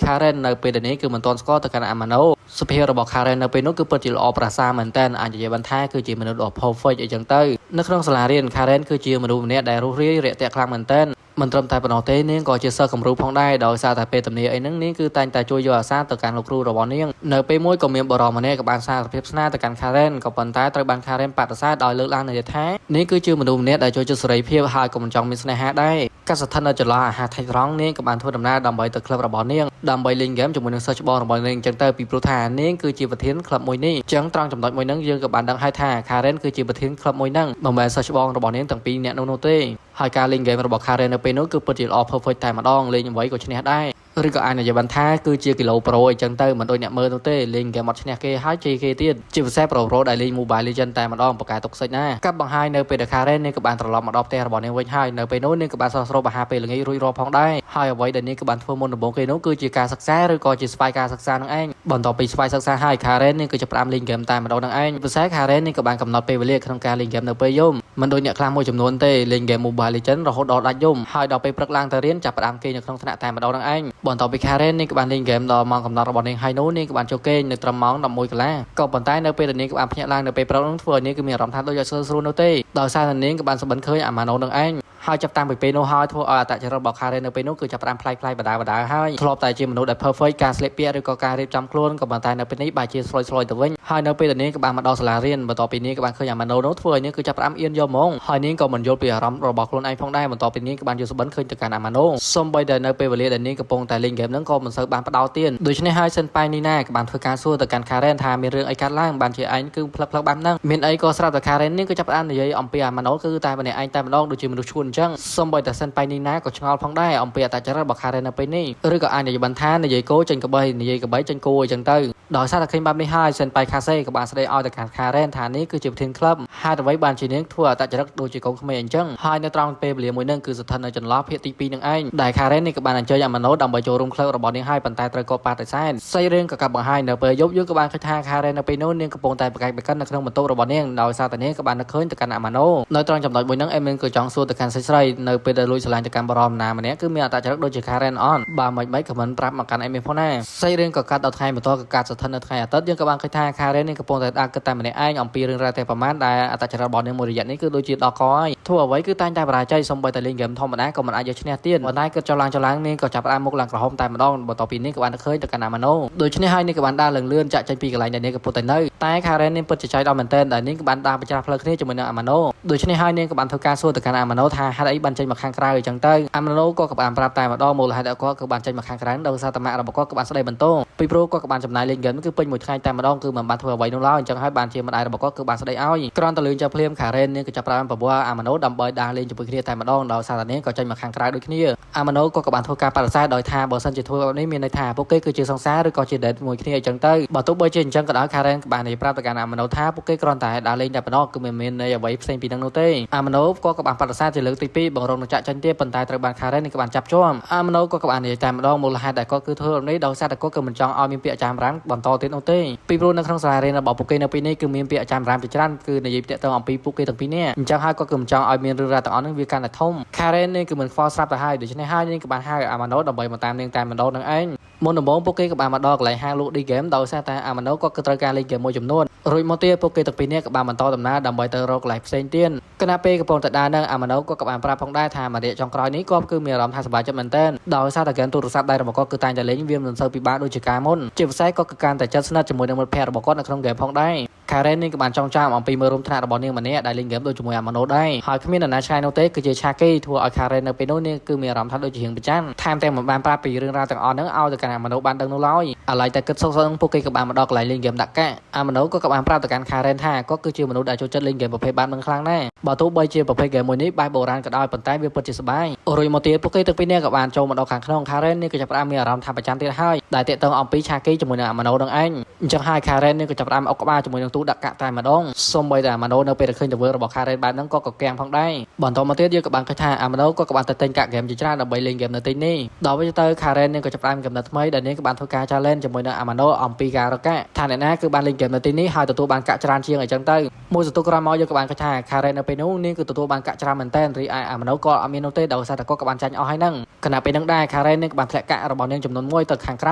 Karen នៅពេលនេះគឺមិនទាន់ស្គាល់ទៅកាន់ Amano សុភាពរបស់ Karen នៅពេលនោះគឺពិតជាល្អប្រសើរមែនទែនអាចនិយាយបានថាគឺជាមនុស្សដ៏ perfect អីចឹងទៅនៅក្នុងសាលារៀន Karen គឺជាមនុស្សម្នាក់ដែលរស់រាយរាក់ទាក់ខ្លាំងមែនទែនមិនត្រឹមតែប៉ុណ្ណោះទេនាងក៏ជាសិស្សគំរូផងដែរដោយសារតែពេលទំនេរអីហ្នឹងនាងគឺតែងតែជួយយកអាសាទៅកាន់លោកគ្រូរបស់នាងនៅពេលមួយក៏មានបរិសម្នាក់ក៏បានសារភាពស្នេហ៍ទៅកាន់ Karen ក៏ប៉ុន្តែត្រូវបាន Karen បដិសេធដោយលើកឡើងនិយាយថានាងគឺជាមនុស្សម្នាក់ដែលចូលចិត្តសេរីភាពហើយក៏មិនចង់មានស្នេហាដែរកាសស្ថិតនៅចន្លោះអាហារថៃត្រង់នាងក៏បានធ្វើដំណើរដើម្បីទៅក្លឹបរបស់នាងដើម្បីលេងហ្គេមជាមួយនឹងសិស្សច្បងរបស់នាងអញ្ចឹងទៅពីព្រោះថានាងគឺជាប្រធានក្លឹបមួយនេះអញ្ចឹងត្រង់ចំណុចមួយហ្នឹងយើងក៏បានដឹងហើយថា Karen គឺជាប្រធានក្លឹបមួយហ្នឹងមិនមែនសិស្សច្បងរបស់នាងទាំងពីរនាក់នោះនោះទេហើយការលេងហ្គេមរបស់ Karen នៅពេលនោះគឺពិតជាល្អ perfect តែម្ដងលេងអ្វីក៏ឈ្នះដែរឬក៏អាចនិយាយបានថាគឺជាគីឡូ Pro អីចឹងទៅមិនដូចអ្នកមើលនោះទេលេងហ្គេមអត់ឈ្នះគេហើយជេរគេទៀតជាពិសេស Pro Pro ដែលលេង Mobile Legends តែម្ដងបកកែទុកសិចណាកាប់បង្ហាញនៅពេលដែល Karen នេះក៏បានត្រឡប់មកដល់ផ្ទះរបស់នាងវិញហើយនៅពេលនោះនាងក៏បានសោះស្រូបអាហារពេលល្ងាចរួចរាល់ផងដែរហើយអ្វីដែលនាងក៏បានធ្វើមុនដំបូងគេនោះគឺជាការសិក្សាឬក៏ជាស្វ័យការសិក្សានឹងឯងបន្ទាប់ពីស្វ័យសិក្សាហើយ Karen នេះគឺចាប់ផ្ដើមលេងហ្គេមតែម្ដងនឹងឯងពិសេស Karen នេះក៏បានកំណត់ពេលវេលាក្នុងការលេងហ្គេមនៅពេលយប់មិនដូចអ្នកខ្លះមួយចំនួនទេលេងហ្គេម Mobile Legends រហូតដល់ដាច់យំហើយដល់ពេលព្រឹកឡើងទៅរៀនចាប់ផ្ដើមគេងនៅក្នុងថ្នាក់តែម្ដងនឹងឯងបន្ទាប់ពី Karen នេះក៏បានលេងហ្គេមដល់ម៉ោងកំណត់របស់នាងហើយនោះនាងក៏បានចូលគេងនៅត្រឹមម៉ោង11កន្លះក៏ប៉ុន្តែនៅពេលដែលនាងក៏បានភ្ញាក់ឡើងនៅពេលព្រឹកនោះធ្វើឲ្យនាងគឺមានអារម្មណ៍ថាដូចអត់ស្រួលនោះទេដោយសារតែនាងក៏បានសម្បិនឃើញអាម៉ាណូនឹងឯង ហើយចាប់តាំងពីពេលនោះហើយធ្វើឲ្យអត្តចរិតរបស់ Karen នៅពេលនោះគឺចាប់ផ្ដើមប្លែកៗបដាបដាហើយធ្លាប់តែជាមនុស្សដែល perfect ការស្លៀកពាក់ឬក៏ការរៀបចំខ្លួនក៏ប៉ុន្តែនៅពេលនេះបែរជាស្លុយស្លុយទៅវិញហើយនៅពេលដែលនាងក៏បានមកដល់សាលារៀនបន្ទាប់ពីនាងក៏បានឃើញអាម៉ាណូនោះធ្វើឲ្យនាងគឺចាប់ផ្ដើមអៀនយកហ្មងហើយនាងក៏មិនយល់ពីអារម្មណ៍របស់ខ្លួនឯងផងដែរបន្ទាប់ពីនាងក៏បានយល់សុបិនឃើញទៅកាន់អាម៉ាណូសូម្បីតែនៅពេលវេលាដែលនាងកំពុងតែលេងហ្គេមហ្នឹងក៏មិនសូវបានផ្ដោតទៀតដូច្នេះហើយសិនប៉ៃនីណាក៏បានធ្វើការសួរទៅកាន់ Karen ថាមានរឿងអីកើតឡើងបានជាឯងគឺផ្លឹកផ្លឹកបែបហ្នឹងមានអីក៏ស្រាប់តែ Karen នាងក៏ចាប់ផ្ដើមនិយាយអំពីអាម៉ាណូគឺតែម្នាក់ឯងតែម្ដងដូចជាមនុស្សឈួនអញ្ចឹងសូម្បីតែសិនប៉ៃនីណាក៏ឆ្ងល់ផងដែរអំពីអត្តចរិតរបស់ Karen នៅពេលនេះឬក៏អាចនិយាយបានថានិយាយគោចេញក្បីនិយាយក្បីចេញគោអញ្ចឹងទៅដោយសារតែឃើញបែបនេះហើយសិនប៉ៃខាសេក៏បានស្ដីឲ្យទៅកាន់ Karen ថានេះគឺជាប្រធានក្លឹបហេតុអ្វីបានជានាងធ្វើអត្តចរិតដូចជាកូនក្មេងអញ្ចឹងហើយនៅត្រង់ពេលវេលាមួយនឹងគឺស្ថិតនៅចន្លោះភាគទី2នឹងឯងដែល Karen នេះក៏បានអញ្ជើញអាម៉ាណូដើម្បីចូលរួមក្លឹបរបស់នាងហើយប៉ុន្តែត្រូវគាត់បដិសេធសាច់រឿងក៏កាប់បង្ហាញនៅពេលយប់យើងក៏បានឃើញថា Karen នៅពេលនោះនាងកំពុងតែប្រកែកប្រកិននៅក្នុងបន្ទប់របស់នាងដោយសារតែនាងក៏បាននឹកឃើញទៅកាន់អាម៉ាណូនៅត្រង់ចំណុចមួយហ្នឹងអេមីនក៏ចង់សួរទៅកាន់ស្រីៗនៅពេលដែលលួចស្រឡាញ់ទៅកាន់បរមណាម្នាក់គឺមានអត្តចរិតដូចជា Karen អត់បើមិនមិនខមមិនប្រាប់មកកាន់អេមីនផងណាសាច់រឿងក៏កាត់ដល់ថ្ងៃបន្តក៏កាត់ស្ថិតនៅថ្ងៃអាទិត្យយើងក៏បានឃើញថា Karen នេះកំពុងតែដើរគិតតែម្នាក់ឯងអំពីរឿងរ៉ាវតែប្រមាណដែលអត្តចរិតរបស់នាងមួយរយៈនេះគឺដូចជាដល់កហើយធ្វើអ្វីគឺតែងតែបរាជ័យសូម្បីតែលេងហ្គេមធម្មតាក៏មិនអាចយកឈ្នះទៀតប៉ុន្តែគិតចឡើងចឡើងនាងក៏ចាប់ផ្ដើមមុខឡើងក្រហមតែម្ដងបន្ទាប់ពីនេះក៏បានឃើញទៅកាន់អាម៉ាណូដូច្នេះហើយនាងក៏បានដើរលឿនលឿនចាក់ចេញពីកន្លែងដែលនាងកំពុងតែនៅតែ Karen នាងពិតជាចៃដល់មែនទែនដែលនាងក៏បានដើរបញ្ច្រាស់ផ្លូវគ្នាជាមួយនឹងអាម៉ាណូដូច្នេះហើយនាងក៏បានធ្វើការសួរទៅកាន់អាម៉ាណូថាហេតុអីបានចេញមកខាងក្រៅអញ្ចឹងទៅអាម៉ាណូក៏បានប្រាប់តែម្ដងមូលហេតុដែលគាត់គឺបានចេញមកខាងក្រៅដោយសារតែម៉ាក់របស់គាត់ក៏បានស្ដីបន្ទោពីព្រោះគាត់ក៏បានចំណាយលេងហ្គេមគឺពេញមួយថ្ងៃតែម្ដងគឺមិនបានធ្វើអ្វីនោះឡើយអញ្ចឹងហើយបានជាម្ដាយរបស់គាត់គឺបានស្ដីឲ្យគ្រាន់តែលឿនចាប់ភ្លាម Karen នាងក៏ចាប់ផ្ដើមបបួលអាម៉ាណូដើម្បីដើរលេងជាមួយគ្នាតែម្ដងដោយសារតែនាងក៏ចេញមកខាងក្រៅដូចគ្នាអាម៉ាណូក៏បានធ្វើការបដិសេធដោយថាបើសិនជាធ្វើបែបនេះមានន័យថាពួកគេគឺជាសង្សារឬក៏ជា date មួយគ្នាអញ្ចឹងទៅបើទោះបីជាអញ្ចឹងក៏ដោយ Karen ក៏បាននិយាយប្រាប់ទៅកាន់អាម៉ាណូថាពួកគេគ្រាន់តែដើរលេងតែប៉ុណ្ណោះគឺមិនមានន័យអ្វីផ្សេងពីនឹងនោះទេអាម៉ាណូក៏បានបដិសេធជាលើកទី2បង្រងនឹងចាក់ចេញទៀតប៉ុន្តែត្រូវបាន Karen នេះក៏បានចាប់ជាប់អាម៉ាណូក៏បាននិយាយតែម្ដងមូលហេតុដែលគាត់គឺធ្វើបែបនេះដោយសារតែគាត់គឺមិនចង់ឲ្យមានពាក្យចាមរាមបន្តទៀតនោះទេពីព្រោះនៅក្នុងសាលារៀនរបស់ពួកគេនៅពេលនេះគឺមានពាក្យចាមរាមជាច្រើនគឺនិយាយទាក់ទងអំពីពួកគេទាំងពីរនាក់អញ្ចឹងហើយគាត់គឺមិនចង់ឲ្យមានរឿងរ៉ាវទាំងអស់ហ្នឹងវាកាន់តែធំ Karen នេះគឺមិនខ្វល់ស្រាប់ទៅហើយដូច្នេះហើយនាងក៏បានហៅអាម៉ាណូដើម្បីមកតាមនាងតែម្ដងនឹងឯងមុនដំបូងពួកគេក៏បានមកដល់កន្លែងហាងលក់ D game ដោយសារតែអាម៉ាណូក៏គឺត្រូវការលេងហ្គេមមួយចំនួនរួចមកទៀតពួកគេទាំងពីរនាក់ក៏បានបន្តដំណើរដើម្បីទៅរកកន្លែងផ្សេងទៀតខណៈពេលកំពុងតែដើរនឹងអាម៉ាណូក៏បានប្រាប់ផងដែរថាមួយរយៈចុងក្រោយនេះគាត់គឺមានអារម្មណ៍ថាសប្បាយចិត្តមែនទែនដោយសារតែហ្គេមទូរស័ព្ទដៃរបស់គាត់គឺតែងតែលេងវាមិនសូវពិបាកដូចជាកាលមុនជាពិសេសគាត់គឺកាន់តែជិតស្និទ្ធជាមួយនឹងមិត្តភ័ក្តិរបស់គាត់នៅក្នុងហ្គេមផងដែរ Karen នេះក៏បានចងចាំអំពីមើលរួមថ្នាក់របស់នាងម្នាក់ដែលលេងហ្គេមដូចជាមួយអាម៉ាណូដែរហើយគ្មាននរណាឆ្ងាយនោះទេគឺជាឆាគីធ្វើឲ្យ Karen នៅពេលនោះនាងគឺមានអារម្មណ៍ថាដូចជារៀងប្រច័ណ្ឌថែមទាំងមិនបានប្រាប់ពីរឿងរ៉ាវទាំងអស់ហ្នឹងឲ្យទៅកាន់អាម៉ាណូបានដឹងនោះឡើយឥឡូវតែគិតសុខៗពួកគេក៏បានមកដល់កន្លែងលេងហ្គេមដាក់កាក់អាម៉ាណូក៏បានប្រាប់ទៅកាន់ Karen ថាគាត់គឺជាមនុស្សដែលចូលចិត្តលេងហ្គេមប្រភេទបែបហ្នឹងខ្លាំងណាស់បើទោះបីជាប្រភេទហ្គេមមួយនេះបែបបុរាណក៏ដោយប៉ុន្តែវាពិតជាសប្បាយរួចមកទៀតពួកគេទាំងពីរនាក់ក៏បានចូលមកដល់ខាងក្នុង Karen នេះក៏ចាប់ផ្ដើមមានអារម្មណ៍ថាប្រច័ណ្ឌទៀតហើយដែលទាក់ទងអំពីឆាគីជាមួយនឹងអាម៉ាណូនឹងឯងអញ្ចឹងហើយ Karen នេះក៏ចាប់ផ្ដើមអុកក្បាលជាមួយនឹងទូដាក់កាក់តែម្ដងសូម្បីតែអាម៉ាណូនៅពេលដែលឃើញទង្វើរបស់ Karen បែបហ្នឹងក៏កកាំងផងដែរបន្តមកទៀតយើងក៏បានឃើញថាអាម៉ាណូក៏បានទៅទិញកាក់ហ្គេមជាច្រើនដើម្បីលេងហ្គេមនៅទីនេះដល់វិញទៅ Karen នេះក៏ចាប់ផ្ដើមកំណត់ថ្មីដែលនាងក៏បានធ្វើការ challenge ជាមួយនឹងអាម៉ាណូអំពីការរកកាក់ថាអ្នកណាគឺបានលេងហ្គេមនៅទីនេះហើយទទួលបានកាក់ច្រើនជាងអញ្ចឹងទៅមួយសន្ទុះក្រោយមកយើងក៏បានឃើញថា Karen នៅពេលនោះនាងគឺទទួលបានកាក់ច្រើនមែនទែនរីឯអាម៉ាណូក៏អត់មាននោះទេដោយសារតែគាត់ក៏បានចាញ់អស់ហើយហ្នឹងខណៈពេលហ្នឹងដែរ Karen នេះក៏បានធ្លាក់កាក់របស់នាងចំនួន1ទៅខាងក្រ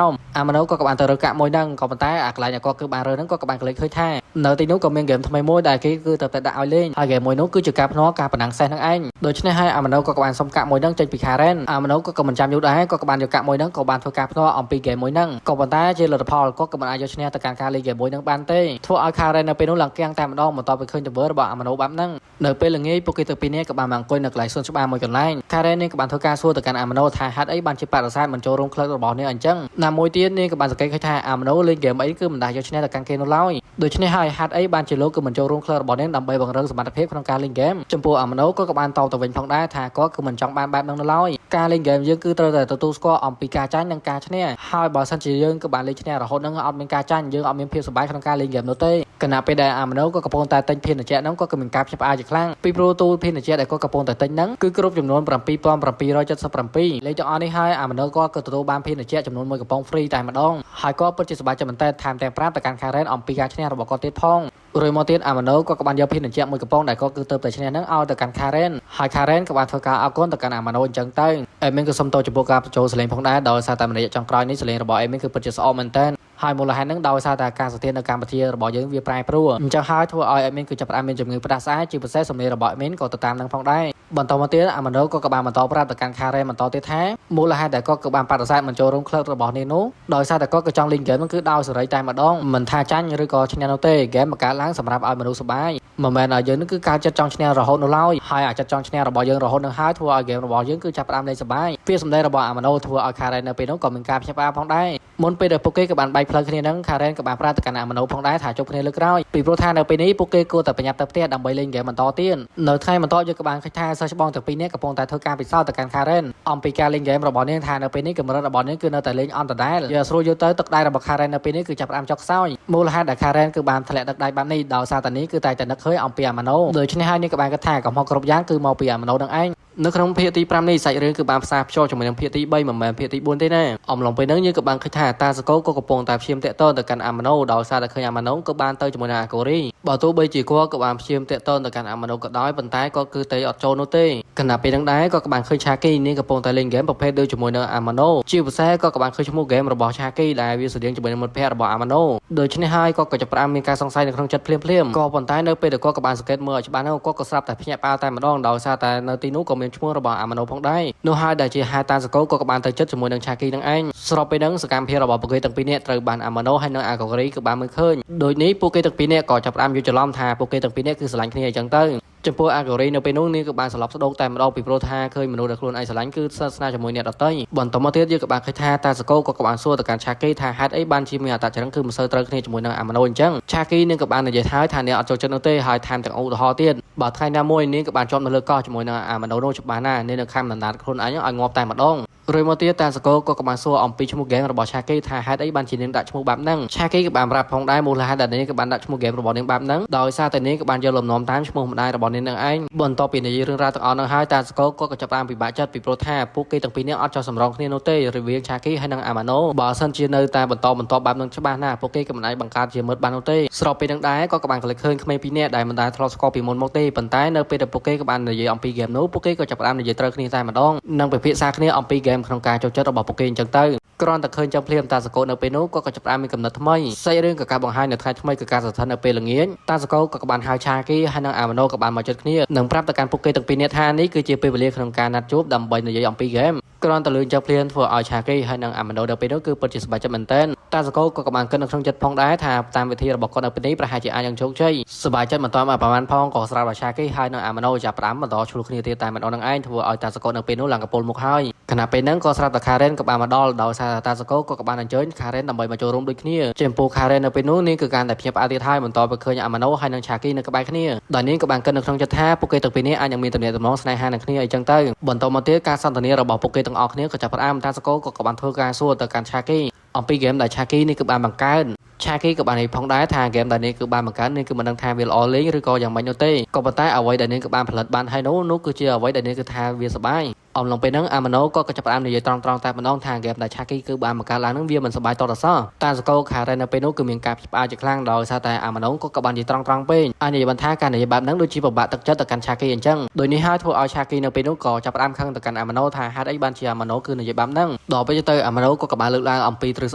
ោមអាម៉ាណូក៏បានទៅរើកាក់មួយហ្នឹងក៏ប៉ុន្តែអាកន្លែងដែលគាត់គឺបានរើហ្នឹងក៏បានក្លេចឃើញថានៅទីនោះក៏មានហ្គេមថ្មីមួយដែលគេគឺទៅតែដាក់ឲ្យលេងហើយហ្គេមមួយនោះគឺជាការភ្នាល់ការប្រណាំងសេះហ្នឹងឯងដូច្នេះហើយអាម៉ាណូក៏បានសុំកាក់មួយហ្នឹងចេញពី Karen អាម៉ាណូក៏មិនចាំយូរដែរក៏បានយកកាក់មួយហ្នឹងក៏បានធ្វើការភ្នាល់អំពីហ្គេមមួយហ្នឹងក៏ប៉ុន្តែជាលទ្ធផលគាត់ក៏មិនអាចយកឈ្នះទៅកាន់ការលេងហ្គេមមួយហ្នឹងបានទេធ្វើឲ្យ Karen នៅពេលនោះឡើងគាំងតែម្ដងបន្ទាប់ពីឃើញទង្វើរបស់អាម៉ាណូបែបហ្នឹងនៅពេលល្ងាចពួកគេទាំងពីរនាក់ក៏បានមកអង្គុយនៅកន្លែងសួនច្បារមួយកន្លែង Karen នេះក៏បានធ្វើការសួរទៅកាន់អាម៉ាណូថាហេតុអីបានជាបដិសេធមិនចូលរួមក្លឹបរបស់នាងអញ្ចឹងណាមួយទៀតនាងក៏បានសង្កេតឃើញថាអាម៉ាណូលេងហ្គេមអីគឺមិនដែលយកឈ្នះទៅកាន់គេនោះឡើយដូច្នេះហើយហេតុអីបានជាលោកគឺមិនចូលរួមក្លឹបរបស់នាងដើម្បីបង្រឹងសមត្ថភាពក្នុងការលេងហ្គេមចំពោះអាម៉ាណូក៏បានតបទៅវិញផងដែរថាគាត់គឺមិនចង់បានបែបហ្នឹងនោះឡើយការលេងហ្គេមយើងគឺត្រូវតែទទួលស្គាល់អំពីការចាញ់និងការឈ្នះហើយបើសិនជាយើងក៏បានលេងឈ្នះរហូតហ្នឹងអត់មានការចាញ់យើងអត់មានភាពសប្បាយក្នុងការលេងហ្គេមនោះទេខណៈពេលដែលអាម៉ាណូក៏កំពុងតែទិញភេសជ្ជៈហ្នឹងក៏មានការភ្ញាក់ផ្អើលជាខ្លាំងពីព្រោះទូភេសជ្ជៈដែលគាត់កំពុងតែទិញហ្នឹងគឺគ្រប់ចំនួន7777លេខទាំងអស់នេះហើយអាម៉ាណូក៏ទទួលបានភេសជ្ជៈចំនួនមួយកំប៉ុងហ្វ្រីតែម្ដងហើយក៏ពិតជាសប្បាយចិត្តមែនទែនថែមទាំងប្រាប់ទៅកាន់ Karen អំពីការឈ្នះរបស់គាត់ទៀតផងរួចមកទៀតអាម៉ាណូក៏បានយកភេសជ្ជៈមួយកំប៉ុងដែលគាត់គឺទៅតែឈ្នះហ្នឹងឲ្យទៅកាន់ Karen ហើយ Karen ក៏បានធ្វើការអរគុណទៅកាន់អាម៉ាណូអញ្ចឹងទៅអេមីនក៏សុំទោសចំពោះការបញ្ចូលសលេងផងដែរដោយសារតែម្នាក់ចុងក្រោយនេះសលេងរបស់អេមីនគឺពិតជាស្អប់មែនទែន ហើយមូលហេតុហ្នឹងដោយសារតែអាកាសធាតុនៅកម្ពុជារបស់យើងវាប្រែប្រួលអញ្ចឹងហើយធ្វើឲ្យ admin គឺចាប់ផ្ដើមមានជំងឺផ្ដាសាយជាពិសេសសំឡេងរបស់ admin ក៏ទៅតាមនឹងផងដែរបន្តមកទៀតអាម៉ាណូក៏បានបន្តប្រាប់ទៅកាន់ខារ៉េបន្តទៀតថាមូលហេតុដែលគាត់ក៏បានបដិសេធមិនចូលរួមក្លឹបរបស់នេះនោះដោយសារតែគាត់ក៏ចង់លេងហ្គេមហ្នឹងគឺដោយសេរីតែម្ដងមិនថាចាញ់ឬក៏ឈ្នះនោះទេហ្គេមបង្កើតឡើងសម្រាប់ឲ្យមនុស្សសប្បាយមិនមែនឲ្យយើងនឹងគឺការចិត្តចង់ឈ្នះរហូតនោះឡើយហើយអាចិត្តចង់ឈ្នះរបស់យើងរហូតនឹងហើយធ្វើឲ្យហ្គេមរបស់យើងគឺចាប់ផ្ដើមលេងសប្បាយពាក្យសម្ដីរបស់អាម៉ាណូធ្វើឲ្យខារ៉េនៅពេលនោះក៏មានការភ្ញាក់ផ្អើលផងដែរមុនពេលដែលពួកគេក៏បានបែកផ្លូវគ្នានឹងខារ៉េនក៏បានប្រាប់ទៅកាន់អាម៉ាណូផងដែរថាជួបគ្នាលើកក្រោយពីព្រោះថានៅពេលនេះពួកគេគួរតែប្រញាប់ទៅផ្ទះដើម្បីលេងហ្គេមបន្តទៀតនៅថ្ងៃបន្តយើងក៏បានឃើញថាសិស្សច្បងទាំងពីរនាក់កំពុងតែធ្វើការពិសោធន៍ទៅកាន់ខារ៉េនអំពីការលេងហ្គេមរបស់នាងថានៅពេលនេះកម្រិតរបស់នាងគឺនៅតែលេងអន់ដដែលយកស្រួលយកទៅទឹកដៃរបស់ខារ៉េននៅពេលនេះគឺចាប់ផ្ដើមចុកខ្សោយមូលហេតុដែលខារ៉េនគឺបានធ្លាក់ទឹកដៃបែបនេះដោយសារតែនេះគឺតែតែនឹកឃើញអំពីអាម៉ាណូដូច្នេះហើយនេះក៏បានគិតថាកំហុសគ្រប់យ៉ាងគឺមកពីអាម៉ាណូនឹងឯងនៅក្នុងភាគទី5នេះសាច់រឿងគឺបានផ្សារភ្ជាប់ជាមួយនឹងភាគទី3មិនមែនភាគទី4ទេណាអំឡុងពេលហ្នឹងយើងក៏បានឃើញថាតាសកូក៏កំពុងតែព្យាយាមតាក់ទងទៅកាន់អាម៉ាណូដោយសារតែឃើញអាម៉ាណូក៏បានទៅជាមួយនឹងអាកូរីបើទោះបីជាគាត់ក៏បានព្យាយាមតាក់ទងទៅកាន់អាម៉ាណូក៏ដោយប៉ុន្តែគាត់គឺតែអត់ចូលនោះទេខណៈពេលហ្នឹងដែរក៏បានឃើញឆាគីនាងកំពុងតែលេងហ្គេមប្រភេទដូចជាមួយនឹងអាម៉ាណូជាពិសេសក៏បានឃើញឈ្មោះហ្គេមរបស់ឆាគីដែលវាស្រដៀងជាមួយនឹងមិត្តភ័ក្តិរបស់អាម៉ាណូដូច្នេះហើយគាត់ក៏ចាប់ផ្ដើមមានការសង្ស័យនៅក្នុងចិត្តភ្លាមៗក៏ប៉ុន្តែនៅពេលដែលគាត់ក៏បានសង្កេតមើលឲ្យច្បាស់នោះគាត់ក៏ស្រាប់តែភ្ញាក់ផ្អើលតែម្ដងដោយសារតែនៅទីនោះក៏មានឈ្មោះរបស់អាម៉ាណូផងដែរនោះហើយដែលជាហេតុតាសកូក៏បានទៅចិត្តជាមួយនឹងឆាគីនឹងឯងស្របពេលហ្នឹងសកម្មភាពរបស់ពួកគេទាំងពីរនាក់ត្រូវបានអាម៉ាណូហើយនិងអាកូរីក៏បានមើលឃើញដូចនេះពួកគេទាំងពីរនាក់ក៏ចាប់ផ្ដើមយល់ច្រឡំថាពួកគេទាំងពីរនាក់គឺស្រឡាញ់គ្នាអញ្ចឹងទៅចំពោះអាកូរីនៅពេលនោះនាងក៏បានសន្លប់ស្ដោកតែម្ដងពីព្រោះថាឃើញមនុស្សដែលខ្លួនឯងស្រឡាញ់គឺស្និទ្ធស្នាលជាមួយអ្នកដទៃបន្តមកទៀតយើងក៏បានឃើញថាតាសកូក៏បានសួរទៅកាន់ឆាគីថាហេតុអីបានជាមានអត្តចរិតគឺមិនសូវត្រូវគ្នាជាមួយនឹងអាម៉ាណូអញ្ចឹងឆាគីនាងក៏បាននិយាយថាថានាងអត់ចូលចិត្តនោះទេហើយថែមទាំងឧទាហរណ៍ទៀតបើថ្ងៃណាមួយនាងក៏បានជាប់នៅលើកោះជាមួយនឹងអាម៉ាណូនោះច្បាស់ណាស់នាងនឹងខំដណ្ដើមខ្លួនឯងឲ្យងាប់តែម្ដងរួចមកទៀតតាសកូក៏បានសួរអំពីឈ្មោះហ្គេមរបស់ឆាគីថាហេតុអីបានជានាងដាក់ឈ្មោះបែបហ្នឹងឆាគីក៏បានប្រាប់ផងដែរមូលហេតុដែលនាងក៏បានដាក់ឈ្មោះហ្គេមរបស់នាងបែបហ្នឹងដោយសារតែនាងក៏បានយកលំនាំតាមឈ្មោះម្ដាយរបស់នាងនឹងឯងបន្ទាប់ពីនិយាយរឿងរ៉ាវទាំងអស់ហ្នឹងហើយតាសកូក៏ចាប់ផ្ដើមពិបាកចិត្តពីព្រោះថាពួកគេទាំងពីរនាក់អត់ចោះសម្រងគ្នានោះទេរវាងឆាគីហើយនិងអាម៉ាណូបើសិនជានៅតែបន្តបន្តបែបហ្នឹងច្បាស់ណាស់ពួកគេក៏មិនអាចបង្កើតជាមិត្តបាននោះទេស្របពេលហ្នឹងដែរក៏បានក្លេចឃើញក្មេងពីរនាក់ដែលមិនដែលធ្លាប់ស្គាល់ពីមុនមកទេប៉ុន្តែនៅពេលដែលពួកគេក៏បាននិយាយអំពីហ្គេមនោះពួកគេក៏ចាប់ផ្ដើមនិយាយត្រូវគ្នាតែម្ដងនិងពិភាក្សាគ្នាអំពីហ្គេមក្នុងការចូលចិត្តរបស់ពួកគេអញ្ចឹងទៅគ្រាន់តែឃើញចឹងភ្លាមតាសកូនៅពេលនោះក៏ចាប់ផ្ដើមមានកំណត់ថ្មីសាច់រឿងក៏ការបង្ហាញនៅថ្ងៃថ្មីក៏ការស្ថិតនៅពេលល្ងាចតាសកូក៏បានហៅឆាគីហើយនិងអាម៉ាណូក៏បានមកចិត្តគ្នានិងប្រាប់ទៅកាន់ពួកគេទាំងពីរនាក់ថានេះគឺជាពេលវេលាក្នុងការណាត់ជួបដើម្បីនិយាយអំពីហ្គេមគ្រាន់តែលឺចឹងភ្លាមធ្វើឲ្យឆាគីហើយនិងអាម៉ាណូនៅពេលនោះគឺពិតជាសប្បាយចិត្តមែនទែនតាសកូក៏បានគិតនៅក្នុងចិត្តផងដែរថាតាមវិធីរបស់គាត់នៅពេលនេះប្រហែលជាអាចនឹងជោគជ័យសប្បាយចិត្តមិនទាន់មកប្រហែលផងក៏ស្រាប់តែឆាគីហើយនិងអាម៉ាណូចាប់ផ្ដើមបន្តឆ្លោះគ្នាទៀតតែម្ដងនឹងឯងធ្វើឲ្យតាសកូនៅពេលនោះឡើងកពូលមុខហើយខណៈពេលហ្នឹងក៏ស្រាប់តែខារ៉េនក៏បានមកដល់ដោយសារតាសកូក៏បានអញ្ជើញខារ៉េនដើម្បីមកចូលរួមដូចគ្នាចំពោះខារ៉េននៅពេលនោះនាងគឺកាន់តែភ្ញាក់ផ្អើលទៀតហើយបន្តទៅឃើញអាម៉ាណូហើយនិងឆាគីនៅក្បែរគ្នាដោយនាងក៏បានគិតនៅក្នុងចិត្តថាពួកគេទាំងពីរនេះអាចនឹងមានទំនាក់ទំនងស្នេហានឹងគ្នាអីចឹងទៅបន្តមកទៀតការសន្ទនារបស់ពួកគេទាំងអស់គ្នាក៏ចាប់ផ្ដើមតាសកូក៏បានធ្វើការសួរទៅកាន់ឆាគីអំពីហ្គេមដែលឆាគីនេះគឺបានបង្កើតឆាគីក៏បាននិយាយផងដែរថាហ្គេមដែលនេះគឺបានបង្កើតនេះគឺមិនដឹងថាវាល្អលេងឬក៏យ៉ាងម៉េចនោះទេក៏ប៉ុន្តែអ្វីដែលនាងក៏បានផលិតបានហើយនោះគឺជាអ្វីដែលនាងគឺថាវាសប្បាយអំឡុងពេលហ្នឹងអាម៉ាណូក៏ចាប់ផ្ដើមនិយាយត្រង់ៗតែម្ដងថាហ្គេមដែលឆាគីគឺបានបង្កើតឡើងហ្នឹងវាមិនសប្បាយតតសោះតាសកូខារ៉េននៅពេលនោះគឺមានការផ្អើលជាខ្លាំងដោយសារតែអាម៉ាណូក៏បាននិយាយត្រង់ៗពេកអាចនិយាយបានថាការនិយាយបែបហ្នឹងដូចជាពិបាកទឹកចិត្តទៅកាន់ឆាគីអញ្ចឹងដោយនេះហើយធ្វើឲ្យឆាគីនៅពេលនោះក៏ចាប់ផ្ដើមខឹងទៅកាន់អាម៉ាណូថាហេតុអីបានជាអាម៉ាណូគឺនិយាយបែបហ្នឹងដល់ពេលទៅអាម៉ាណូក៏បានលើកឡើងអំពីទ្រឹស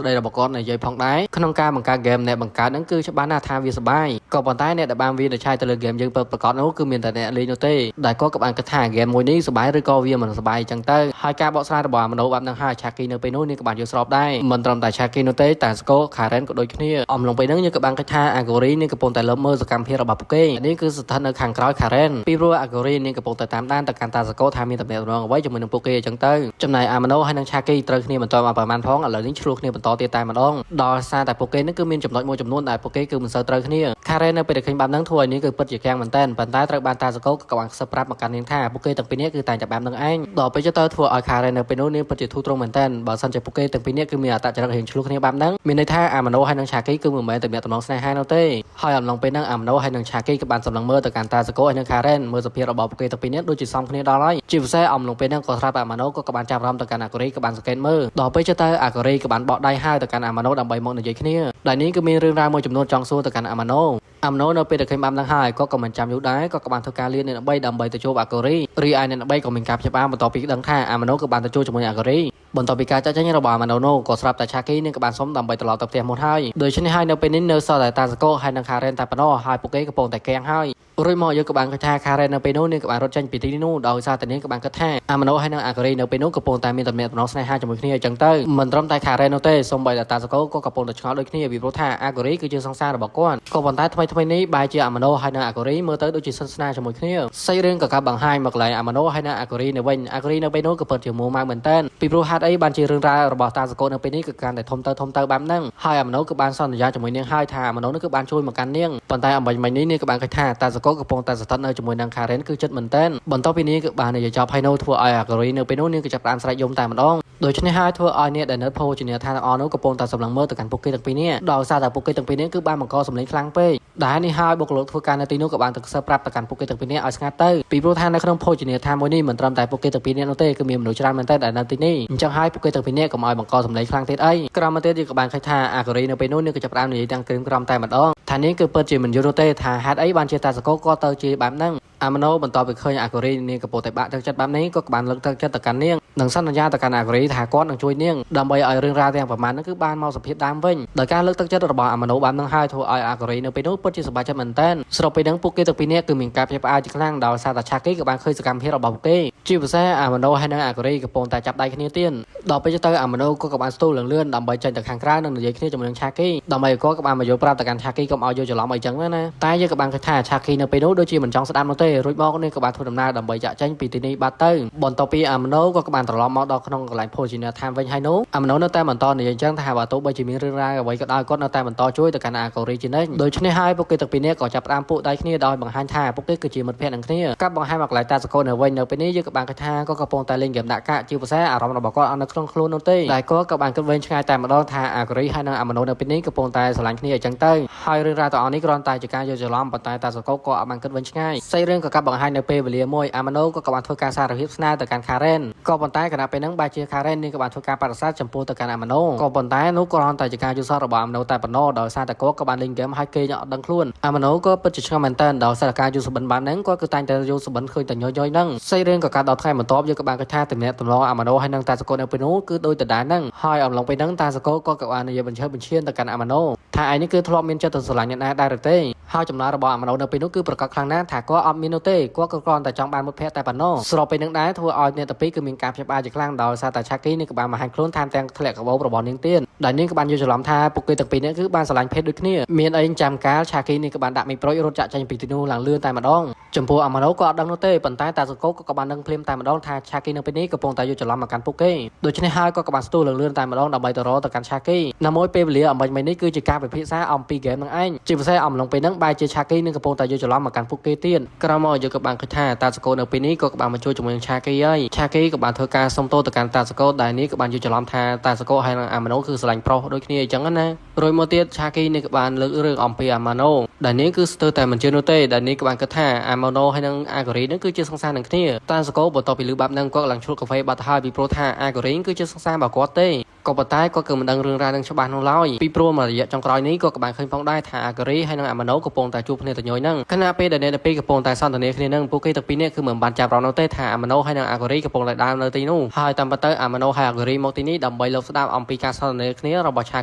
្ដីរបស់គាត់និយាយផងដែរក្នុងការបង្កើតហ្គេមអ្នកបង្កើតហ្នឹងគឺច្បាស់ណាស់ថាវាសប្បាយក៏ប៉ុន្តែអ្នកដែលបានវានិច្ឆ័យទៅលើហ្គេមយើងពិតប្រាកដនោះគឺមានតែអ្នកលេងនោះទេដែលគាត់ក៏បានគិតថាហ្គេមមួយនេះសប្បាយឬក៏វាមិនសប្បាយអញ្ចឹងទៅហើយការបកស្រាយរបស់អាម៉ាណូបែបហ្នឹងហើយឆាគីនៅពេលនោះនេះក៏បានយល់ស្របដែរមិនត្រឹមតែឆាគីនោះទេតាស្កូខារ៉េនក៏ដូចគ្នាអំឡុងពេលហ្នឹងយើងក៏បានគិតថាអាកូរីនេះកំពុងតែលបមើលសកម្មភាពរបស់ពួកគេនេះគឺស្ថិតនៅខាងក្រោយខារ៉េនពីព្រោះអាកូរីនេះកំពុងតែតាមដានទៅកាន់តាស្កូថាមានតំណែងអ្វីជាមួយនឹងពួកគេអញ្ចឹងទៅចំណែកអាម៉ាណូហើយនិងឆាគីត្រូវគ្នាបន្តមកប្រហែលផងឥឡូវនេះឆ្លោះគ្នាបន្តទៀតតែម្ដងដោយសារតែពួកគេនេះគឺមានចំណុចមួយចំនួនដែលពួកគេគឺមិនសូវត្រូវគ្នាខារ៉េននៅពេលដែលឃើញបែបហ្នឹងធ្វើឲ្យនាងគឺពិតជាខាំងមែនតើប៉ុន្តែត្រូវបានតាសកូក៏បានខ្សឹបប្រាប់មកកាន់នាងថាពួកគេទាំងពីរនាក់គឺតែងតែបែបហ្នឹងឯងដល់ពេលទៅធ្វើឲ្យខារ៉េននៅពេលនោះនាងពិតជាធូរទ្រង់មែនតើបើសិនជាពួកគេទាំងពីរនាក់គឺមានអត្តចរិតរៀងឆ្លោះគ្នាបែបហ្នឹងមានន័យថាអាម៉ាណូហើយនិងឆាគីគឺមិនមែនតែមានតំណងស្នេហានោះទេហើយអំឡុងពេលហ្នឹងអាម៉ាណូហើយនិងឆាគីក៏បានសម្លឹងមើលទៅកាន់តាសកូហើយនិងខារ៉េនមើលសភាពរបស់ពួកគេទាំងពីរនាក់ដូចជាសមគ្នាដល់ហើយជាពិសេសអំឡុងពេលហ្នឹងក៏ស្រាប់អាម៉ាណូក៏បានចាប់អារម្មណ៍ទៅកាន់អាកូរីក៏បានសង្កេតមើលដល់ពេលទៅអាកូរីក៏បានបកដៃហៅទៅកាន់អាម៉ាណូដើម្បីមកនិយាយគ្នាដែលនេះគឺមានរឿងរ៉ាវមួយចំនួនចង់សួរទៅកាន់អាម៉ាណូ អាម៉ាណូនៅពេលដែលឃើញបែបហ្នឹងហើយគាត់ក៏មិនចាំយូរដែរគាត់ក៏បានធ្វើការលៀនអ្នកដើម្បីដើម្បីទៅជួបអាកូរីរីឯអ្នកដើម្បីក៏មានការព្យាបាលបន្ទាប់ពីដឹងថាអាម៉ាណូគឺបានទៅជួបជាមួយអាកូរីបន្ទាប់ពីការចាក់ចេញរបស់អាម៉ាណូណូក៏ស្រាប់តែឆាគីនឹងក៏បានសុំដើម្បីត្រឡប់ទៅផ្ទះមុនហើយដូច្នេះហើយនៅពេលនេះនៅសល់តែតាសកូហើយនិងខារ៉េនតែប៉ុណ្ណោះហើយពួកគេកំពុងតែកៀងហើយរួចមកយើងក៏បានគិតថាខារ៉េននៅពេលនោះនាងក៏បានរត់ចេញពីទីនោះដោយសារតែនាងក៏បានគិតថាអាម៉ាណូហើយនិងអាកូរីនៅពេលនោះកំពុងតែមានទំនាក់ទំនងស្នេហាជាមួយគ្នាអញ្ចឹងទៅមិនត្រឹមតែខារ៉េននោះទេសូម្បីតែតាសកូក៏កំពុងតែឆ្ងល់ដូចគ្នាពីព្រោះថាអាកូរីគឺជាសង្សាររបស់គាត់ក៏ប៉ុន្តែថ្មីថ្មីនេះបែរជាអាម៉ាណូហើយនិងអាកូរីមើលទៅដូចជាស្និទ្ធស្នាលជាមួយគ្នាសាច់រឿងក៏កាប់បង្ហាញមកកន្លែងអាម៉ាណូហើយនិងអាកូរីនៅវិញអាកូរីនៅពេលនោះក៏ពិតជាមួម៉ៅមែនទែនពីព្រោះហេតុអីបានជារឿងរ៉ាវរបស់តាសកូនៅពេលនេះគឺកាន់តែធំទៅធំទៅបែបហ្នឹងហើយអាម៉ាណូក៏បានសន្យាជាមួយនាងហើយថាអាម៉ាណូនោះគឺបានជួយមកកាន់នាងប៉ុន្តែអំបញ្ញមិញនេះនាងក៏បានគិតថាតាសកូកំពុងតែស្ថិតនៅជាមួយនឹងខារ៉េនគឺចិត្តមែនទែនបន្ទាប់ពីនេះគឺបាននិយាយចប់ហើយនោះធ្វើឲ្យអាកូរីនៅពេលនោះនាងក៏ចាប់ផ្ដើមស្រែកយំតែម្ដងដូច្នេះហើយធ្វើឲ្យអ្នកដែលនៅភោជនីយដ្ឋានទាំងអស់នោះកំពុងតែសម្លឹងមើលទៅកាន់ពួកគេទាំងពីរនាក់ដោយសារតែពួកគេទាំងពីរនាក់គឺបានបង្កសម្លេងខ្លាំងពេកដែលនេះហើយបុគ្គលិកធ្វើការនៅទីនោះក៏បានទៅខ្សឹបប្រាប់ទៅកាន់ពួកគេទាំងពីរនាក់ឲ្យស្ងាត់ទៅពីព្រោះថានៅក្នុងភោជនីយដ្ឋានមួយនេះមិនត្រឹមតែពួកគេទាំងពីរនាក់នោះទេគឺមានមនុស្សច្រើនមែនទែនដែលនៅទីនេះអញ្ចឹងហើយពួកគេទាំងពីរនាក់កុំឲ្យបង្កសម្លេងខ្លាំងទៀតអីក្រោយមកទៀតយើងក៏បានឃើញថាអាកូរីនៅពេលនោះនាងក៏ចាប់ផ្ដើមនិយាយទាំងក្រៀមក្រំតែម្ដងថានាងគឺពិតជាមិនយល់នោះទេថាហេតុអីបានជាតាសកូក៏ទៅជាបែបហ្នឹងអាម៉ាណូបន្ទាប់ពីឃើញអាកូរីនាងកំពុងតែបាក់ទឹកចិត្តបែបនេះក៏បានលើកទឹកចិត្តទៅកាន់នាងនិងសន្យាទៅកាន់អាកូរីថាគាត់នឹងជួយនាងដើម្បីឲ្យរឿងរ៉ាវទាំងប្រមាណហ្នឹងគឺបានមកសភាពដើមវិញដោយការលើកទឹកចិត្តរបស់អាម៉ាណូបែបហ្នឹងហើយធ្វើឲ្យអាកូរីនៅពេលនោះពិតជាសប្បាយចិត្តមែនទែនស្របពេលហ្នឹងពួកគេទាំងពីរនាក់គឺមានការភ្ញាក់ផ្អើលជាខ្លាំងដោយសារតែឆាគីក៏បានឃើញសកម្មភាពរបស់ពួកគេជាពិសេសអាម៉ាណូហើយនិងអាកូរីកំពុងតែចាប់ដៃគ្នាទៀតដល់ពេលទៅអាម៉ាណូក៏បានស្ទូលលឿនដើម្បីចេញទៅខាងក្រៅនិងនិយាយគ្នាជាមួយនឹងឆាគីដើម្បីឲ្យគាត់ក៏បានមកយល់ប្រាប់ទៅកាន់ឆាគីកុំឲ្យយល់ច្រឡំអីចឹងណាតែយើងក៏បានឃើញថាឆាគីនៅពេលនោះដូចជាមិនចង់ស្ដាប់នោះទេរួចមកនេះក៏បានធ្វើដំណើរដើម្បីចាក់ចេញពីទីនេះបាត់ទៅបន្ទាប់ពីអាម៉ាណូក៏បានត្រឡប់មកដល់ក្នុងកន្លែងភោជនីយដ្ឋានវិញហើយនោះអាម៉ាណូនៅតែបន្តនិយាយអញ្ចឹងថាបើទោះបីជាមានរឿងរ៉ាវអ្វីក៏ដោយគាត់នៅតែបន្តជួយទៅកាន់អាកូរីជានិច្ចដូច្នេះហើយពួកគេទាំងពីរនាក់ក៏ចាប់ផ្ដើមពួកដៃគ្នាដោយបង្ហាញថាពួកគេគឺជាមិត្តភក្តិនឹងគ្នាកាប់បង្ហាញមកកន្លែងតាសកូននៅវិញនៅពេលនេះយើងក៏បានឃើញថាគាត់កំពុងតែលេងហ្គេមដាក់កាក់ជាពិសេសអារម្មណ៍របស់គាត់អត់នៅក្នុងខ្លួននោះទេតែគាត់ក៏បានគិតវែងឆ្ងាយតែម្ដងថាអាកូរីហើយនិងអាម៉ាណូនៅពេលនេះកំពុងតែស្រឡាញ់គ្នាអញ្ចឹងទៅហើយរឿងរ៉ាវទាំងអស់នេះគ្រាន់តែជាការយល់ច្រឡំប៉ុន្តែតាសកូក៏អត់បានគិតវែងឆ្ងាយសាច់រឿងក៏កាប់បង្ហាញនៅពេលវេលាមួយអាម៉ាណូក៏បានធ្វើការសារភាពស្នេហ៍ទៅកាន់ខារ៉េនក៏ប៉ុន្តែខណៈពេលហ្នឹងបែរជាខារ៉េននេះក៏បានធ្វើការបដិសេធចំពោះទៅកាន់អាម៉ាណូក៏ប៉ុន្តែនោះគ្រាន់តែជាការយល់សប្តិរបស់អាម៉ាណូតែប៉ុណ្ណោះដោយសារតែគាត់ក៏បានលេងហ្គេមហើយគេអត់ដឹងខ្លួនអាម៉ាណូក៏ពិតជាឆ្ងល់មែនទែនដោយសារតែការយល់សុបិនបានហ្នឹងគាត់គឺតែងតែយល់សុបិនឃើញតែញយៗហ្នឹងសាច់រឿងក៏កាត់ដល់ថ្ងៃបន្ទាប់យើងក៏បានគិតថាទំនាក់ទំនងអាម៉ាណូហើយនិងតាសកូនៅពេលនោះគឺដូចដដែលហ្នឹងហើយអំឡុងពេលហ្នឹងតាសកូក៏ក៏បាននិយាយបញ្ឆេះបញ្ឈានទៅកាន់អាម៉ាណូថាឯនេះគឺធ្លាប់មានចិត្តទៅស្រឡាញ់អ្នកណាដែរឬទេហើយចម្លើយរបស់អាម៉ាណូនៅពេលនោះគឺប្រកាសខ្លាំងណាស់ថាគាត់អត់មាននោះទេគាត់ក៏គ្រាន់តែចង់បានមិត្តភក្តិតែប៉ុណ្ណោះស្របពេលនឹងដែរធ្វើឲ្យអ្នកទាំងពីរគឺមានការភ្ញាក់ផ្អើលជាខ្លាំងដោយសារតែឆាគីនេះក៏បានបង្ហាញខ្លួនថែមទាំងធ្លាក់កាបូបរបស់នាងទៀតដែលនាងក៏បានយល់ច្រឡំថាពួកគេទាំងពីរនាក់គឺបានស្រឡាញ់ភេទដូចគ្នាមានអីចាំកាលឆាគីនេះក៏បានដាក់មីប្រូចរត់ចាក់ចេញពីទីនោះឡើងលឿនតែម្ដងចំពោះអាម៉ាណូក៏អត់ដឹងនោះទេប៉ុន្តែតាសកូក៏បានដឹងភ្លាមតែម្ដងថាឆាគីនៅពេលនេះកំពុងតែយល់ច្រឡំមកកាន់ពួកគេដូច្នេះហើយក៏បានស្ទូលលឿនតែម្ដងដើម្បីទៅរកទៅកាន់ឆាគីណាមួយពេលវេលាអំបញ្ញមិញនេះគឺជាការពិភាក្សាអំពីហ្គេមនឹងឯងជាពិសេសអំឡុងពេលហ្នឹងបែរជាឆាគីនឹងកំពុងតែយល់ច្រឡំមកកាន់ពួកគេទៀតក្រោយមកយើងក៏បានឃើញថាតាសកូនៅពេលនេះក៏បានមកជួយជាមួយនឹងឆាគីហើយឆាគីក៏បានធ្វើការសុំទោសទៅកាន់តាសកូដែលនេះក៏បានយល់ច្រឡំថាតាសកូហើយនិងអាម៉ាណូគឺស្រឡាញ់ប្រុសដូចគ្នាអញ្ចឹងណារួចមកទៀតឆាគីនេះក៏បានលើករឿងអំពីអាម៉ាណូដែលនេះគឺស្ទើរតែមិនជឿនោះទេដែលនេះក៏បានគិតថាអាម៉ាណូហើយនិងអាកូរីនឹងគឺជាសង្សារនឹងគ្នាតាសកូបន្ទាប់ពីលឺបែបហ្នឹងគាត់ឡើងឆ្លុតកាហ្វេបាត់ហើយពីព្រោះថាអាកូរីគឺជាសង្សាររបស់គាត់ទេក៏ប៉ុន្តែគាត់គឺមិនដឹងរឿងរ៉ាវនឹងច្បាស់នោះឡើយពីព្រោះមួយរយៈចុងក្រោយនេះក៏បានឃើញផងដែរថាអាកូរីហើយនិងអាម៉ាណូកំពុងតែជួបគ្នាតញយហ្នឹងខណៈពេលដែលអ្នកទាំងពីរកំពុងតែសន្ទនាគ្នាហ្នឹងពួកគេទាំងពីរនាក់គឺមិនបានចាប់អារម្មណ៍នោះទេថាអាម៉ាណូហើយនិងអាកូរីកំពុងតែដើរនៅទីនោះហើយតាមពិតទៅអាម៉ាណូហើយអាកូរីមកទីនេះដើម្បីលបស្ដាប់អំពីការសន្ទនាគ្នារបស់ឆា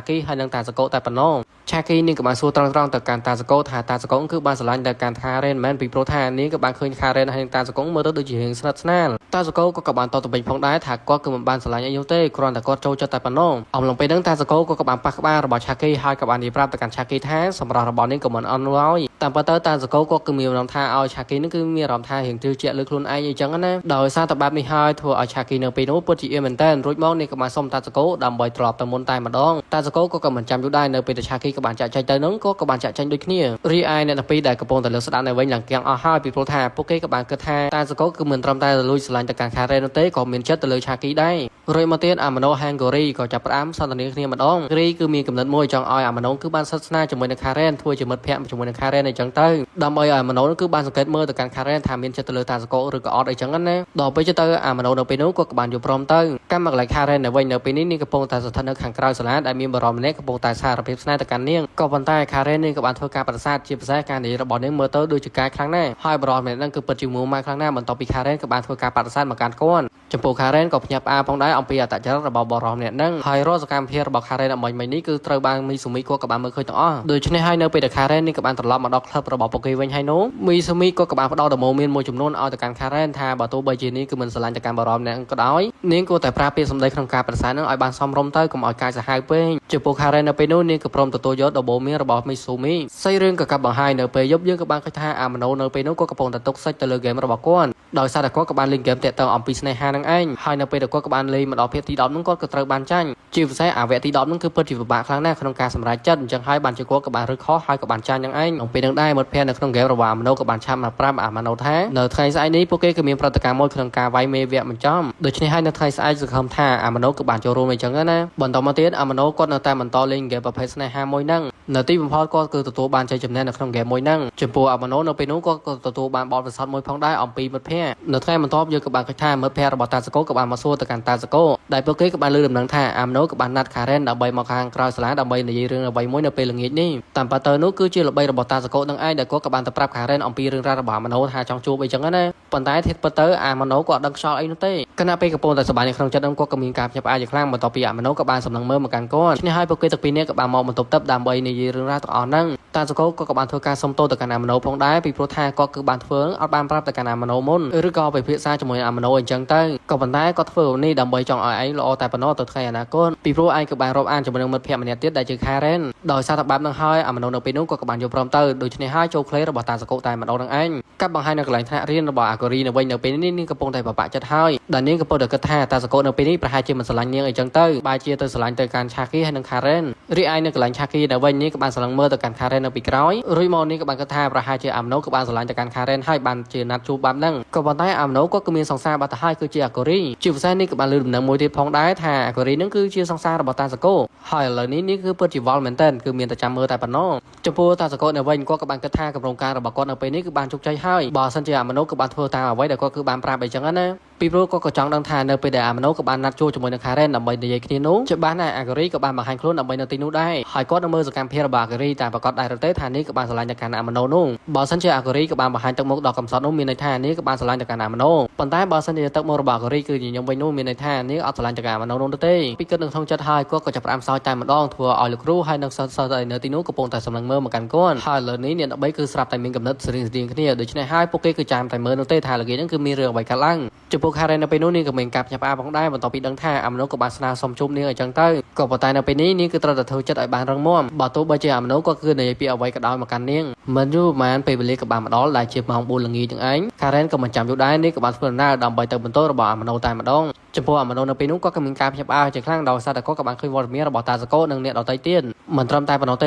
គីហើយនិងតាសកូតែប៉ុណ្ណោះឆាគីនេះក៏បានសួរត្រង់ៗទៅកាន់តាសកូថាតាសកូគឺបានស្រឡាញ់ទៅកាន់ខារ៉េនមែនពីព្រោះថានាងក៏បានឃើញខារ៉េនហើយនិងតាសកូមើលទៅដូចជារឿងស្និទ្ធស្នាលតាសកូក៏បានតបទៅវិញផងដែរថាគាត់គឺមិនបានស្រឡាញ់អីនោះទេគ្រាន់តែគាត់ចូលចិត្តតែប៉ុណ្ណោះអំឡុងពេលហ្នឹងតាសកូក៏បានប៉ះក្បាលរបស់ឆាគីហើយក៏បាននិយាយប្រាប់ទៅកាន់ឆាគីថាសម្រាប់របស់នាងក៏មិនអន់ឡើយតាមពិតទៅតាសកូក៏គឺមានអារម្មណ៍ថាឲ្យឆាគីនឹងគឺមានអារម្មណ៍ថារៀងជឿជាក់លើខ្លួនឯងអីចឹងណាដោយសារតែបែបនេះហើយធ្វើឲ្យឆាគីនៅពេលនោះពិតជាអៀនមែនតើរួចមកនេះក៏បានសុំតាសកូដើម្បីត្រឡប់ទៅមុនតែម្ដងតាសកូក៏មិនចាំយូរដែរនៅពេលដែលឆាគីក៏បានចាក់ចេញទៅនឹងក៏បានចាក់ចេញដូចគ្នារីឯអ្នកទាំងពីរដែលកំពុងតែលើស្ដាប់នៅវិញឡើងគៀងអស់ហើយពីព្រោះថាពួកគេក៏បានគិតថាតាសកូគឺមិនត្រឹមតែលួចស្រឡាញ់ទៅកាន់ខារ៉េនោះទេក៏មានចិត្តទៅលើឆាគីដែររួចមកទៀតអាម៉ាណូហាងកូរីក៏ចាប់ផ្ដើមសន្ទនាគ្នាម្ដងរីគឺមានកំណត់មួយចង់ឲ្យអាម៉ាណូគឺបានសិតស្នាជាមួយនឹងខារ៉េនធ្វើជាមិត្តភក្តិជាមួយនឹងខារ៉េនអីចឹងទៅដើម្បីឲ្យអាម៉ាណូគឺបានសង្កេតមើលទៅកាន់ខារ៉េនថាមានចិត្តទៅលើតាសកូឬក៏អត់អីចឹងណាដល់ពេលទៅអាម៉ាណូនៅពេលនោះក៏បានយល់ព្រមទៅកម្មមកកន្លែងខារ៉េននៅវិញនៅពេលនេះនាងកំពុងតែស្ថិតនៅខាងក្រៅសាលាដែលមានបរិមម្នាក់កំពុងតែសារភាពស្នេហ៍ទៅកាន់ កាន់នាងក៏ប៉ុន្តែ Karen នាងក៏បានធ្វើការបដិសេធជាពិសេសការនិយាយរបស់នាងមើលទៅដូចជាកាយខ្លាំងណាស់ហើយបរិសម្នាក់ហ្នឹងគឺពិតជាមួម៉ៅខ្លាំងណាស់បន្ទាប់ពី Karen ក៏បានធ្វើការបដិសេធមកកាន់គាត់ចំពោះ Karen ក៏ភ្ញាក់ផ្អើលផងដែរអំពីអត្តចរិតរបស់បរិសម្នាក់ហ្នឹងហើយរាល់សកម្មភាពរបស់ Karen អំបញ្ញមិញនេះគឺត្រូវបាន Misumi គាត់ក៏បានមើលឃើញទាំងអស់ដូច្នេះហើយនៅពេលដែល Karen នេះក៏បានត្រឡប់មកដល់ក្លឹបរបស់ពួកគេវិញហើយនោះ Misumi ក៏ក៏បានផ្ដល់ដំបូន្មានមួយចំនួនឲ្យទៅកាន់ Karen ថាបើទោះបីជានេះគឺមិនស្រឡាញ់ទៅកាន់បរិសម្នាក់ក៏ដោយនាងគួរតែប្រើពាក្យសម្ដីក្នុងការបដិសេធនឹងឲ្យបានសមរម្យទៅកុំឲ្យកាយសាហាវពេកចំពោះ Karen នៅពេលនោះនាងក៏ព្រមទទួលយកដំបូន្មានរបស់ Misumi សាច់រឿងក៏កាប់បង្ហាញនៅពេលយប់យើងក៏បានឃើញថាអាម៉ាណូនៅពេលនោះក៏កំពុងតែទុកសាច់ទៅលើហ្គេមរបស់គាត់ដោយសារតែគាត់ក៏បានលេងហ្គេមតាក់ទងអំពីស្នេហានឹងឯងហើយនៅពេលដែលគាត់ក៏បានលេងមកដល់ភាគទី10នោះគាត់ក៏ត្រូវបានចាញ់ជាពិសេសអាវគ្គទី10នោះគឺពិតជាពិបាកខ្លាំងណាស់ក្នុងការសម្រេចចិត្តអញ្ចឹងហើយបានជាគាត់ក៏បានរឹកខុសហើយក៏បានចាញ់នឹងឯងក្នុងពេលនឹងដែរមិត្តភ័ក្តិនៅក្នុងហ្គេមរបស់អាម៉ាណូក៏បានឆាប់មកប្រាប់អាម៉ាណូថានៅថ្ងៃស្អែកនេះពួកគេក៏មានប្រតិកម្មមួយក្នុងការវាយមេវគ្គបញ្ចំដូច្នេះហើយនៅថ្ងៃស្អែកសង្ឃឹមថាអាម៉ាណូក៏បានចូលរួមអញ្ចឹងណាបន្តមកទៀតអាម៉ាណូគាត់នៅតែបន្តលេងហ្គេមប្រភេទស្នេហាមួយហ្នឹងនៅទីបំផុតគាត់គឺទទួលបានជ័យជំនះនៅក្នុងហ្គេមមួយហ្នឹងចំពោះអាម៉ាណូនៅពេលនោះគាត់ក៏ទទួលបានបទពិសោធន៍មួយផងដែរអំពីមិត្តភ័ក្តិនៅថ្ងៃបន្ទាប់យើងក៏បានឃើញថាមិត្តភ័ក្តិរបស់តាសកូក៏បានមកសួរទៅកាន់តាសកូដែលពួកគេក៏បានលើដំណឹងថាអាម៉ាណូក៏បានណាត់ខារ៉េនដើម្បីមកខាងក្រោយសាលាដើម្បីនិយាយរឿងអ្វីមួយនៅពេលល្ងាចនេះតាមប៉ាទៅនោះគឺជាល្បីរបស់តាសកូនឹងឯងដែលគាត់ក៏បានទៅប្រាប់ខារ៉េនអំពីរឿងរ៉ាវរបស់អាម៉ាណូថាចង់ជួបអីចឹងណាប៉ុន្តែធៀបពិតទៅអាម៉ាណូក៏អត់ដឹងខ្យល់អីនោះទេខណៈពេលកំពុងតែសប្បាយនៅក្នុងចិត្តនឹងគាត់ក៏មានការភ្ញាក់ផ្អើលយ៉ាងខ្លាំងបន្ទាប់ពីអាម៉ាណូក៏បានសម្លឹងមើលមកកាន់គាត់នេះហើយពួកគេទាំងពីរនាក់ក៏បានមកបន្ទប់ទឹកដើម្បីនិយាយរឿងរ៉ាវទាំងអស់ហ្នឹងតាសកូក៏បានធ្វើការសុំទោសទៅកាន់អាម៉ាណូផងដែរពីព្រោះថាគាត់គឺបានធ្វើអត់បានប្រាប់ទៅកាន់អាម៉ាណូមុនឬក៏ពិភាក្សាជាមួយអាម៉ាណូអញ្ចឹងទៅក៏ប៉ុន្តែគាត់ធ្វើនេះដើម្បីចង់ឲ្យឯងល្អតែប៉ុណ្ណោះទៅថ្ងៃអនាគតពីព្រោះឯងក៏បានរាប់អានជាមួយនឹងមិត្តភ័ក្តិម្នាក់ទៀតដែលជាខារ៉េនដោយសារតែបែបហ្នឹងហើយអាម៉ាណូនៅពេលនោះក៏បានយល់ព្រមទៅដូច្នេះហើយចូលក្លេរបស់តាសកូតែម្ដងនឹងឯងកាប់បង្ហាញនៅកន្លែងថ្នាក់រៀនរបស់អាកូរីនៅវិញនៅពេលនេះនាងកំពុងតែបបាក់ចិត្តហើយដែលនាងកំពុងតែគិតថាតាសកូនៅពេលនេះប្រហែលជាមិនស្រឡាញ់នាងអីចឹងទៅបែរជាទៅស្រឡាញ់ទៅកាន់ឆាគីហើយនិងខារ៉េនរីឯនៅកន្លែងឆាគីនៅវិញនេះក៏បានស្រឡាញ់មើលទៅកាន់ខារ៉េននៅពីក្រោយរួចមកនេះក៏បានគិតថាប្រហែលជាអាម៉ាណូក៏បានស្រឡាញ់ទៅកាន់ខារ៉េនហើយបានជាណាត់ជួបបែបហ្នឹងក៏ប៉ុន្តែអាម៉ាណូក៏គឺមានសង្សារបាត់ទៅហើយគឺជាអាកូរីជាពិសេសនេះក៏បានលើដំណឹងមួយទៀតផងដែរថាអាកូរីហ្នឹងគឺជាសង្សាររបស់តាសកូហើយឥឡូវនេះនេះគឺពិតជាវល់មែនទែនគឺមានតែចាំមើលតែប៉ុណ្ណោះចំពោះតាសកូនៅវិញគាត់ក៏បានគិតថាកម្រងការរបស់គាត់នៅពេលនេះគឺបានជោគជ័យហើយបើសិនជាអាម៉ាណូក៏បានធ្វើតាមអ្វីដែលគាត់គឺបានប្រាប់អីចឹងណាពីព្រោះគាត់ក៏ចង់ដឹងថានៅពេលដែលអាម៉ាណូក៏បានណាត់ជួបជាមួយនឹងខារ៉េនដើម្បីនិយាយគ្នានោះច្បាស់ណាស់អាកូរីក៏បានបង្ហាញខ្លួនដើម្បីនៅទីនោះដែរហើយគាត់នឹងមើលសកម្មភាពរបស់អាកូរីតែប្រកាសដែរឬទេថានេះក៏បានស្រឡាញ់ទៅកាន់អាម៉ាណូនោះបើសិនជាអាកូរីក៏បានបង្ហាញទឹកមុខដល់កំសត់នោះមានន័យថានេះក៏បានស្រឡាញ់ទៅកាន់អាម៉ាណូប៉ុន្តែបើសិនជាទឹកមុខរបស់អាកូរីគឺញញឹមវិញនោះមានន័យថានេះអត់ស្រឡាញ់ទៅកាន់អាម៉ាណូនោះទេពីគិតនៅក្នុងចិត្តហើយគាត់ក៏ចាប់ផ្ដើមសើចតែម្ដងធ្វើឲ្យលោកគ្រូហើយនឹងសិស្សសិស្សនៅទីនោះកំពុងតែសម្លឹងមើលមកកាន់គាត់ហើយលើនេះអ្នក13គឺស្រាប់តែមានកំណត់ស្រៀងស្រៀងគ្នាដូច្នេះហើយពួកគេគឺចាំតែមើលនោះទេថាល្ងាចហ្នឹងគឺមានរឿងអ្វីកើតឡើងចំពោះខារ៉េននៅពេលនោះនាងក៏មានការភ្ញាក់ផ្អើលផងដែរបន្ទាប់ពីដឹងថាអាម៉ាណូក៏បានស្នើសុំជួបនាងអញ្ចឹងទៅក៏ប៉ុន្តែនៅពេលនេះនាងគឺត្រូវតែធ្វើចិត្តឲ្យបានរឹងមាំបើទោះបីជាអាម៉ាណូក៏គឺនិយាយពីអ្វីក៏ដោយមកកាន់នាងមិនយូរប៉ុន្មានពេលវេលាក៏បានមកដល់ដែលជាម៉ោង4ល្ងាចទាំងឯងខារ៉េនក៏មិនចាំយូរដែរនាងក៏បានធ្វើដំណើរដើម្បីទៅបន្ទប់របស់អាម៉ាណូតែម្ដងចំពោះអាម៉ាណូនៅពេលនោះគាត់ក៏មានការភ្ញាក់ផ្អើលជាខ្លាំងដោយសារតែគាត់ក៏បានឃើញវត្តមានរបស់តាសកូនិងអ្នកដទៃទៀតមិនត្រឹមតែប៉ុណ្ណោះទ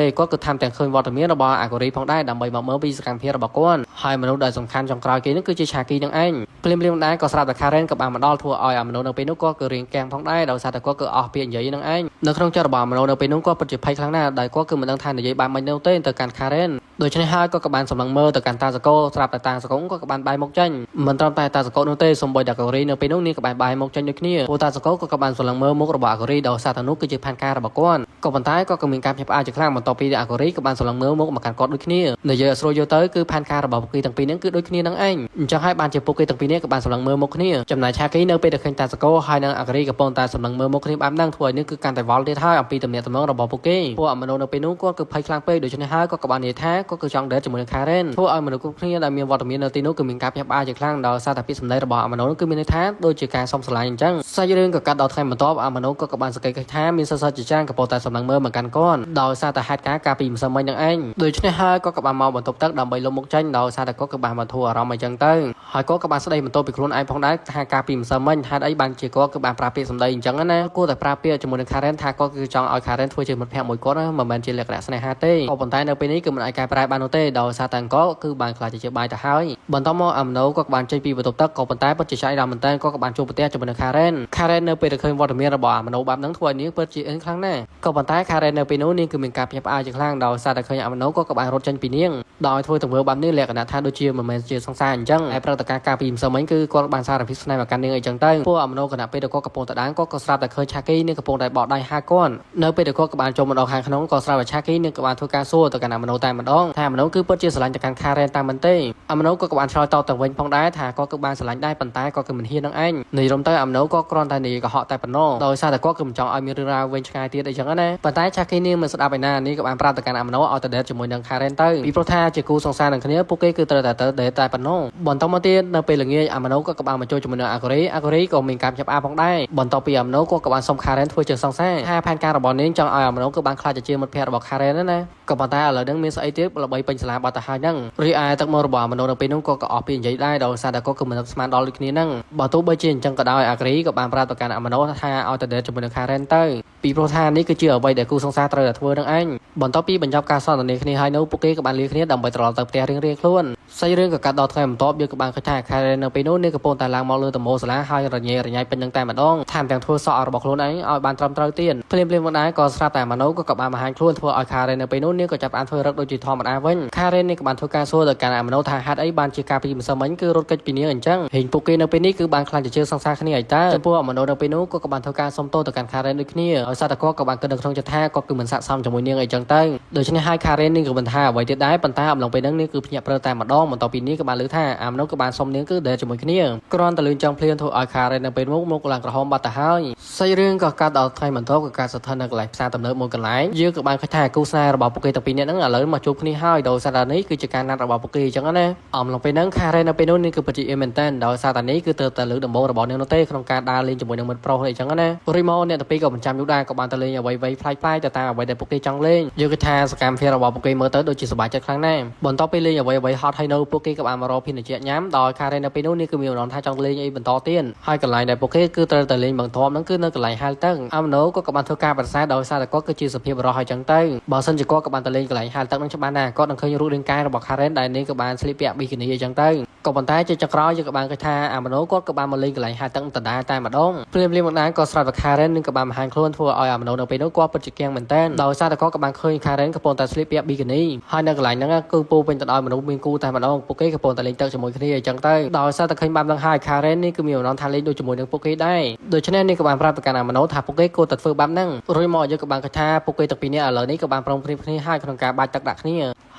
េគាត់គឺថែមទាំងឃើញវត្តមានរបស់អាកូរីផងដែរដើម្បីមកមើលពីសកម្មភាពរបស់គាត់ហើយមនុស្សដែលសំខាន់ចុងក្រោយគេនោះគឺជាឆាគីនឹងឯងភ្លាមៗដែរក៏ស្រាប់តែខារ៉េនក៏បានមកដល់ធ្វើឲ្យអាម៉ាណូនៅពេលនោះគាត់គឺរៀងកាំងផងដែរដោយសារតែគាត់គឺអស់ពាក្យនិយាយនឹងឯងនៅក្នុងចិត្តរបស់អាម៉ាណូនៅពេលនោះគាត់ពិតជាភ័យខ្លាំងណាស់ដែលគាត់គឺមិនដឹងថានិយាយបានមិននោះទេទៅកាន់ខារ៉េនដូច្នេះហើយគាត់ក៏បានសម្លឹងមើលទៅកាន់តាសកូស្រាប់តែតាសកូក៏បានបែរមុខចេញមិនត្រឹមតែតាសកូនោះទេសូម្បីតែកូរីនៅពេលនោះនាងក៏បានបែរមុខចេញដូចគ្នាព្រោះតាសកូក៏បានសម្លឹងមើលមុខរបស់អាកូរីដោយសារតែនោះគឺជាផែនការរបស់គាត់ក៏ប៉ុន្តែគាត់ក៏មានការភ្ញាក់ផ្អើលជាខ្លាំងបន្ទាប់ពីអាកូរីក៏បានសម្លឹងមើលមុខមកកាន់គាត់ដូចគ្នានិយាយឲ្យស្រួលយល់ទៅគឺផែនការរបស់ពួកគេទាំងពីរហ្នឹងគឺដូចគ្នានឹងឯងអញ្ចឹងហើយបានជាពួកគេទាំងពីរនេះក៏បានសម្លឹងមើលមុខគ្នាចំណែកឆាគីនៅពេលដែលឃើញតាសកូហើយនិងអាកូរីកំពុងតែសម្លឹងមើលមុខគ្នាបែបហ្នឹងធ្វើឲ្យនេះគឺកាន់តែវល់ទៀតហើយអំពីទំនាក់ទំនងរបស់ពួកគេពួកអាម៉ាណូនៅពេលនោះគាត់គឺភ័យខ្លាំងពេកដូច្នេះហើយគាត់ក៏បាននិយាយថាគាត់គឺចង់ date ជាមួយនឹងខារ៉េនធ្វើឲ្យមនុស្សគ្រប់គ្នាដែលមានវត្តមាននៅទីនោះគឺមានការភ្ញាក់ផ្អើលជាខ្លាំងដោយសារតែពាក្យសម្ដីរបស់អាម៉ាណូគឺមានន័យថាដូចជាការសុំស្រឡាញ់អញ្ចឹងសាច់រឿងក៏កាត់ដល់ថ្ងៃបន្ទាប់អាម៉ាណូក៏បានសង្កេតឃើញថាមានសិស្សជាច្រើនកំពុងតែសម្លឹងមើលមកកាន់គាត់ដោយសារតែហេតុការណ៍កាលពីម្សិលមិញនឹងឯងដូច្នេះហើយគាត់ក៏បានមកបន្ទប់ទឹកដើម្បីលុបមុខចេញដោយសារតែគាត់ក៏បានបន្ធូរអារម្មណ៍អញ្ចឹងទៅហើយគាត់ក៏បានស្ដីបន្ទោសពីខ្លួនឯងផងដែរថាកាលពីម្សិលមិញហេតុអីបានជាគាត់គឺបានប្រើពាក្យសម្ដីអញ្ចឹងណាគួរតែប្រើពាក្យជាមួយនឹង Karen ថាគាត់គឺចង់ឲ្យ Karen ធ្វើជាមិត្តភក្តិមួយគាត់ណាមិនមែនជាលក្ខណៈស្នេហាទេក៏ប៉ុន្តែនៅពេលនេះគឺមិនអាចកែប្រែបាននោះទេដោយសារតែអង្គគឺបានក្លាយជាបាយទៅហើយបន្តមកអាម៉ាណូក៏បានចេញពីបន្ទប់ទឹកក៏ប៉ុន្តែពិតជាចៃដន្យមែនតើគាត់ក៏បានជួបប្រទះជាមួយនឹង Karen Karen នៅពេលដែលឃើញវត្តមានរបស់អាម៉ាណូបែបហ្នឹងធ្វើឲ្យនាងពិតជាអិនខ្លាំងណាស់ក៏ប៉ុន្តែ Karen នៅពេលនោះនាងគឺមានការភ្ញាក់ផ្អើលជាខ្លាំងដោយសារតែឃើញអាម៉ាណូក៏បានរត់ចេញពីនាង ដោយធ្វើទង្វើបែបនេះលក្ខណៈថាដូចជាមិនមែនជាសង្សារអញ្ចឹងឯព្រឹត្តិការណ៍កាលពីម្សិលមិញគឺគាត់បានសារភាពស្នេហ៍មកកាន់នាងអីចឹងទៅពួកអាមណូគណៈពេលដែលគាត់កំពុងតែដើរគាត់ក៏ស្រាប់តែឃើញឆាគីនាងកំពុងតែបកដៃហាគាត់នៅពេលដែលគាត់ក៏បានចូលមកដល់ខាងក្នុងក៏ស្រាប់តែឆាគីនាងក៏បានធ្វើការសួរទៅកាន់អាមណូតែម្ដងថាអាមណូគឺពិតជាស្រឡាញ់ទៅកាន់ខារ៉ែនតាមមិនទេអាមណូក៏បានឆ្លើយតបទៅវិញផងដែរថាគាត់គឺបានស្រឡាញ់ដែរប៉ុន្តែគាត់គឺមិនហ៊ាននឹងឯងនិយាយរំទៅអាមណូក៏គ្រាន់តែនិយាយកុហកតែប៉ុណ្ណោះដោយសារតែគាត់គឺមិនចង់ឲ្យមានរឿងរ៉ាវវែងឆ្ងាយទៀតអីចឹងណាប៉ុន្តែឆាគីនាងមិនស្ដាប់ឯណានេះក៏បានប្រាប់ទៅកាន់អាមណូឲ្យទៅ date ជាមួយនឹងខារ៉ែនទៅពីព្រោះថាជាគូសង្សារនឹងគ្នាពួកគេគឺត្រូវតែទៅ date តែប៉ុណ្ណោះបន្តមកទៀតនៅពេលល្ងាចអាមណូក៏បានមកចូលជាមួយនឹងអាកូរីអាកូរីក៏មានការចាប់អាផងដែរបន្ទាប់ពីអាមណូក៏បានសុំខារ៉ែនធ្វើជាសង្សារថាផែនការរបស់នាងចង់ឲ្យអាមណូគឺបានក្លាយទៅជាមិត្តភក្តិរបស់ខារ៉ែនណាក៏ប៉ុន្តែឥឡូវហ្នឹងមានស្អីទៀតល្បីពេញសាលាបាត់ទៅហើយហ្នឹងរីឯទឹកមករបស់អាមណូនៅពេលនោះក៏ក៏អស់ពីនិយាយដែរដោយសារតែគាត់គឺមិននឹកស្មានដល់ដូចគ្នាហ្នឹងបើទោះបីជាអញ្ចឹងក៏ដោយអាកូរីក៏បានប្រាប់ទៅកាន់អាមណូថាឲ្យទៅ date ជាមួយនឹងខារ៉ែនទៅពីព្រោះថានេះគឺជាអ្វីដែលគូសង្សារត្រូវតែធ្វើនឹងឯងបន្ទាប់ពីបញ្ចប់ការសន្ទនាគ្នាហើយនោះពួកគេក៏បានលាគ្នាដើម្បីត្រឡប់ទៅផ្ទះរៀងៗខ្លួនសាច់រឿងក៏កាត់ដល់ថ្ងៃបន្ទាប់យើងក៏បានឃើញថាខារ៉ែននៅពេលនោះនាងកំពុងតែឡើងមកលើដំបូលសាលាហើយរញ៉េរញ៉ៃពេញនឹងតែម្ដងថែមទាំងធ្វើសក់របស់ខ្លួនឯងឲ្យបានត្រឹមត្រូវទៀតភ្លាមៗមកដែរក៏ស្រាប់តែម៉ាណូក៏បានបង្ហាញខ្លួនធ្វើឲ្យខារ៉ែននៅពេលនោះនាងក៏ចាប់បានធ្វើរឹកដូចជាធម្មតាវិញខារ៉ែននេះក៏បានធ្វើការសួរទៅកាន់អាម៉ាណូថាហេតុអីបានជាការពីម្សិលមិញគឺរត់គេចពីនាងអញ្ចឹងហេងពួកគេនៅពេលនេះគឺបានខ្លាចជាសង្សារគ្នាឲ្យតើចំពោះអាម៉ាណូនៅពេលនោះក៏បានធ្វើការសុំទោសទៅកាន់ខារ៉ែនដូចគ្នាដោយសារតែគាត់ក៏បានគិតនៅក្នុងចិត្តថាគាត់គឺមិនស័ក្តិសមជាមួយនាងអីចឹងទៅដូច្នេះហើយខារ៉ែននេះក៏មិនថាអ្វីទៀតដែរប៉ុន្តែអំឡុងពេលហ្នឹងនាងគឺភ្ញាក់ព្រឹលតែម្ដងបន្ទាប់ពីនេះក៏បានលើថាអាម៉ាណូក៏បានសុំនាងគឺ date ជាមួយគ្នាគ្រាន់តែលឺចង់ភ្លៀងធ្វើឲ្យខារ៉ែននៅពេលមុខឡើងក្រហមបាត់ទៅហើយសាច់រឿងក៏កាត់ដល់ថ្ងៃបន្ទាប់ក៏ការស្ថិតនៅកន្លែងផ្សារទំនើបមួយកន្លែងយើងក៏បានឃើញថាគូស្នេហ៍របស់ពួកគេទាំងពីរនាក់ហ្នឹងឥឡូវមកជួបគ្នាហើយដោយសារតែនេះគឺជាការណាត់របស់ពួកគេអញ្ចឹងណាអំឡុងពេលហ្នឹងខារ៉ែននៅពេលនោះនេះគឺពិតជាអៀនមែនតើដោយសារតែនេះគឺទៅតែលើកដំបូងរបស់នាងនោះទេក្នុងការដើរលេងជាមួយនឹងមិត្តប្រុសអីចឹងណារីម៉ូអ្នកទាំងពីរក៏មិនចាំយូរដែរក៏បានទៅលេងអ្វីៗប្លែកៗទៅតាមអ្វីដែលពួកគេចង់លេងយើងគឺថាសកម្មភាពរបស់ពួកគេមើលទៅដូចជាសប្បាយចិត្តខ្លាំងណាស់បន្ទាប់ពីលេងអ្វីៗហត់ហើយនៅពួកគេក៏បានមករកភេសជ្ជៈញ៉ាំដោយខារ៉ែននៅពេលនោះនេះគឺមានអារម្មណ៍ថាចង់លេងអីបន្តទៀតហើយកន្លែងដែលពួកគេគឺត្រូវតែលេងបន្ទាប់ហ្នឹងគឺនៅកន្លែងហែលទឹកអាមណូក៏បានធ្វើការបដិសេធដោយសារតែគាត់គឺជាសុភាពបុរសហើយចឹងទៅបើសិនជាគាត់ក៏បានទៅលេងកន្លែងហែលទឹកហ្នឹងច្បាស់ណាស់គាត់នឹងឃើញរូបរាងកាយរបស់ខារ៉ែនដែលនេះក៏បានស្លៀកពាក់ប៊ីគីនីអីចឹងទៅក៏ប៉ុន្តែជាចុងក្រោយយើងក៏បានឃើញថាអាម៉ាណូគាត់ក៏បានមកលេងកន្លែងហែលទឹកដដែលតែម្ដងភ្លាមៗមកដែរក៏ស្រាប់តែខារ៉ែននឹងក៏បានបង្ហាញខ្លួនធ្វើឲ្យអាម៉ាណូនៅពេលនោះគាត់ពិតជាគៀងមែនទែនដោយសារតែគាត់ក៏បានឃើញខារ៉ែនកំពុងតែស្លៀកពាក់ប៊ីគីនីហើយនៅកន្លែងហ្នឹងគឺពោពេញទៅដោយមនុស្សមានគូតែម្ដងពួកគេកំពុងតែលេងទឹកជាមួយគ្នាអញ្ចឹងទៅដោយសារតែឃើញបែបហ្នឹងហើយខារ៉ែននេះគឺមានអារម្មណ៍ថាលេងដូចជាមួយនឹងពួកគេដែរដូច្នេះនេះក៏បានប្រាប់ទៅកាន់អាម៉ាណូថាពួកគេគួរតែធ្វើបែបហ្នឹងរួចមកយើងក៏បានឃើញថាពួកគេទាំងពីរនាក់ឥឡូវនេះក៏បានព្រមព្រៀងគ្នាហើយក្នុងការបាច់ទឹកដាក់គ្ន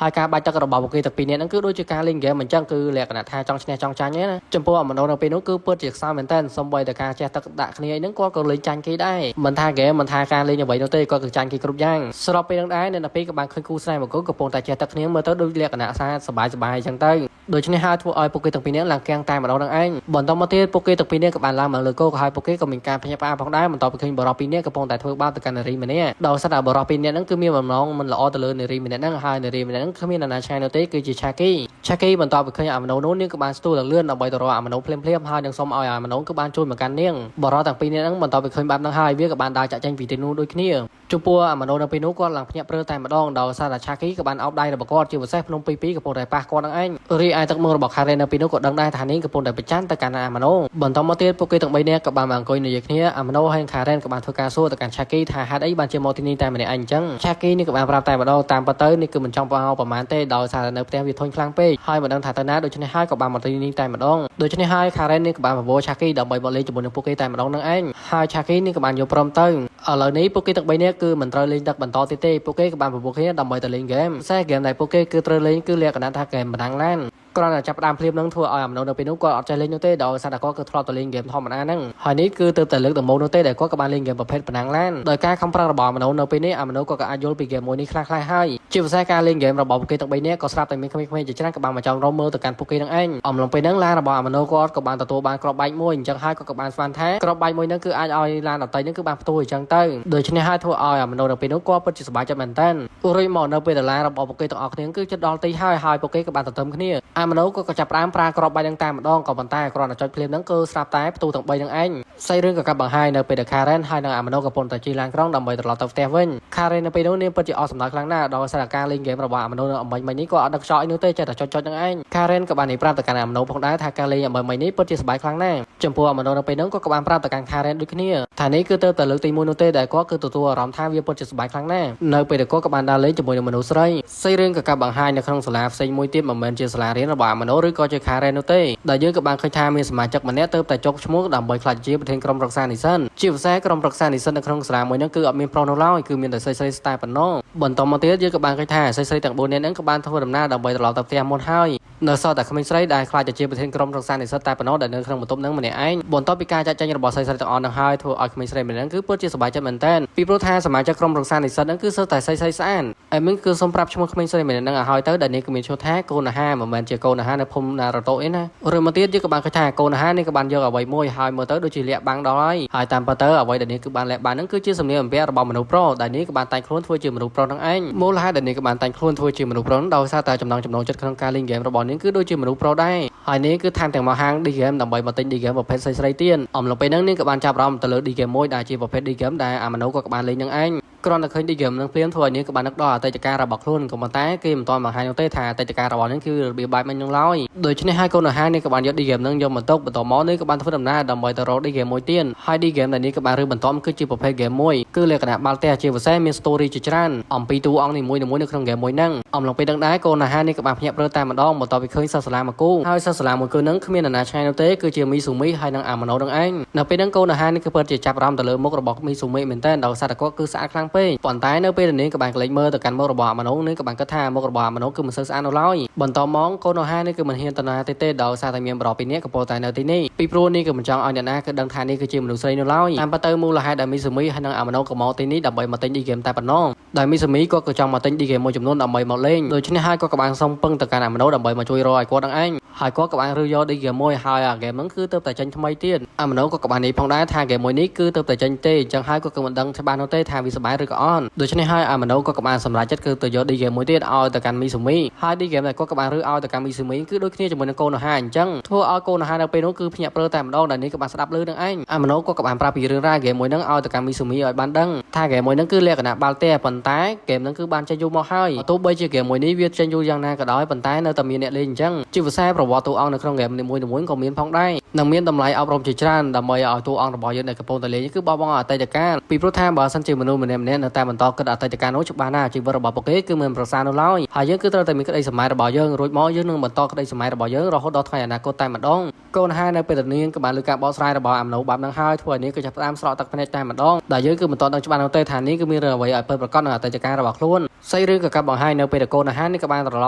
ាហើយការបាច់ទឹករបស់ពួកគេទាំងពីរនាក់ហ្នឹងគឺដូចជាការលេងហ្គេមអញ្ចឹងគឺលក្ខណៈថាចង់ឈ្នះចង់ចាញ់ណាចំពោះអាម៉ាណូនៅពេលនោះគឺពិតជាខ្សោយមែនតើសំបីតែការជះទឹកដាក់គ្នាអីហ្នឹងគាត់ក៏លេងចាញ់គេដែរមិនថាហ្គេមមិនថាការលេងអ្វីនោះទេគាត់គឺចាញ់គេគ្រប់យ៉ាងស្របពេលហ្នឹងដែរនៅពេលក៏បានឃើញគូស្នេហ៍មួយគូកំពុងតែជះទឹកគ្នាមើលទៅដូចលក្ខណៈថាសប្បាយសប្បាយអញ្ចឹងទៅដូច្នេះហើយធ្វើឲ្យពួកគេទាំងពីរនាក់ឡើងគាំងតែម្ដងនឹងឯងបន្តមកទៀតពួកគេទាំងពីរនាក់ក៏បានឡើងមកលើគោកហើយពួកគេក៏មានការភ្ញាក់ផ្អើលផងដែរបន្ទាប់ពីឃើញបុរសពីរនាក់កំពុងតែធ្វើបាបទៅកាន់នារីម្នាក់ដោយសារតែបុរសពីរនាក់ហ្នឹងគឺមានបំណងមិនល្អទៅលើនារីម្នាក់ហ្នឹងហើយនារីម្នាក់ហ្នឹងគ្មាននរណាឆ្ងាយនោះទេគឺជាឆាគីឆាគីបន្ទាប់ពីឃើញអាមណូនោះនាងក៏បានស្ទូឡើងលឿនដើម្បីទៅរកអាមណូភ្លាមៗហើយនឹងសុំឲ្យអាមណូគឺបានជួយមកកាន់នាងបុរសទាំងពីរនាក់ហ្នឹងបន្ទាប់ពីឃើញបែបហ្នឹងហើយវាក៏បានដើរចាក់ចេញពីទីនោះដូចគ្នាចំពោះអាមណូនៅពេលនោះគាត់ឡើងភ្ញាក់ព្រឺតែម្ដងដោយសារតែឆាគីក៏បានអោបដៃរបស់គាត់ជាពិសេសភ្នំពីរពីរកំពុងតែប៉ះគាត់នឹងឯងរីឯទឹកមើលរបស់ខារ៉េននៅពេលនោះក៏ដឹងដែរថានាងកំពុងតែប្រច័នទៅកាន់អាមណូបន្តមកទៀតពួកគេទាំងបីនាក់ក៏បានមកអង្គុយនិយាយគ្នាអាមណូហើយខារ៉េនក៏បានធ្វើការសួរទៅកាន់ឆាគីថាហេតុអីបានជាមកទីនេះតែម្នាក់ឯងអញ្ចឹងឆាគីនេះក៏បានប្រាប់តែម្ដងតាមពិតទៅនេះគឺមិនចង់ប្រហោប្រហែលទេដោយសារតែនៅផ្ទះវាធុញខ្លាំងពេកហើយមិនដឹងថាទៅណាដូច្នេះហើយក៏បានមកទីនេះតែម្ដងដូច្នេះហើយខារ៉េននេះក៏បានបបួលឆាគីដើម្បីមកលេងជាមួយនឹងពួកគេតែម្ដងនឹងឯងហើយឆាគីនេះក៏បានយល់ព្រមទៅឥឡូវនេះពួកគេទាំងបីនាក់គឺមិនត្រូវលេងទឹកបន្តទៀតទេពួកគេក៏បានបបួលគ្នាដើម្បីទៅលេងហ្គេមផ្សេងហ្គេមដែលពួកគេគឺត្រូវលេងគឺលក្ខណៈថាហ្គេមបណ្ដាំងឡានគ្រាន់តែចាប់ផ្ដើមភ្លាមនឹងធ្វើឲ្យអាមណូនៅពេលនោះគាត់អត់ចេះលេងនោះទេដោយសារតែគាត់គឺធ្លាប់តែលេងហ្គេមធម្មតាហ្នឹងហើយនេះគឺទើបតែលើកដំបូងនោះទេដែលគាត់ក៏បានលេងហ្គេមប្រភេទបណ្ដាំងឡានដោយការខំប្រឹងរបស់អាមណូនៅពេលនេះអាមណូក៏អាចយល់ពីហ្គេមមួយនេះខ្លះៗហើយជាពិសេសការលេងហ្គេមរបស់ពួកគេទាំងបីនាក់ក៏ស្រាប់តែមានក្មេងៗជាច្រើនក៏បានមកចង់រកមើលទៅកាន់ពួកគេនឹងឯងអំឡុងពេលហ្នឹងឡានរបស់អាមណូគាត់ក៏បានទទួលបានគ្រាប់បែកមួយអញ្ចឹងហើយគាត់ក៏បានស្មានថាគ្រាប់បែកមួយហ្នឹងគឺអាចឲ្យឡានដទៃហ្នឹងគឺបានផ្ទុយអញ្ចឹងទៅដូច្នេះហើយធ្វើឲ្យអាមណូនៅពេលនោះគាត់ពិតជាសប្បាយចិត្តមែនតើរួចមកនៅពេលដែលឡានរបស់ពួកគេទាំងអស់គ្នាគឺជិតដល់ទីហើយហើយពួកគេក៏បានទន្ទឹមគ្នាអាមណូក៏ចាប់ផ្ដើមប្រើគ្រាប់បែកហ្នឹងតែម្ដងក៏ប៉ុន្តែគ្រាន់តែចុចភ្លាមហ្នឹងគឺស្រាប់តែផ្ទុះទាំង3ហ្នឹងឯងសាច់រឿងក៏កាប់បង្ហាញនៅពេលដែល Karen ហើយនិងអាមណូកំពុងតែជិះឡានក្រុងដើម្បីត្រឡប់ទៅផ្ទះវិញ Karen នៅពេលនោះនាងពិតជាអស់សំណើចខ្លាំងណាស់ដោយសារតែការលេងហ្គេមរបស់អាមណូនៅអំបញ្ញមិញនេះក៏អត់ដឹកខ្យល់អីនោះទេចេះតែចុចចុចហ្នឹងឯង Karen ក៏បាននិយាយប្រាប់ទៅកាន់អាមណូផងដែរថាការលេងអំបញ្ញមិញនេះពិតជាសប្បាយខ្លាំងណាស់ ចំពោះអាម៉ាណូនៅពេលហ្នឹងក៏បានប្រាប់ទៅកាន់ខារ៉េនដូចគ្នាថានេះគឺទៅតែលើកទី1នោះទេដែលគាត់គឺទទួលអារម្មណ៍ថាវាពិតជាសប្បាយខ្លាំងណាស់នៅពេលដែលគាត់ក៏បានដើរលេងជាមួយនឹងមនុស្សស្រីសាច់រឿងក៏កាប់បង្ហាញនៅក្នុងសាលាផ្សេងមួយទៀតមិនមែនជាសាលារៀនរបស់អាម៉ាណូឬក៏ជាខារ៉េននោះទេដែលយើងក៏បានឃើញថាមានសមាជិកម្នាក់ទៅតែចុកឈ្មោះដើម្បីក្លាយជាប្រធានក្រុមប្រឹក្សានិស្សិតជាពិសេសក្រុមប្រឹក្សានិស្សិតនៅក្នុងសាលាមួយហ្នឹងគឺអត់មានប្រុសនោះឡើយគឺមានតែស្រីស្រីស្តែប៉ុណ្ណោះបន្តមកទៀតយើងក៏បានឃើញថាស្រីស្រីទាំង4នាក់ហ្នឹងក៏បានធ្វើដំណើរដើម្បីត្រឡប់ទៅផ្ទះមុនហើយនៅសល់តែក្មេងស្រីដែលខ្លាចទៅជាប្រធានក្រុមប្រឹក្សានិស្សិតតែប៉ុណ្ណោះដែលនៅក្នុងបន្ទប់ហ្នឹងម្នាក់ឯងបន្ទាប់ពីការចាក់ចែងរបស់ស្រីស្រីទាំងអស់ហ្នឹងហើយធ្វើឲ្យក្មេងស្រីម្នាក់ហ្នឹងគឺពិតជាសប្បាយចិត្តមែនទែនពីព្រោះថាសមាជិកក្រុមប្រឹក្សានិស្សិតហ្នឹងគឺសុទ្ធតែស្រីស្រីស្អាតអេមីនគឺសូមប្រាប់ឈ្មោះក្មេងស្រីម្នាក់ហ្នឹងឲ្យហើយទៅដែលនេះគឺមានឈ្មោះថាកូនអាហារមិនមែនជាកូនអាហារនៅភូមិណារ៉ូតូអីណាឬមកទៀតយើងក៏បានឃើញថាកូនអាហារនេះក៏បានយកអ្វីមួយហើយមើលទៅដូចជាលាក់បាំងដល់ហើយហើយតាមពិតទៅអ្វីដែលនេះគឺបានលាក់បាំងហ្នឹងគឺជាសម្លៀកបំពាក់របស់មនុស្សប្រុសដែលនេះក៏បានតែងខ្លួនធ្វើជាមនុស្សប្រុសហ្នឹងឯងមូលហេតុដែលនេះក៏បានតែងខ្លួនធ្វើជាមនុស្សប្រុសដោយសារតែចំណង់ចំណូលចិត្តក្នុងការលេងហ្គេមរបស់នេះគឺដូចជាមនុស្សប្រុសដែរហើយនេះគឺថែមទាំងមកហាង D game ដើម្បីមកទិញ D game ប្រភេទស្រីៗទៀតអំឡុងពេលហ្នឹងនេះក៏បានចាប់អារម្មណ៍ទៅលើ D game មួយដែលជាប្រភេទ D game ដែលអាម៉ាណូក៏បានលេងនឹងឯងគ្រាន់តែឃើញ D game នឹងភ្លាមធ្វើឲ្យនាងក៏បាននឹកដល់អតីតកាលរបស់ខ្លួនក៏ប៉ុន្តែគេមិនទាន់បង្ហាញនោះទេថាអតីតកាលរបស់នាងគឺរបៀបបែបម៉េចនឹងឡើយដូច្នេះហើយកូនអាហារនេះក៏បានយក D game នឹងយកមកទុកបន្តមកនេះក៏បានធ្វើដំណើរដើម្បីទៅរក D game មួយទៀតហើយ D game ដែលនេះក៏បានរើបន្តគឺជាប្រភេទ game មួយគឺលក្ខណៈបាល់ទះជាពិសេសមាន story ជាច្រើនអំពីតួអង្គនីមួយៗនៅក្នុង game មួយហ្នឹងអំឡុងពេលដឹងដែរកូនអាហារនេះក៏បានភ្ញាក់ព្រឺតែម្ដងបន្ទាប់ពីឃើញសិស្សសាលាមួយគូហើយសិស្សសាលាមួយគូហ្នឹងគ្មាននរណាឆ្ងាយនោះទេគឺជាមីស៊ូមីហើយនិងអាម៉ាណូនឹងឯងនៅពេលហ្នឹងកូនអាហារនេះគឺពិតជាចាប់អារម្មណ៍ទៅលើមុខរបស់មីស៊ូមីមែនទែនដោយសារតែគាត់គឺស្អាតខ្លាំងពេកប៉ុន្តែនៅពេលនេះក៏បានក្លែកមើលទៅកាន់មុខរបស់អាម៉ាណូនេះក៏បានគិតថាមុខរបស់អាម៉ាណូគឺមិនសូវស្អាតនោះឡើយបន្តមកកូនអាហារនេះគឺមិនហ៊ានទៅណាទេទេដោយសារតែមានប្រុសពីរនាក់កំពុងតែនៅទីនេះពីព្រោះនេះគឺមិនចង់ឲ្យអ្នកណាគឺដឹងថានេះគឺជាមនុស្សស្រីនោះឡើយតាមពិតទៅមូលហេតុដែលមីស៊ូមីហើយនិងអាម៉ាណូក៏មកទីនេះដើម្បីមកទិញ D game តែប៉ុណ្ណោះដែលមីស៊ូមីគាត់ក៏ចង់មកទិញ D game មួយចំនួនដើម្បីមកលេងដូច្នេះហើយគាត់ក៏បានសុំពឹងទៅកាន់អាម៉ាណូដើម្បីមកជួយរកឲ្យគាត់នឹងឯងហើយគាត់ក៏បានរើយក D game មួយហើយអា game ហ្នឹងគឺទៅតែចេញថ្មីទៀតអាម៉ាណូក៏បាននិយាយផងដែរថា game មួយនេះគឺទៅតែចេញទេអញ្ចឹងហើយគាត់ក៏មិនដឹងច្បាស់នោះទេថាវាសប្បាយឬក៏អត់ដូច្នេះហើយអាម៉ាណូក៏បានសម្រេចចិត្តគឺទៅយក D game មួយទៀតឲ្យទៅកាន់មីស៊ូមីហើយ D game ដែលគាត់ក៏បានរើឲ្យទៅកាន់មីស៊ូមីគឺដូចគ្នាជាមួយនឹងកូនអាហារអញ្ចឹងធ្វើឲ្យកូនអាហារនៅពេលនោះគឺភ្ញាក់ព្រឺតែម្ដងដែលនេះក៏បានស្ដាប់ឮនឹងឯងអាម៉ាណូក៏បានប្រាប់ពីរឿងរ៉ាវ game មួយហ្នឹងឲ្យទៅកាន់មីស៊ូមីឲ្យបានដឹងថា game មួយហ្នឹងគឺលក្ខណៈបាល់ទះប៉ុន្តែ game ហ្នឹងគឺបានចេញយូរមកហើយទោះបីជា game មួយនេះវាចេញយូរយ៉ាងណាក៏ដោយប៉ុន្តែនៅតែមានអ្នកលេងអញ្ចឹងជាពិសេសប្រវត្តិតួអង្គនៅក្នុង game នីមួយៗក៏មានផងដែរនឹងមានតម្លៃអប់រំជាច្រើនដើម្បីឲ្យតួអង្គរបស់យើងដែលកំពុងតែលេងគឺបោះបង់អតីតកាលពីព្រោះថាបើសិនជាមនុស្សម្នាក់ៗនៅតែបន្តគិតអតីតកាលនោះច្បាស់ណាស់ជីវិតរបស់ពួកគេគឺមិនប្រសើរនោះឡើយហើយយើងគឺត្រូវតែមានក្តីសម័យរបស់យើងរួចមកយើងនឹងបន្តក្តីសម័យរបស់យើងរហូតដល់ថ្ងៃអនាគតតែម្ដងកូនហានៅពេលនាងក៏បានលើការបកស្រាយរបស់អាមណូបែបហ្នឹងហើយធ្វើឲ្យនាងក៏ចាប់ផ្ដើមស្រក់ទឹកភ្នែកតែម្ដងដែលយើងគឺមិនទាន់ដឹងច្បាស់នោះទេថានាងគឺមានរឿងអ្វីឲ្យពិតប្រាកដនៅអតីតកាលរបស់ខ្លួនសាច់រឿងក៏កាប់បង្ហាញនៅពេលដែលកូនអាហារនេះក៏បានត្រឡ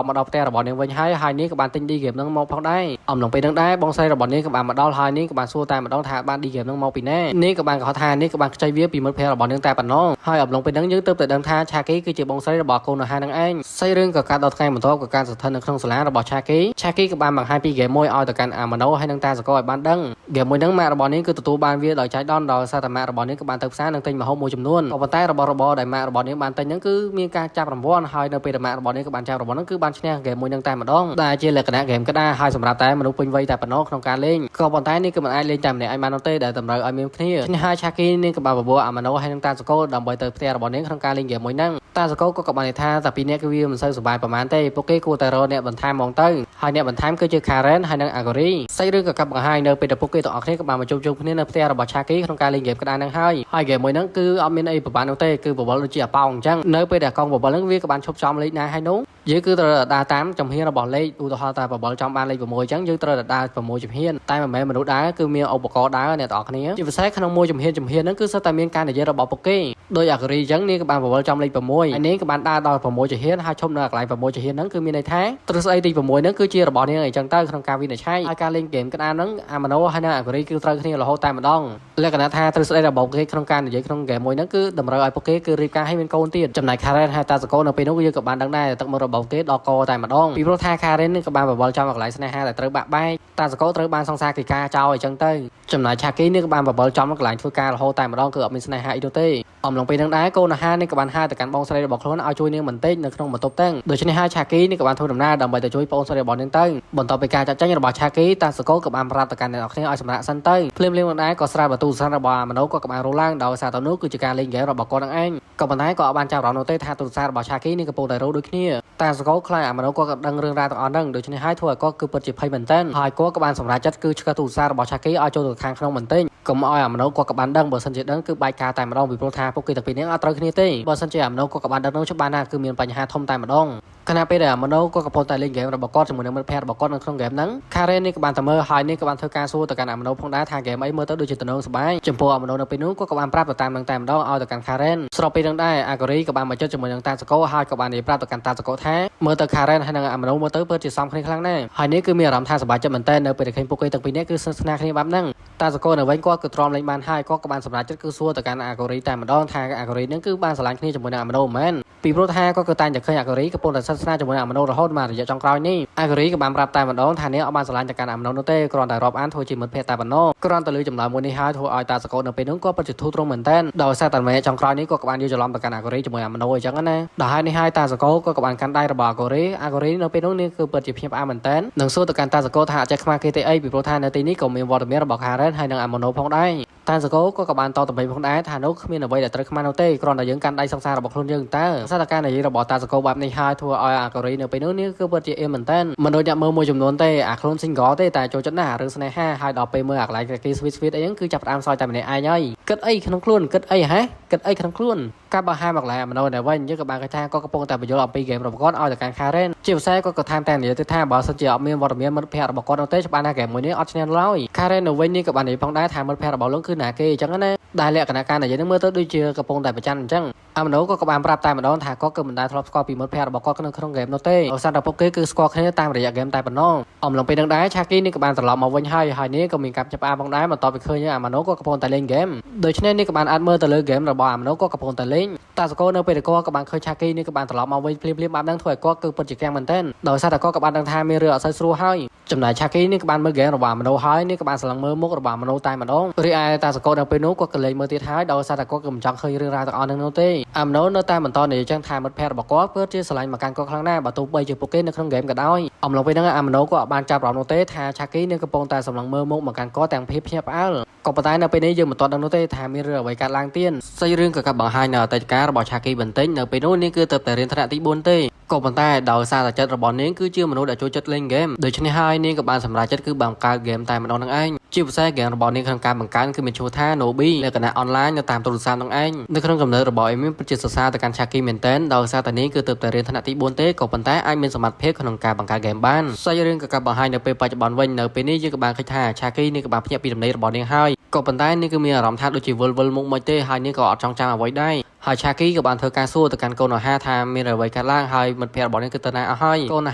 ប់មកដល់ផ្ទះរបស់នាងវិញហើយហើយនាងក៏បានទិញ D game ហ្នឹងមកផងដែរអំឡុងពេលហ្នឹងដែរបងស្រីរបស់នាងក៏បានមកដល់ហើយនាងក៏បានសួរតែម្ដងថាបាន D game ហ្នឹងមកពីណានាងក៏បានកុហកថានាងក៏បានខ្ចីវាពីមិត្តភ័ក្តិរបស់នាងតែប៉ុណ្ណោះហើយអំឡុងពេលហ្នឹងយើងទើបតែដឹងថាឆាគីគឺជាបងស្រីរបស់កូនអាហារហ្នឹងឯងសាច់រឿងក៏កាត់ដល់ថ្ងៃបន្ទាប់ក៏ការស្ថិតនៅក្នុងសាលារបស់ឆាគីឆាគីក៏បានបង្ហាញពី game មួយឲ្យទៅកាន់អាម៉ាណូហើយនិងតាសកលឲ្យបានដឹង game មួយហ្នឹងម៉ាក់របស់នាងគឺទទួលបានវាដោយចៃដន្យដោយសារតែម៉ាក់របស់នាងក៏បានទៅផ្សារនិងទិញម្ហូបមួយចំនួនក៏ប៉ុន្តែរបស់របរដែលម៉ាក់របស់នាងបានទិញហ្នឹងគឺមានការចាប់រង្វាន់ហើយនៅពេលដែលម៉ាក់របស់នាងក៏បានចាប់រង្វាន់ហ្នឹងគឺបានឈ្នះហ្គេមមួយហ្នឹងតែម្ដងដែលជាលក្ខណៈហ្គេមក្តារហើយសម្រាប់តែមនុស្សពេញវ័យតែប៉ុណ្ណោះក្នុងការលេងក៏ប៉ុន្តែនេះគឺមិនអាចលេងតែម្នាក់ឯងបាននោះទេដែលតម្រូវឲ្យមានគ្នាឈ្នះហើយឆាគីនាងក៏បានបបួលអាម៉ាណូហើយនិងតាសកលដើម្បីទៅផ្ទះរបស់នាងក្នុងការលេងហ្គេមមួយហ្នឹងតាសកលក៏បាននិយាយថាតែពីរនាក់គឺវាមិនសូវសប្បាយប្រហែលទេពួកគេគួរតែរកអ្នកបន្ថែមហ្មងទៅហើយអ្នកបន្ថែមគឺជា Karen ហើយនិង Agori សាច់រឿងក៏កាប់បង្ហាញនៅពេលដែលពួកគេទាំងអស់គ្នាក៏បានមកជួបជុំគ្នានៅផ្ទះរបស់ឆាគីក្នុងការលេងហ្គេមក្តារហ្នឹងហើយហើយហ្គេមមួយហ្នឹងគឺអត់មានអីប្រហែលនោះទេគឺបបលដូចជាអាប៉ោងអញ្ចឹងនៅពេលដែលកង់បបលហ្នឹងវាក៏បានឈប់ចំលេខណាហើយនោះយើងគឺត្រូវដើរតាមជំហានរបស់លេខឧទាហរណ៍ថាបបលចំបានលេខ6អញ្ចឹងយើងត្រូវតែដើរ6ជំហានតែមិនមែនមនុស្សដើរគឺមានឧបករណ៍ដើរអ្នកទាំងអស់គ្នាជាពិសេសក្នុងមួយជំហានជំហានហ្នឹងគឺសុទ្ធតែមានការនិយាយរបស់ពួកគេដោយអាការីអញ្ចឹងនាងក៏បានបបលចំលេខ6ហើយនាងក៏បានដើរដល់6ជំហានហើយឈប់នៅកន្លែង6ជំហានហ្នឹងគឺមានន័យថាទ្រឹស្ដីទី6ហ្នឹងគឺជារបស់នាងអញ្ចឹងទៅក្នុងការវិនិច្ឆ័យហើយការលេងហ្គេមក្តារហ្នឹងអាម៉ាណូហើយនិងអាការីគឺត្រូវគ្នារហូតតែម្ដងលក្ខណៈថាទ្រឹស្ដីរបស់គេក្នុងការនិយាយក្នុងហ្គេមមួយហ្នឹងគឺតម្រូវឲ្យពួកគេគឺរៀបការឲ្យមានកូនទៀតចំណែក Karen ហើយតាសកលនៅពេលនោះយើងក៏បានដឹងដែរទឹកមុខរបស់គេដល់កតែម្ដងពីព្រោះថា Karen នេះក៏បានបបលចំកន្លែងស្នេហាដែលត្រូវបាក់បែកតាសកលត្រូវបានសង្សារកិច្ចការចោលអញ្ចឹងទៅចំណែកឆាគីនេះក៏បានបបលចំកន្លែងធ្វើការរហូតតែម្ដងគឺអត់មានស្នេហាអីនោះទេអំឡុងពេលហ្នឹងដែរកូនអាហារនេះក៏បានហៅទៅកាន់បងស្រីរបស់ខ្លួនឲ្យជួយនាងបន្តិចនៅក្នុងបន្ទប់ទាំងដូច្នេះហើយឆាគីនេះក៏បានធ្វើដំណើរដើម្បីទៅជួយបងស្រីរបស់នាងទៅបន្ទាប់ពីការចាត់ចែងរបស់ឆាគីតាសកលក៏បានប្រាប់ទៅកាន់អ្នកនរគ្នាឲ្យសម្រាកសិនទៅភ្លាមៗនោះដែរក៏ស្រាបទូរស័ព្ទរបស់អាម៉ាណូក៏បានរោឡើងដោយសារទៅនោះគឺជាការលេងហ្គេមរបស់គាត់នឹងឯងក៏ប៉ុន្តែក៏អត់បានចាប់អារម្មណ៍នោះទេថាទូរស័ព្ទរបស់ឆាគីនេះកំពុងតែរោដូចគ្នាតាសកលខ្លាចអាម៉ាណូក៏ដឹងរឿងរ៉ាវទាំងអស់ហ្នឹងដូច្នេះហើយធ្វើឲ្យគាត់គឺពិតជាភ័យមែនទែនហើយគាត់ក៏បានសម្រេចចិត្តគឺឆ្កឹះទូរស័ព្ទរបស់ឆាគីឲ្យចូលទៅ ខាងក្នុងបន្តិចកុំឲ្យអាមណូគាត់ក៏បានដឹងបើសិនជាដឹងគឺបែកការតែម្ដងពីព្រោះថាពួកគេទាំងពីរនាក់អត់ត្រូវគ្នាទេបើសិនជាអាមណូគាត់ក៏បានដឹងនោះច្បាស់ណាស់គឺមានបញ្ហាធំតែម្ដងខណៈពេលដែលអាមណូគាត់កំពុងតែលេងហ្គេមរបស់គាត់ជាមួយនឹងមិត្តភ័ក្តិរបស់គាត់នៅក្នុងហ្គេមហ្នឹងខារ៉េននេះក៏បានតែមើលហើយនេះក៏បានធ្វើការសួរទៅកាន់អាមណូផងដែរថាហ្គេមអីមើលទៅដូចជាទំនងសប្បាយចំពោះអាមណូនៅពេលនោះគាត់ក៏បានប្រាប់ទៅតាមនឹងតែម្ដងឲ្យទៅកាន់ខារ៉េនស្របពេលនឹងដែរអាកូរីក៏បានមកចិត្តជាមួយនឹងតាសកូហើយក៏បាននិយាយប្រាប់ទៅកាន់តាសកូថាមើលទៅខារ៉េនហើយនិងអាមណូមើលទៅពិតជាសមគ្នាខ្លាំងណាស់ហើយនេះគឺមានអារម្មណ៍ថាសប្បាយចិត្តមែនទែននៅពេលដែលឃើញពួកគេទាំងពីរនាក់គឺស្និទ្ធស្នាលគ្នាបែបហ្នឹងតាសកូនៅវិញគាត់គឺទ្រាំលេងបានហើយគាត់ក៏បានសម្រេចចិត្តគឺសួរទៅកាន់អាកូរីតែម្ដងថាអាកូរីនឹងគឺបានស្រឡាញ់គ្នាជាមួយនឹងអាមណូមែនពីព្រោះថាគាត់គឺតែងតែឃើញអាកូរីកំពុងតែស្និទ្ធស្នាលជាមួយនឹងអាមណូរហូតមករយៈចុងក្រោយនេះអាកូរីក៏បានប្រាប់តែម្ដងថានាងអត់បានស្រឡាញ់ទៅកាន់អាមណូនោះទេគ្រាន់តែរាប់អានធ្វើជាមិត្តភក្តិតែប៉ុណ្ណោះគ្រាន់តែលើចម្លើយមួយនេះហើយធ្វើឲ្យតាសកូនៅពេលនោះគាត់ពិតជាធូរទ្រង់មែនទែនដោយសារតែម្នាក់ចុងក្រោយនេះគាត់ក៏បានយល់ច្រឡំទៅកាន់អាកូរីជាមួយអាមណូអញ្ចឹងណាដល់ហើយនេះហើយតាសកូគាត់ក៏បានកាន់ដៃរបស់អាកូរីអាកូរីនៅពេលនោះនេះគឺពិតជាភ្ញាក់ផ្អើលមែនទែននិងសួរទៅកាន់តាសកូថាអត់ចេះខ្មាស់គេទេអីពីព្រោះថានៅទីនេះក៏មានវត្តមានរបស់ខារ៉េនហើយនិងអាមណូផងដែរតាសកូក៏ក៏បានតតម្រៃផងដែរថានោះគ្មានអ្វីដែលត្រូវខ្មាស់នោះទេគ្រាន់តែយើងកាន់ដៃសង្សាររបស់ខ្លួនយើងតើសារការនិយាយរបស់តាសកូបែបនេះហើយធ្វើឲ្យអាកូរីនៅពេលនោះនេះគឺពិតជាអៀនមែនទែនមិនដូចអ្នកមើលមួយចំនួនទេអាខ្លួន single ទេតែចូលចិត្តណាស់រឿងស្នេហាហើយដល់ពេលមើលអាកន្លែងគេ sweet sweet អីហ្នឹងគឺចាប់ផ្ដើមសើចតែម្នាក់ឯងហើយគិតអីក្នុងខ្លួនគិតអីហ៎គិតអីក្នុងខ្លួនការបង្ហាញមកកន្លែងអាមណូនៅវិញយើងក៏បានឃើញថាគាត់កំពុងតែបញ្យល់អំពីហ្គេមរបស់គាត់ឲ្យទៅកាន់ Karen ជាពិសេសគាត់ក៏ថែមទាំងនិយាយទៅថាបើសិនជាអត់មានវត្តមានមិត្តភ័ក្តិរបស់គាត់នោះទេច្បាស់ណាស់ហ្គេមមួយនេះអត់ឈ្នះឡើយ Karen នៅវិញនេះក៏បាននិយាយផងដែរថាមិត្តភ័ក្តិរបស់លោកគឺណាគេអញ្ចឹងណាដែលលក្ខណៈការនិយាយនឹងមើលទៅដូចជាកំពុងតែប្រច័ណ្ឌអញ្ចឹងអាមណូក៏បានប្រាប់តែម្ដងថាគាត់គឺមិនដែលធ្លាប់ស្គាល់ពីមិត្តភ័ក្តិរបស់គាត់ក្នុងក្នុងហ្គេមនោះទេដោយសារតែពួកគេគឺស្គាល់គ្នាតាមរយៈហ្គេមតែប៉ុណ្ណោះអំឡុងពេលនឹងដែរឆាគីនេះក៏បានត្រឡប់មកវិញហើយហើយនេះក៏មានការចាប់ផ្អើលផងដែរបន្ទាប់ពីឃើញអាម៉ាណូក៏កំពុងតែលេងហ្គេមដូច្នេះនេះក៏បានអាចមើលទៅលើហ្គេមរបស់អាម៉ាណូក៏កំពុងតែលេងតាសកូនៅពេលដែលគាត់ក៏បានឃើញឆាគីនេះក៏បានត្រឡប់មកវិញភ្លាមៗបែបហ្នឹងធ្វើឲ្យគាត់គឺពិតជាកាំងមែនទែនដោយសារតែគាត់ក៏បានដឹងថាមានរឿងអត់សូវស្រួលហើយចំណែកឆាគីនេះក៏បានមើលហ្គេមរបស់អាម៉ាណូហើយនេះក៏បានស្រឡឹងមើលមុខរបស់អាម៉ាណូតែម្ដងរីឯតាសកូនៅពេលនោះគាត់ក៏លេងមើលទៀតហើយដោយសារតែគាត់ក៏មិនចង់ឃើញរឿងរ៉ាវទាំងអស់ហ្នឹងនោះទេអាម៉ាណូនៅតែបន្តនិយាយចឹងថាមិត្តភ័ក្តិរបស់គាត់ពិតជាស្រឡាញ់មកកាន់គាត់ខ្លាំងណាស់បើទោះបីជាពួកគេនៅក្នុងហ្គេមក៏ដោយអំឡុងពេលហ្នឹងអាម៉ាណូក៏អត់បានចាប់អារម្មណ៍នោះទេថាឆាគីនឹងកំពុងតែសម្លឹងមើលមុខមកកាន់គាត់ទាំងភាពភ្ញាក់ផ្អើលក៏ប៉ុន្តែនៅពេលនេះយើងមិនទាន់ដឹងនោះទេថាមានរឿងអ្វីកើតឡើងទៀតសាច់រឿងក៏កាប់បង្ហាញនៅអតីតកាលរបស់ឆាគីបន្តិចនៅពេលនោះនាងគឺទៅតែរៀនថ្នាក់ទី4ទេក៏ប៉ុន្តែដោយសារតែចិត្តរបស់នាងគឺជាមនុស្សដែលចូលចិត្តលេងហ្គេមដូច្នេះហើយនាងក៏បានសម្រេចចិត្តគឺបង្កើតហ្គេមតែម្ដងនឹងឯងជាពិសេសហ្គេមរបស់នាងក្នុងការបង្កើនគឺមានឈ្មោះថា Nobi លក្ខណៈអនឡាញនៅតាមទូរស័ព្ទនឹងឯងនៅក្នុងកំណើតរបស់អេមីនពិតជាសរសើរទៅកាន់ឆាគីមែនទែនដោយសារតែនាងគឺទើបតែរៀនថ្នាក់ទី4ទេក៏ប៉ុន្តែអាចមានសមត្ថភាពក្នុងការបង្កើតហ្គេមបានសាច់រឿងក៏កាប់បង្ហាញនៅពេលបច្ចុប្បន្នវិញនៅពេលនេះយើងក៏បានឃើញថាឆាគីនេះក៏បានភ្ញាក់ពីដំណេករបស់នាងហើយក៏ប៉ុន្តែនាងគឺមានអារម្មណ៍ថាដូចជាវិលវិលមុខមិនទេហើយនាងក៏អត់ចង់ចាំអ្វីដែរហើយឆាគីក៏បានធ្វើការសួរទៅកាន់កូនអាហារថាមានអ្វីកើតឡើងហើយមិត្តភ័ក្តិរបស់នាងគឺទៅណាអស់ហើយកូនអា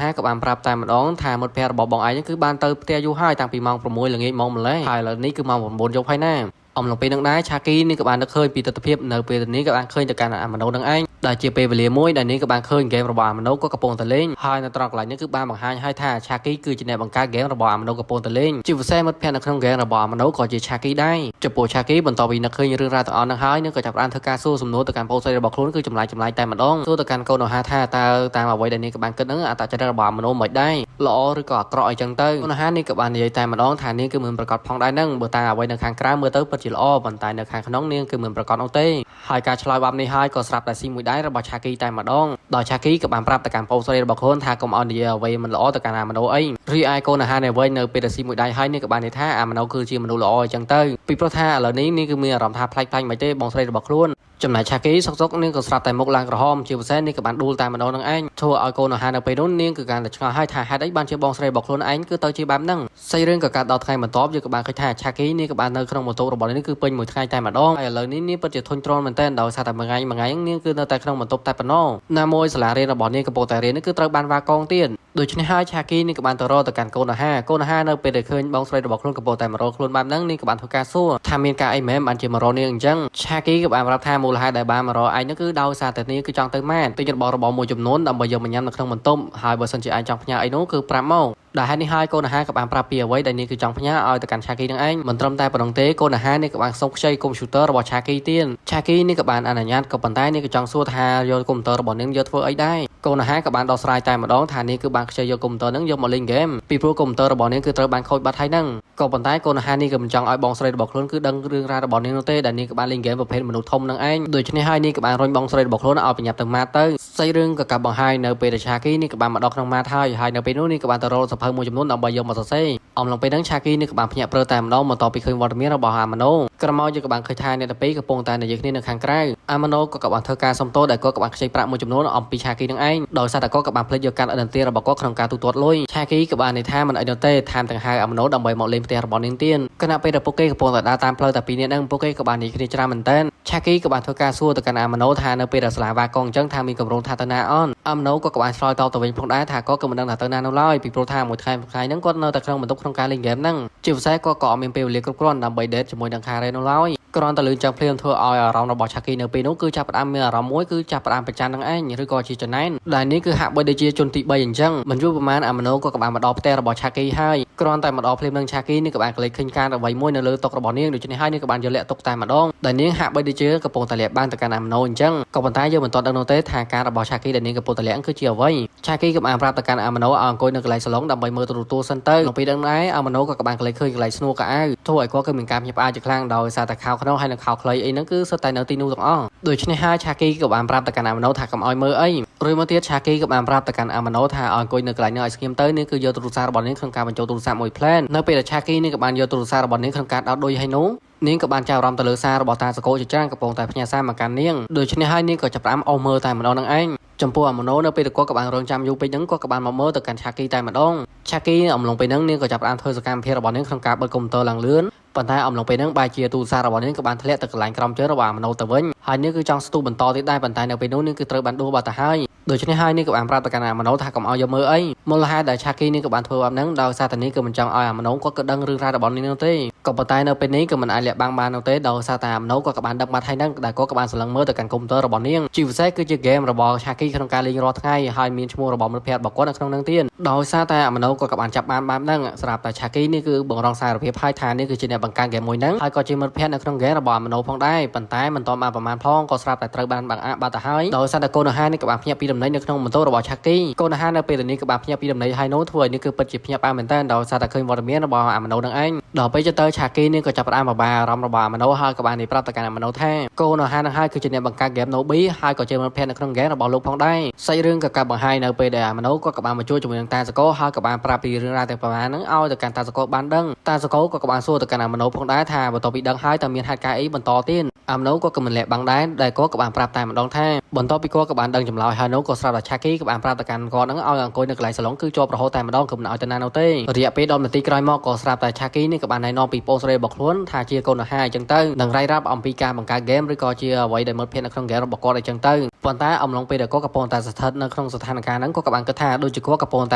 ហារក៏បានប្រាប់តែម្ដងថាមិត្តភ័ក្តិរបស់បងឯងគឺបានទៅផ្ទះយូរហើយតាំងពីម៉ោង6ល្ងាចម៉ោងម្លេះហើយឥឡូវនេះគឺម៉ោង9យប់ហើយណាអំឡុងពេលនឹងដែរឆាគីនេះក៏បាននឹកឃើញពីទស្សនវិជ្ជានៅពេលនេះក៏បានឃើញទៅកាន់អាម៉ាណូនឹងឯងដែលជាពេលវេលាមួយដែលនេះក៏បានឃើញហ្គេមរបស់អាម៉ាណូក៏កំពុងតែលេងហើយនៅត្រង់កន្លែងនេះគឺបានបង្ហាញឲ្យថាឆាគីគឺជាអ្នកបង្កើតហ្គេមរបស់អាម៉ាណូកំពុងតែលេងជាពិសេសមិត្តភ័ក្តិនៅក្នុងហ្គេមរបស់អាម៉ាណូក៏ជាឆាគីដែរចំពោះឆាគីបន្ទាប់ពីនឹកឃើញរឿងរ៉ាវទាំងអស់ហ្នឹងហើយនឹងក៏ចាប់ផ្ដើមធ្វើការសួរសំណួរទៅកាន់ប្អូនស្រីរបស់ខ្លួនគឺចម្លែកចម្លែកតែម្ដងសួរទៅកាន់កូនអូហាថាតើតាមអ្វីដែលនេះក៏បានគិតហ្នឹងអត្តចរិតរបស់អាម៉ាណូមិនដែរល្អឬក៏អាក្រក់អីចឹងទៅកូនអូហានេះក៏បាននិយាយតែម្ដងថានាងគឺមិនប្រកាសផងដែរហ្នឹងបើតាមអ្វីនៅខាងក្រៅមើលទៅពិតជាល្អប៉ុន្តែនៅខាងក្នុងនាងគឺមិនប្រកាសនោះទេហើយការឆ្លើយបែបនេះហើយក៏ស្រាប់តែស៊ីមួយដែររបស់ឆាគីតែម្ដងដោយឆាគីក៏បានប្រាប់ទៅកាន់ប្អូនស្រីរបស់ខ្លួនថាកុំឲ្យនិយាយអ្វីមិនល្អទៅកាន់អាម៉ាណូអីរីឯកូនអាហារនេះវិញនៅពេលដែលស៊ីមួយដៃហើយនេះក៏បាននិយាយថាអាម៉ាណូគឺជាមនុស្សល្អអញ្ចឹងទៅពីព្រោះថាឥឡូវនេះនាងគឺមានអារម្មណ៍ថាប្លែកៗមិនទេបងស្រីរបស់ខ្លួនចំណែកឆាគីសុកសុកនាងក៏ស្រាប់តែមុខឡើងក្រហមជាពិសេសនាងក៏បានដួលតែម្ដងនឹងឯងធ្វើឲ្យកូនអាហារនៅពេលនោះនាងគឺកាន់តែឆ្ងល់ហើយថាហេតុអីបានជាបងស្រីរបស់ខ្លួនឯងគឺទៅជាបែបហ្នឹងសាច់រឿងក៏កាត់ដល់ថ្ងៃបន្ទាប់យើងក៏បានឃើញថាឆាគីនាងក៏បាននៅក្នុងបន្ទប់របស់នាងគឺពេញមួយថ្ងៃតែម្ដងហើយឥឡូវនេះនាងពិតជាធុញទ្រាន់មែនទែនដោយសារតែមួយថ្ងៃមួយថ្ងៃនាងគឺនៅតែក្នុងបន្ទប់តែប៉ុណ្ណោះណាមួយសាលារៀនរបស់នាងកំពុងតែរៀននេះគឺត្រូវបានវ៉ាកងទៀតដូច្នេះហើយឆាគីនេះក៏បានទៅរកទៅកាន់កូនអាហារកូនអាហារនៅពេលដែលឃើញបងស្រីរបស់ខ្លួនកំពុងតែមករកខ្លួនបែបហ្នឹងនាងក៏បានធ្វើការសួរថាមានការអីមែនបានជាមករកនាងអញ្ចឹងឆាគីក៏បានប្រាប់ថាមូលហេតុដែលបានមករកឯងហ្នឹងគឺដោយសារតែនាងគឺចង់ទៅម៉ែទិញរបស់របរមួយចំនួនដើម្បីយកមកញ៉ាំនៅក្នុងបន្ទប់ហើយបើសិនជាឯងចង់ផ្ញើអីនោះគឺប្រាប់មកដែលហេតុនេះហើយកូនអាហារក៏បានប្រាប់ពីអ្វីដែលនាងគឺចង់ផ្ញើឲ្យទៅកាន់ឆាគីនឹងឯងមិនត្រឹមតែប៉ុណ្ណឹងទេកូនអាហារនេះក៏បានសុំខ្ចីកុំព្យូទ័ររបស់ឆាគីទៀតឆាគីនេះក៏បានអនុញ្ញាតក៏ប៉ុន្តែនាងក៏ចង់សួរថាយកកុំព្យូទ័ររបស់នាងយកធ្វើអីដែរកូនអាហារក៏បានដោះស្រាយតែម្ដងថានាងគឺបានខ្ចីយកកុំព្យូទ័រនឹងយកមកលេងហ្គេមពីព្រោះកុំព្យូទ័ររបស់នាងគឺត្រូវបានខូចបាត់ហើយហ្នឹងក៏ប៉ុន្តែកូនអាហារនេះក៏មិនចង់ឲ្យបងស្រីរបស់ខ្លួនគឺដឹងរឿងរ៉ាវរបស់នាងនោះទេដែលនាងក៏បានលេងហ្គេមប្រភេទមនុស្សធំនឹងឯងដូច្នេះហើយនាងក៏បានរុញបងស្រីរបស់ខ្លួនឲ្យប្រញាប់ទៅម៉ាទៅ សាច់រឿងក៏កាប់បង្ហាញនៅពេលដែលឆាគីនេះក៏បានមកដល់ក្នុងម៉ាតហើយហើយនៅពេលនោះនេះក៏បានទៅរកសភៅមួយចំនួនដើម្បីយកមកសរសេរអំឡុងពេលហ្នឹងឆាគីនេះក៏បានភ្ញាក់ព្រឺតែម្ដងបន្ទាប់ពីឃើញវត្តមានរបស់អាម៉ាណូក្រមកយើងក៏បានឃើញថាអ្នកទាំងពីរកំពុងតែនិយាយគ្នានៅខាងក្រៅអាម៉ាណូក៏បានធ្វើការសុំទោសដែលគាត់ក៏បានខ្ចីប្រាក់មួយចំនួនអំពីឆាគីនឹងឯងដោយសារតែគាត់ក៏បានភ្លេចយកកាតឥណទានរបស់គាត់ក្នុងការទូទាត់លុយឆាគីក៏បាននិយាយថាមិនអីនោះទេថែមទាំងហៅអាម៉ាណូដើម្បីមកលេងផ្ទះរបស់នាងទៀតខណៈពេលដែលពួកគេកំពុងតែដើរតាមផ្លូវតែពីរនាក់ហ្នឹងពួកគេក៏បាននិយាយគ្នាច្រើនមែនទែនឆាគីក៏បានធ្វើការសួរទៅកាន់អាម៉ាណូថានៅពេលដែលសាលាវ៉ាកងអញ្ចឹងថាមានកម្រងថាទៅណាអនអាម៉ាណូក៏បានឆ្លើយតបទៅវិញផងដែរថាគាត់ក៏មិនដឹងថាទៅណានោះឡើយពីព្រោះថាមួយថ្ងៃមួយថ្ងៃហ្នឹងគាត់នៅតែក្នុងបន្ទប់ក្នុងការលេងហ្គេមហ្នឹងជាពិសេសគាត់ក៏អត់មានពេលវេលាគ្រប់គ្រាន់ដើម្បី date ជាមួយនឹងខារ៉េនោះឡើយគ្រាន់តែលឺចឹងភ្លាមធ្វើឲ្យអារម្មណ៍របស់ឆាគីនៅពេលនោះគឺចាប់ផ្ដើមមានអារម្មណ៍មួយគឺចាប់ផ្ដើមប្រច័ននឹងឯងឬក៏ជាចំណែនដែលនេះគឺហាក់បីដូចជាជនទី3អញ្ចឹងមិនយូរប្រហែលអាម៉ាណូក៏បានមកដល់ផ្ទះរបស់ឆាគីហើយគ្រាន់តែមកដល់ភ្លាមនឹងឆាគីនេះក៏បានក្លេកឃើញការអ្វីមួយនៅលើតុរបស់នាងដូច្នេះហើយនាងក៏បានយកលាក់ទុកតែម្ដងដែលនាងហាក់បីដូចជាកំពុងតែលាក់បាំងទៅកាន់អាម៉ាណូអញ្ចឹងក៏ប៉ុន្តែយើងមិនទាន់ដឹងនោះទេថាការរបស់ឆាគីដែលនាងកំពុងតែលាក់គឺជាអ្វីឆាគីក៏បានប្រាប់ទៅកាន់អាម៉ាណូឲ្យអង្គុយនៅកន្លែងសាឡុងដើម្បីមើលទូរទស្សន៍សិនទៅក្នុងពេលដឹងដែរអាម៉ាណូក៏បានក្លេកឃើញកន្លែងស្នួរកៅអៅធ្វើឲ្យគាត់គឺមានការភ្ញាក់ផ្អើលជាខ្លាំងដោយសារតែខោក្នុងហើយនិងខោខ្លីអីហ្នឹងគឺសុទ្ធតែនៅទីនោះទាំងអស់ដូច្នេះហើយឆាគីក៏បានប្រាប់ទៅកាន់អាម៉ាណូថាកុំឲ្យមើលអីរួចមកទៀតឆាគីក៏បានប្រាប់ទៅកាន់អាម៉ាណូថាឲ្យអង្គុយនៅកន្លែងនោះឲ្យស្ងៀមទៅនេះគឺយកទូរស័ព្ទរបស់នាងក្នុងការបញ្ចូលទូរស័ព្ទមួយផ្លែននៅពេលដែលឆាគីនេះក៏បានយកទូរស័ព្ទរបស់នាងក្នុងការដោតឌុយឲ្យនោះនាងក៏បានចាប់អារម្មណ៍ទៅលើសាររបស់តាសកោជាច្រើនកំពុងតែផ្ញើសារមកកាន់នាងដូច្នេះហើយនាងក៏ចាប់ផ្ដើមអូសមើលតែម្ដងនឹងឯងចំពោះអាម៉ាណូនៅពេលដែលគាត់ក៏បានរងចាំយូរពេកហ្នឹងគាត់ក៏បានមកមើលទៅកាន់ឆាគីតែម្ដងឆាគីអំឡុងពេលហ្នឹងនាងក៏ចាប់ផ្ដើមធ្វើសកម្មភាពរបស់នាងក្នុងការបិទកុំព្យូទ័រឡើងលឿនប៉ុន្តែអំឡុងពេលហ្នឹងបែរជាទូរស័ព្ទរបស់នាងក៏បានធ្លាក់ទៅកន្លែងក្រោមជើងរបស់អាម៉ាណូទៅវិញហើយនាងគឺចង់ស្ទុះបន្តទៀតដែរប៉ុន្តែនៅពេលនោះនាងគឺត្រូវបានដួលបាត់ទៅហើយដូច្នេះហើយនាងក៏បានប្រាប់ទៅកាន់អាម៉ាណូថាកុំឲ្យយកមើលអីមូលហេតុដែលឆាគីនាងក៏បានធ្វើបែបហ្នឹងដោយសារតែនាងគឺមិនចង់ឲ្យអាម៉ាណូគាត់ក៏ដឹងរឿងរ៉ាវរបស់នាងនោះទេក៏ប៉ុន្តែនៅពេលនេះក៏មិនអាចលាក់បាំងបាននោះទេដោយសារតែអាម៉ាណូគាត់ក៏បានដឹងបាត់ហើយហ្នឹងដែលគាត់ក៏បានសម្លឹងមើលទៅកាន់កុំព្យូទ័ររបស់នាងជាពិសេសគឺជាហ្គេមរបស់ឆាគីក្នុងការលេងរាល់ថ្ងៃហើយមានឈ្មោះរបស់មិត្តភ័ក្តិរបស់គាត់នៅក្នុងហ្នឹងទៀតដោយសារតែអាម៉ាណូគាត់ក៏បានចាប់បានបែបហ្នឹងស្រាប់តែឆាគីនេះគឺបង្រងសារភាពហើយថានេះគឺជាអ្នកបង្កើតហ្គេមមួយហ្នឹងហើយក៏ជាមិត្តភ័ក្តិនៅក្នុងហ្គេមរបស់អាម៉ាណូផងដែរប៉ុន្តែមិនទាន់បានប្រមាណផងក៏ស្រាប់តែត្រូវបានបង្អាក់បាត់ទៅហើយដោយសារតែកូនអាហារនេះក៏បានភ្ញាក់ពីដំណេកនៅក្នុងបន្ទប់របស់ឆាគីកូនអាហារនៅពេលនេះក៏បានភ្ញាក់ពីដំណេកហើយនោះធ្វើឲ្យនេះគឺពិតជាភ្ញាក់បានមែនទែនដោយសារតែឃើញវត្តមានរបស់អាម៉ាណូនឹងឯងដល់ពេលទៅឆាគីនេះក៏ចាប់ផ្ដើមបបាអារម្មណ៍របស់អាម៉ាណូហើយក៏បាននិយាយប្រាប់ទៅកាន់អាម៉ាណូថាកូនអាហារនឹងហើយគឺជាអ្នកបង្កើតហ្គេម Nobi ហើយក៏ជាមិត្តភ័ក្តិនៅក្នុងហ្គេមរបស់លោកផងដែរសាច់រឿងក៏កាប់បង្ហាញនៅពេលដែលអាម៉ាណូក៏បានមកជួបជាមួយនឹងតាសកោហើយក៏បានប្រាប់ពីរឿងរ៉ាវទាំងប្រមាណហ្នឹងឲ្យទៅកាន់តាសកោបានដឹងតាសកោក៏បានសួរទៅកាន់អាម៉ាណូផងដែរថាបន្ទាប់ពីដឹងហើយតើមានហេតុការណ៍អីបន្តទៀតអាម៉ាណូក៏មិនលាក់បាំងដែរដែលគាត់ក៏បានប្រាប់តែម្ដងថាបន្ទាប់ពីគាត់ក៏បានដឹងចម្លើយហើយនោះក៏ស្រាប់តែឆាគីក៏បានប្រាប់ទៅកាន់គាត់ហ្នឹងឲ្យអង្គុយនៅកន្លែងសាឡុងគឺជាប់រហូតតែម្ដងគឺមិនឲ្យទៅណានោះទេរយៈពេល10នាទីក្រោយមកក៏ស្រាប់តែឆាគីនេះក៏បានណែនាំពីប្អូនស្រីរបស់ខ្លួនថាជាកូនអាហារអញ្ចឹងទៅនឹងរាយរាប់អំពីការបង្កើតហ្គេមឬក៏ជាអ្វីដែលមិត្តភ័ក្តិនៅក្នុងហ្គេមរបស់គាត់អញ្ចឹងទៅប៉ុន្តែអំឡុងពេលដែលគាត់កំពុងតែស្ថិតនៅក្នុងស្ថានភាពហ្នឹងគាត់ក៏បានគិតថាដូចជាគាត់កំពុងត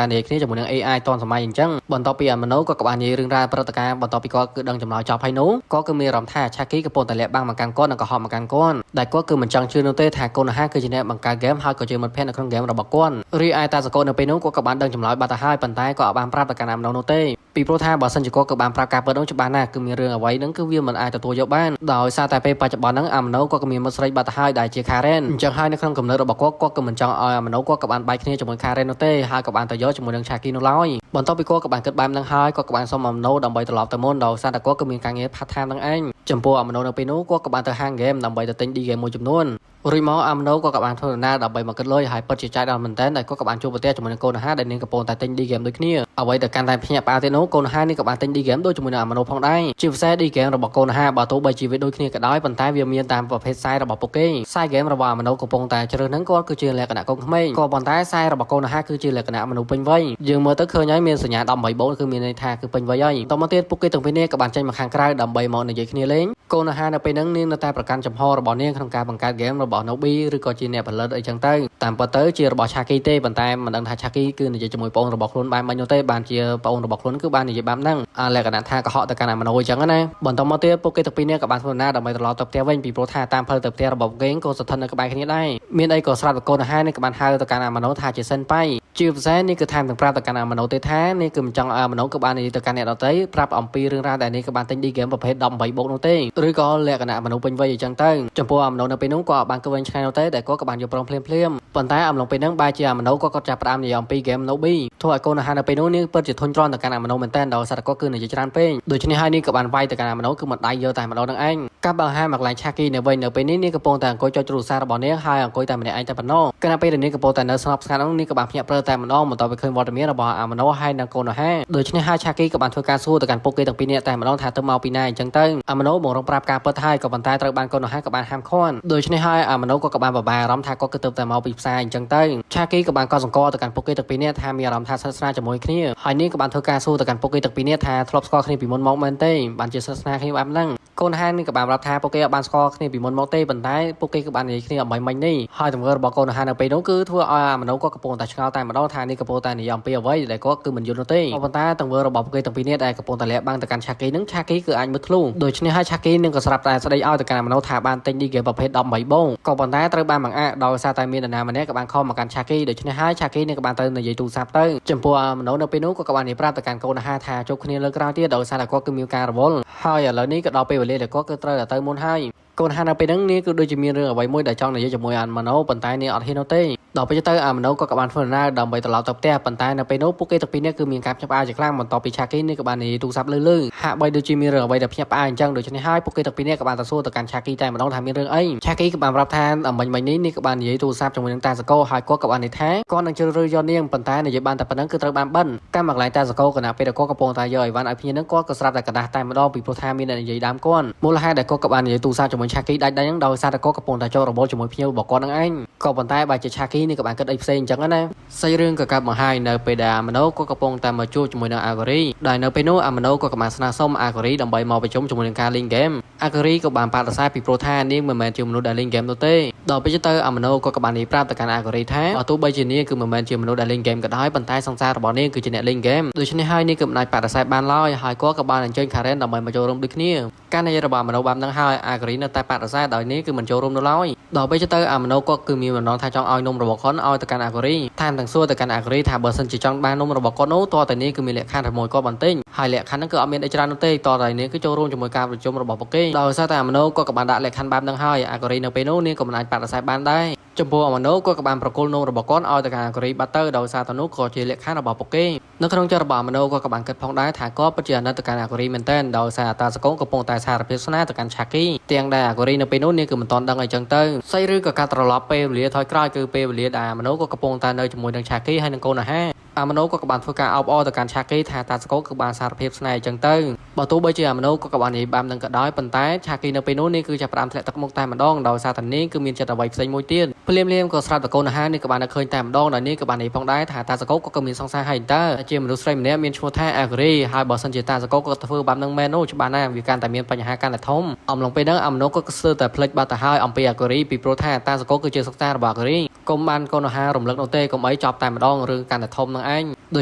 ែនិយាយគ្នាជាមួយនឹង AI តនសម័យអញ្ចឹងបន្ទាប់ពីអាម៉ាណូក៏បាននិយាយរឿងរ៉ាវព្រឹត្តិការណ៍បន្ទាប់ពីគាត់គឺដឹងចម្លើយចប់ហើយនោះគាត់គឺមានអារម្មណ៍ថាឆាគីកំពុងតែលាក់បាំងមកកាន់គាត់និងកុហកមកកាន់គាត់ដែលគាត់គឺមិនចង់ជឿនោះទេថាកូនអាហារគឺជាអ្នកបង្កើតហ្គេមហើយក៏ជាមិត្តភ័ក្តិនៅក្នុងហ្គេមរបស់គាត់រីឯតាសកលនៅពេលនោះគាត់ក៏បានដឹងចម្លើយបាត់ទៅហើយប៉ុន្តែក៏អត់បានប្រាប់ទៅកាន់អាម៉ាណូនោះទេពីព្រោះថាបើសិនជាគាត់ក៏បានប្រាប់ការពិតនោះច្បាស់ណាស់គឺមានរឿងអ្វីហ្នឹងគឺវាមិនអាចទទួលយកបានដោយសារតែពេលបច្ចុប្បន្នហ្នឹងអាម៉ាណូគាត់ក៏មានមិត្តស្រីបាត់ទៅហើយដែលជាខារ៉េនអញ្ចឹងហើយនៅក្នុងកំណត់របស់គាត់គាត់ក៏មិនចង់ឲ្យអាម៉ាណូគាត់ក៏បានបែកគ្នាជាមួយខារ៉េននោះទេហើយក៏បានទៅយកជាមួយនឹងឆាគីនោះឡើយបន្ទាប់ពីគាត់ក៏បានគិតបែបហ្នឹងហើយគាត់ក៏បានសុំអាម៉ាណូដើម្បីត្រឡប់ទៅមុនដោយសារតែគាត់ក៏មានការងារ part time ហ្នឹងឯងចំពោះអាម៉ាណូនៅពេលនោះគាត់ក៏បានទៅហាងហ្គេមដើម្បីទៅទិញ D game មួយចំនួនរួចមកអាម៉ាណូក៏បានធ្វើដំណើរដើម្បីមកគិតលុយហើយពិតជាចាយដល់មែនទែនដែលគាត់ក៏បានជួបប្រទះជាមួយនឹងកូនអាហារដែលនាងកំពុងតែទិញ D game ដូចគ្នាអ្វីដែលកាន់តែភ្ញាក់ផ្អើលទៀតនោះកូនអាហារនេះក៏បានទិញ D game ដូចជាមួយនឹងអាម៉ាណូផងដែរជាពិសេស D game របស់កូនអាហារបើទោះបីជាវាដូចគ្នាក៏ដោយប៉ុន្តែវាមានតាមប្រភេទខ្សែរបស់ពួកគេខ្សែ game របស់អាម៉ាណូកំពុងតែជ្រើសហ្នឹងគាត់គឺជាលក្ខណៈកូនក្មេងក៏ប៉ុន្តែខ្សែរបស់កូនអាហារគឺជាលក្ខណៈមនុស្សពេញវ័យយើងមើលទៅឃើញហើយមានសញ្ញា18បូនគឺមានន័យថាគឺពេញវ័យហើយតមកទៀតពួកគេទាំងពីរនេះក៏បានចេញមកខាងក្រៅដើម្បីមកនិយាយគ្នាលេងកូនអាហារនៅពេលហ្នឹងនាងនៅតែប្រកាន់ចំហរបស់នាងក្នុងការបង្កើតហ្គេមរបស់ Nobi ឬក៏ជាអ្នកផលិតអីចឹងទៅតាមពិតទៅជារបស់ឆាគីទេប៉ុន្តែមិនដឹងថាឆាគីគឺនិយាយជាមួយប្អូនរបស់ខ្លួនបែបម៉េចនោះទេបានជាប្អូនរបស់ខ្លួនគឺបាននិយាយបែបហ្នឹងអាលក្ខណៈថាកុហកទៅកាន់អាម៉ាណូអញ្ចឹងណាបន្តមកទៀតពួកគេទាំងពីរនេះក៏បានធ្វើដំណើរដើម្បីត្រឡប់ទៅផ្ទះវិញពីព្រោះថាតាមផ្លូវទៅផ្ទះរបស់ពួកគេក៏ស្ថិតនៅក្បែរគ្នាដែរមានអីក៏ស្រាប់តែកូនអាហារនេះក៏បានហៅទៅកាន់អាម៉ាណូថាជាសិនប៉ៃជាពិសេសនេះគឺថែមទាំងប្រាប់ទៅកាន់អាម៉ាណូទេថានេះគឺមិនចង់ឲ្យអាម៉ាណូក៏បាននិយាយទៅកាន់អ្នកដទៃប្រាប់អំពីរឿងរ៉ាវដែលនេះក៏បានទិញ D game ប្រភេទ18បូកនោះទេឬក៏លក្ខណៈមនុស្សពេញវ័យអញ្ចឹងទៅចំពោះអាម៉ាណូនៅពេលនោះក៏បានគិតវិញឆ្ងាយនោះទេដែលគាត់ក៏បានយកព្រមភ្លាមភ្លាមប៉ុន្តែអំឡុងពេលហ្នឹងបែរជាអាម៉ាណូក៏គាត់ចាប់ផ្ដើមនិយាយអំពី game Nobi ធ្វើឲ្យកូនអាហារនៅពេលនោះនេះពិតជាធុញទ្រាន់ទៅកាន់អាម៉ាណូមែនតើដោយសារតែគាត់គឺនិយាយច្រើនពេកដូច្នេះហើយនេះក៏បានវាយទៅកាន់អាម៉ាណូគឺមិនដៃយកតែម្ដងនឹងឯង កាប់បង្ហាញមកកន្លែងឆាគីនៅវិញនៅពេលនេះនាងកំពុងតែអង្គុយចុចទូរស័ព្ទរបស់នាងហើយអង្គុយតែម្នាក់ឯងតែប៉ុណ្ណោះខណៈពេលដែលនាងកំពុងតែនៅស្ងប់ស្ងាត់នោះនាងក៏បានភ្ញាក់ផ្អើលតែម្ដងបន្ទាប់ពីឃើញវត្តមានរបស់អាម៉ាណូហើយនិងកូនហាដូច្នេះហើយឆាគីក៏បានធ្វើការសួរទៅកាន់ពួកគេទាំងពីរនាក់តែម្ដងថាទៅមកពីណាអញ្ចឹងទៅអាម៉ាណូបងរងប្រាប់ការពិតហើយក៏ប៉ុន្តែត្រូវបានកូនហាក៏បានហាមឃាត់ដូច្នេះហើយអាម៉ាណូក៏បានបបាអារម្មណ៍ថាគាត់គឺទៅតែមកពីផ្សារអញ្ចឹងទៅឆាគីក៏បានកត់សម្គាល់ទៅកាន់ពួកគេទាំងពីរនាក់ថាមានអារម្មណ៍ថាស្និទ្ធស្នាលជាមួយគ្នាហើយនាងក៏បានធ្វើការសួរទៅកាន់ពួកគេទាំងពីរនាក់ថាធ្លាប់ស្គាល់គ្នាពីមុនមកមែនទេបានជាស្និទ្ធស្នាលគ្នាបែបហ្នឹងកូនហាននេះក៏បានប្រាប់ថាពួកគេអត់បានស្គាល់គ្នាពីមុនមកទេប៉ុន្តែពួកគេក៏បាននិយាយគ្នាអំបញ្ញមិញនេះហើយទង្វើរបស់កូនហាននៅពេលនោះគឺធ្វើឲ្យអាមនុស្សក៏កំពុងតែឆ្ងល់តែម្ដងថានេះកំពុងតែនិយាយអំពីអ្វីដែលគាត់គឺមិនយល់នោះទេប៉ុន្តែទង្វើរបស់ពួកគេទាំងពីរនេះដែលកំពុងតែលាក់បាំងទៅកាន់ឆាគីនឹងឆាគីគឺអាចមើលធ្លុះដូច្នេះហើយឆាគីនឹងក៏ស្រាប់តែស្ដីឲ្យទៅកាន់មនុស្សថាបានទិញឌីហ្គេប្រភេទ18បងក៏ប៉ុន្តែត្រូវបានបង្អាក់ដោយសារតែមាននរណាម្នាក់ក៏បានខំមកកាន់ឆាគីដូច្នេះហើយឆាគីនឹងក៏បានទៅនិយាយទូរស័ព្ទទៅចំពោះមនុស្សនៅពេលនោះក៏បាននិយាយប្រាប់ទៅកាន់កូនហាថាជួបគ្នាលើកក្រោយទៀតដោយសារតែគាត់គឺមានការរវល់ហើយឥឡូវនេះក៏ដល់ពេលវេលាដែលគាត់គឺត្រូវតែទៅមុនហើយកូនហានៅពេលហ្នឹងនាងគឺដូចជាមានរឿងអ្វីមួយដែលចង់និយាយជាមួយអាម៉ាណូប៉ុន្តែនាងអត់ហ៊ាននោះទេដល់ពេលទៅអាម៉ាណូក៏បានធ្វើដំណើរដើម្បីត្រឡប់ទៅផ្ទះប៉ុន្តែនៅពេលនោះពួកគេទាំងពីរនាក់គឺមានការភ្ញាក់ផ្អើលជាខ្លាំងបន្ទាប់ពីឆាគីនេះក៏បាននិយាយទូរស័ព្ទលឺៗហាក់បីដូចជាមានរឿងអ្វីដែលភ្ញាក់ផ្អើលអញ្ចឹងដូច្នេះហើយពួកគេទាំងពីរនាក់ក៏បានទៅសួរទៅកាន់ឆាគីតែម្ដងថាមានរឿងអីឆាគីក៏បានប្រាប់ថាអំបញ្ញមិញនេះនេះក៏បាននិយាយទូរស័ព្ទជាមួយនឹងតាសកោហើយគាត់ក៏បាននិយាយថាគាត់នឹងជ្រើសរើសយកនាងប៉ុន្តែនិយាយបានតែប៉ុណ្្នឹងគឺត្រូវបានបិណ្ឌកម្មកន្លែងតាសកោគណៈពេលដែលគាត់កំពុងតែយកអីវ៉ាន់ឲ្យភ្ញៀវនឹងគាត់ក៏ស្រាប់តែកដាស់តែម្ដងពីព្រោះថាមានអ្នកនិយាយដើមគាត់មូលហេតុដែលគាត់ក៏បាននិយាយទូរស័ព្ទជាមួយឆាគីដាច់ដៃហ្នឹងដោយសារតែគាត់កំពុងតែចូលរវល់ជាមួយភ្ញៀវរបស់គាត់នឹងឯងក៏ប៉ុន្តែបើជាឆាគីនេះក៏បានគិតអីផ្សេងអញ្ចឹងណាសាច់រឿងក៏កាត់បង្ហាញនៅពេលដែលអាម៉ាណូក៏កំពុងតែមកជួបជាមួយនឹងអាកូរីដែលនៅពេលនោះអាម៉ាណូក៏បានស្នើសុំអាកូរីដើម្បីមកប្រជុំជាមួយនឹងការលេងហ្គេមអាកូរីក៏បានបដិសេធពីព្រោះថានាងមិនមែនជាមនុស្សដែលលេងហ្គេមនោះទេដល់ពេលទៅអាម៉ាណូក៏បាននិយាយប្រាប់ទៅកាន់អាកូរីថាបើទោះបីជានាងគឺមិនមែនជាមនុស្សដែលលេងហ្គេមក៏ដោយប៉ុន្តែសង្សាររបស់នាងគឺជាអ្នកលេងហ្គេមដូច្នេះហើយនាងគឺមិនអាចបដិសេធបានឡើយហើយគាត់ក៏បានអញ្ជើញខារ៉េនដើម្បីមកចូលរួមដូចគ្នាការនិយាយរបស់អាម៉ាណូបែបហ្នឹងហើយអាកូរីនៅតែបដិសេធដោយនាងគឺមិនចូលរួមនោះឡើយដល់ពេលទៅអាម៉ាណូគាត់គឺមានបំណងថាចង់ឲ្យនំរបស់គាត់ឲ្យទៅកាន់អាកូរីថែមទាំងសួរទៅកាន់អាកូរីថាបើសិនជាចង់បាននំរបស់គាត់នោះតើតែនាងគឺមានលក្ខខណ្ឌជាមួយគាត់បន្តិចហើយលក្ខខណ្ឌហ្នឹងគឺអត់មានអីច្រើននោះទេតើតែនាងគឺចូលរួមជាមួយការប្រជុំរបស់ពួកគេដោយសារតែអាម៉ាណូគាត់ក៏បានដាក់លក្ខខណ្ឌបែបហ្នឹងហើយអាកូរីនៅពេលនោះនាងក៏មិនអាចបដិសេធបានដែរចំពោះអាម៉ាណូគាត់ក៏បានប្រគល់នំរបស់គាត់ឲ្យទៅកាន់អាកូរីបាត់ទៅដោយសារតែនោះក៏ជាលក្ខខណ្ឌរបស់ពួកគេនៅក្នុងចិត្តរបស់អាម៉ាណូគាត់ក៏បានគិតផងដែរថាគាត់ពិតជាអាណិតទៅកាន់អាកូរីមែនទែនដោយសារតាសកុងកំពុងតែសារភាពស្នេហ៍ទៅកាន់ឆាគីទាំងដែលអាកូរីនៅពេលនោះនាងគឺមិនទាន់ដឹងអីចឹងទៅសៃឬក៏កាត់ត្រឡប់ពេលវេលាថយក្រោយគឺពេលវេលាដែលអាម៉ាណូក៏កំពុងតែនៅជាមួយនឹងឆាគីហើយនឹងកូនអាហារអាម៉ាណូក៏បានធ្វើការអបអរទៅកាន់ឆាគីថាតាសកុងគឺបានសារភាពស្នេហ៍អញ្ចឹងទៅបើទោះបីជាអាម៉ាណូក៏បាននិយាយបាននឹងក៏ដោយប៉ុន្តែឆាគីនៅពេលនោះនេះគឺចាប់ផ្ដើមធ្លាក់ទឹកមុខតែម្ដងដោយសារតែនាងគឺមានចិត្តអ្វីផ្សេងមួយទៀតភ្លាមៗក៏ស្រាប់តកូនអាហារនេះក៏បានឃើញតែម្ដងដោយនេះក៏បាននិយាយផងដែរថាតាសកុងក៏មានសង្សារហើយតើជាមនុស្សស្រីម្នាក់មានឈ្មោះថាអាកូរីហើយបើសិនជាតាសកុងក៏ធ្វើបែបនឹងមែននោះច្បាស់ណាស់វាកាន់តែមានបញ្ហាកាន់តែធំអំឡុងពេលហ្នឹងអាម៉ាណូក៏ស្ទើរតែភ្លេចបាត់ទៅហើយអំពីអាកូរីពីព្រោះថាតាសកុងគឺជាសង្សាររបស់អាកូរីកុំបានកូនអាហាររំលឹកនោះទេកុំអីចប់តែម្ដងរឿងកាន់តែធំនឹងឯងដូ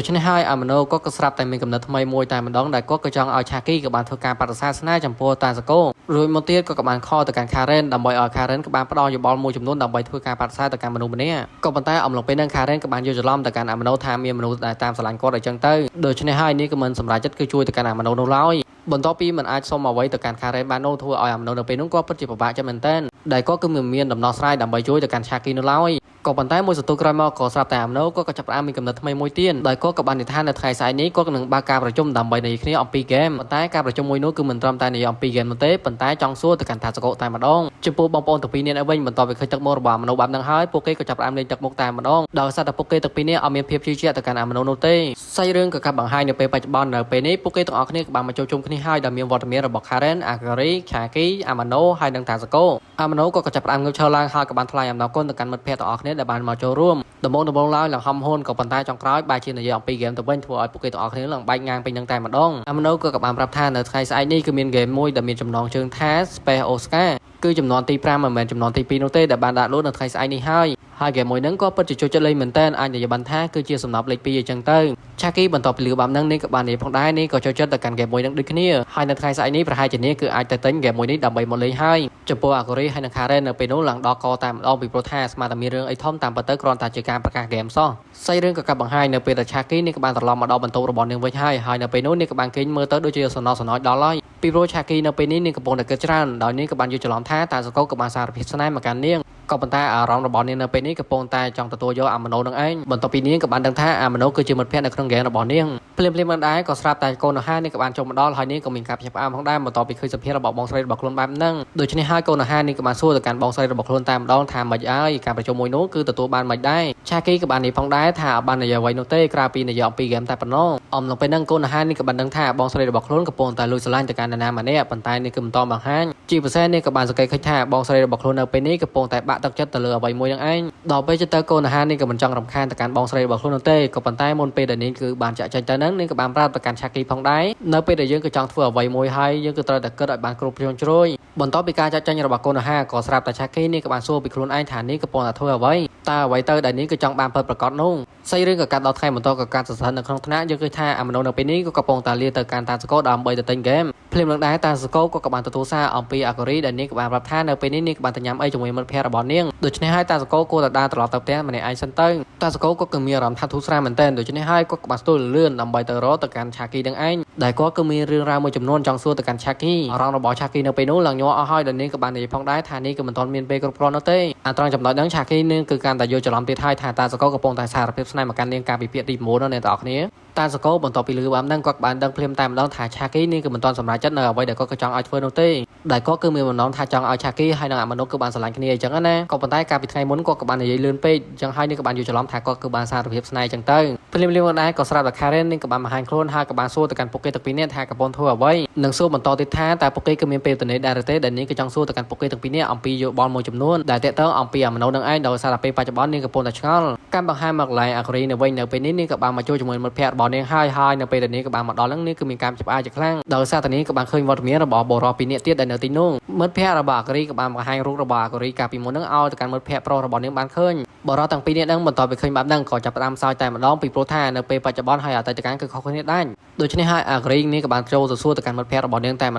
ច្នេះហើយអាម៉ាណូក៏ស្រាប់តែមានកំណត់ថ្មីមួយតែម្ដងដែលគាត់ក៏ចង់ឲ្យឆាគីក៏បានធ្វើការបដិសេធស្នេហ៍ចំពោះតាសកូរួចមកទៀតក៏បានខលទៅកាន់ខារ៉េនដើម្បីឲ្យខារ៉េនក៏បានផ្ដល់យោបល់មួយចំនួនដើម្បីធ្វើការបដិសេធទៅកាន់មនុស្សម្នាក់ក៏ប៉ុន្តែអំឡុងពេលហ្នឹងខារ៉េនក៏បានយល់ច្រឡំទៅកាន់អាម៉ាណូថាមានមនុស្សដែលតាមស្រឡាញ់គាត់អញ្ចឹងទៅដូច្នេះហើយនេះក៏មិនសម្រេចចិត្តគឺជួយទៅកាន់អាម៉ាណូនោះឡើយបន្ទាប់ពីមិនអាចសុំអ្វីទៅកាន់ខារ៉េនបាននោះធ្វើឲ្យអាម៉ាណូនៅពេលនោះគាត់ពិតជាពិបាកចិត្តមែនទែនដែលគាត់គឺមិនមានដំណោះស្រាយដើម្បីជួយទៅកាន់ឆាគីនោះឡើយក៏ប៉ុន្តែមួយសន្ទុះក្រោយមកក៏ស្រាប់តែអាម៉ាណូគាត់ក៏ចាប់ផ្ដើមមានកំណត់ថ្មីមួយទៀតដោយគាត់ក៏បាននិយាយថានៅថ្ងៃស្អែកនេះគាត់នឹងបើកការប្រជុំដើម្បីនិយាយគ្នាអំពីហ្គេមប៉ុន្តែការប្រជុំមួយនោះគឺមិនត្រឹមតែនិយាយអំពីហ្គេមនោះទេប៉ុន្តែចង់សួរទៅកាន់តាសកុតែម្ដងចំពោះបងប្អូនទាំងពីរនាក់ឯវិញបន្ទាប់ពីឃើញទឹកមុខរបស់អាម៉ាណូបែបហ្នឹងហើយពួកគេក៏ចាប់ផ្ដើមលេងទឹកមុខតែម្ដងដោយសារតែពួកគេទាំងពីរនាក់អត់មានភាពជឿជាក់ទៅកាន់អាម៉ាណូនោះទេសាច់រឿងក៏កាប់បង្ហាញនៅពេលបច្ចុប្បន្ននៅពេលនេះពួកគេទាំងអស់គ្នាក៏បានមកចូលជុំគ្នាហើយដោយមានវត្តមានរបស់ Karen, Akari, Chaki, Amano ហើយនិងតាសកូអាម៉ាណូក៏ចាប់ផ្ដើមងើបឈរឡើងហើយក៏បានថ្លែងអំណរគុណទៅកាន់មិត្តភ័ក្តិទាំងអស់គ្នាដែលបានមកចូលរួមដំបូងឡើយឡើងហំហ៊ុនក៏ប៉ុន្តែចុងក្រោយបែរជានិយាយអំពីហ្គេមទៅវិញធ្វើឲ្យពួកគេទាំងអស់គ្នាឡើងបែកងាងពេញនឹងតែម្ដងអាម៉ាណូក៏បានប្រាប់ថានៅថ្ងៃស្អែកនេះគឺមានហ្គេមមួយដែលមានចំណងជើងថា Space Oscar គឺចំនួនទី5មិនមែនចំនួនទី2នោះទេដែលបានដាក់លក់នៅថ្ងៃស្អែកនេះហើយហើយហ្គេមមួយហ្នឹងក៏ពិតជាចូលចិត្តលេងមែនតើអាចនិយាយបានថាគឺជាសំណប់លេខ2អញ្ចឹងទៅឆាគីបន្ទាប់ពីលឺបែបហ្នឹងនេះក៏បាននិយាយផងដែរនេះក៏ចូលចិត្តទៅកាន់ហ្គេមមួយហ្នឹងដូចគ្នាហើយនៅថ្ងៃស្អែកនេះប្រហែលជានេះគឺអាចទៅទិញហ្គេមមួយនេះដើម្បីមកលេងហើយចំពោះអាកូរីហើយនិងខារ៉េននៅពេលនោះឡើងដល់កតែម្ដងពីព្រោះថាស្មានតែមានរឿងអីធំតាមពិតទៅគ្រាន់តែជាការប្រកាសហ្គេមសោះសាច់រឿងក៏កាប់បង្ហាញនៅពេលដែលឆាគីនេះក៏បានត្រឡប់មកដល់បន្ទប់របស់នាងវិញហើយហើយនៅពេលនោះនាងក៏បានគេងមើលទៅដូចជាសំណល់សំណោចដល់ហើយពីព្រោះឆាគីនៅពេលនេះនាងកំពុងតែគិតច្រើនដោយនាងក៏បានយល់ច្រឡំថាតាសកុក៏បានសារភាពស្នេហ៍មកកាន់នាង ក៏ប៉ុន្តែអារម្មណ៍របស់នាងនៅពេលនេះកំពុងតែចង់ទទួលយកអាម៉ាណូនឹងឯងបន្ទាប់ពីនាងក៏បានដឹងថាអាម៉ាណូគឺជាមិត្តភក្តិនៅក្នុងហ្គេមរបស់នាងភ្លាមៗមិនដែរក៏ស្រាប់តែកូនហានេះក៏បានចូលមកដល់ហើយនាងក៏មានការភ្ញាក់ផ្អើលផងដែរបន្ទាប់ពីឃើញសភាពរបស់បងស្រីរបស់ខ្លួនបែបហ្នឹងដូច្នេះហើយកូនហានេះក៏បានសួរទៅកាន់បងស្រីរបស់ខ្លួនតែម្ដងថាមិនអើយការប្រជុំមួយនោះគឺទទួលបានមិនដែរឆាគីក៏បាននិយាយផងដែរថាអត់បាននិយាយអ្វីនោះទេក្រៅពីនិយាយអំពីហ្គេមតែប៉ុណ្ណោះអំឡុងពេលហ្នឹងកូនហានេះក៏បានដឹងថាបងស្រីរបស់ខ្លួនកំពុងតែលួចស្រឡាញ់ទៅកាន់នរណាម្នាក់ប៉ុន្តែនេះគឺមិនតបង្ហាញជាពិសេសនេះក៏បានសង្កេតឃើញថាបងស្រីរបស់ខ្លួននៅពេលនេះកំពុងតែបាក់ទឹកចិត្តទៅលើអ្វីមួយនឹងឯងដល់ពេលទៅកូនហានេះក៏មិនចង់រំខានទៅកាន់បងស្រីរបស់ខ្លួននោះទេក៏ប៉ុន្តែមុនពេលដែលនាងគឺបានចាក់ចេញទៅហ្នឹងនាងក៏បានប្រាប់ទៅកាន់ឆាគីផងដែរនៅពេលដែលយើងគឺចង់ធ្វើអ្វីមួយហើយយើងគឺត្រូវតែគិតឲ្យបានគ្រប់ជ្រុងជ្រោយបន្ទាប់ពីការចាក់ចេញរបស់កូនហាក៏ស្រាប់តែឆាគីនេះក៏បានសួរពីខ្លួនឯងថានេះកំពុងតែធ្វើអ្វីតើអ្វីទៅដែលនេះគឺចង់បានពិតប្រាកដនោះសាច់រឿងក៏កាត់ដល់ថ្ងៃបន្តក៏កាត់សរសើរនៅក្នុងថ្នាក់យើងឃើញថាអាម៉ាណូនៅពេលនេះក៏កំពុងតែលាទៅកាន់តាសកោដើម្បីទៅទិញហ្គេមភ្លាមនឹងដែរតាសកោក៏បានទទួលសារអំពីអាកូរីដែលនាងក៏បានប្រាប់ថានៅពេលនេះនាងក៏បានទៅញ៉ាំអីជាមួយមិត្តភក្តិរបស់នាងដូច្នេះហើយតាសកោគួរតែដើរត្រឡប់ទៅផ្ទះម្នាក់ឯងសិនទៅតាសកោក៏គឺមានអារម្មណ៍ថាធូរស្រាលមែនទែនដូច្នេះហើយគាត់ក៏បានស្ទួយលឿនដើម្បីទៅរកទៅកាន់ឆាគីនឹងឯងដែលគាត់គឺមានរឿងរ៉ាវមួយចំនួនចង់សួរទៅកាន់ឆាគីអារម្មណ៍របស់ឆាគីនៅពេលនោះឡើងញ័រអស់ហើយដែលនាងក៏បាននិយាយផងដែរថានេះគឺមិនទាន់មានពេលគ្រប់គ្រាន់នោះទេអាត្រង់ចំណុចហ្នឹងឆាគីនាងគឺកាន់តែយល់ច្រឡំទៀតហើយថាតាសកោកំពុងតែសារភាពស្នេហ៍មកកាន់នាងកាលពីភាគទី9នោះអ្នកទាំងអស់គ្នាតាសកោបន្ទាប់ពីលឺបានហ្នឹងគាត់បានដឹងភ្លាមតែម្ដងថាឆាគីនាងគឺមិនទាន់សម្រេចចិត្តនៅអ្វីដែលគាត់ក៏ចង់ឲ្យធ្វើនោះទេដែលគាត់គឺមានបំណងថាចង់ឲ្យឆាគីហើយនិងអាម៉ាណូគឺបានស្រឡាញ់គ្នាអញ្ចឹងណាក៏ប៉ុន្តែកាលពីថ្ងៃមុនគាត់ក៏បាននិយាយលឿនពេកអញ្ចឹងហើយនាងក៏បានយល់ច្រឡំថាគាត់គឺបានសារភាពស្នេហ៍អញ្ចឹងទៅភ្លាមៗមកដែរក៏ស្រាប់តែ Karen នាងក៏បានបង្ហាញខ្លួនហើយក៏បានសួរទៅកាន់ពួកគេទាំងពីរនាក់ថាកំពុងធ្វើអ្វីនិងសួរបន្តទៀតថាតើពួកគេគឺមានពេលទំនេរដែរឬទេដែលនាងក៏ចង់សួរទៅកាន់ពួកគេទាំងពីរនាក់អំពីយោបល់មួយចំនួនដែលទាក់ទងអំពីអាម៉ាណូនឹងឯងដោយសារតែពេលបច្ចុប្បន្ននាងកំពុងតែឆ្ងល់កម្មបង្ហាញមកកន្លែងអាកូរីនៅវិញនៅពេលនេះនាងក៏បានមកជួបជាមួយមិត្តភក្តិរបស់នាងហើយហើយនៅពេលដែលនាងក៏បានមកដល់ហ្នឹងនាងគឺមានការចាប់ផ្អើលជាខ្លាំងដោយសារតែនាងក៏បានឃើញវត្តមានរបស់បុរសពីរនាក់ទៀតដែលនៅទីនោះមិត្តភក្តិរបស់អាកូរីក៏បានបង្ហាញរូបរបស់អាកូរីកាលពីមុនហ្នឹងឲ្យទៅកាន់មិត្តភក្តិប្រុសរបស់នាងបានឃើញបុរសទាំងពីរនាក់ហ្នឹងបន្ទាប់ពីឃើញបែបហ្នឹងក៏ចាប់ផ្ដើមសើចតែម្ដងពីព្រោះថានៅពេលបច្ចុប្បន្នហើយអតីតកាលគឺខុសគ្នាដែរដូច្នេះហើយអាកូរីនេះក៏បានចូលទៅសួរទៅកាន់មិត្តភក្តិរបស់នាងតែម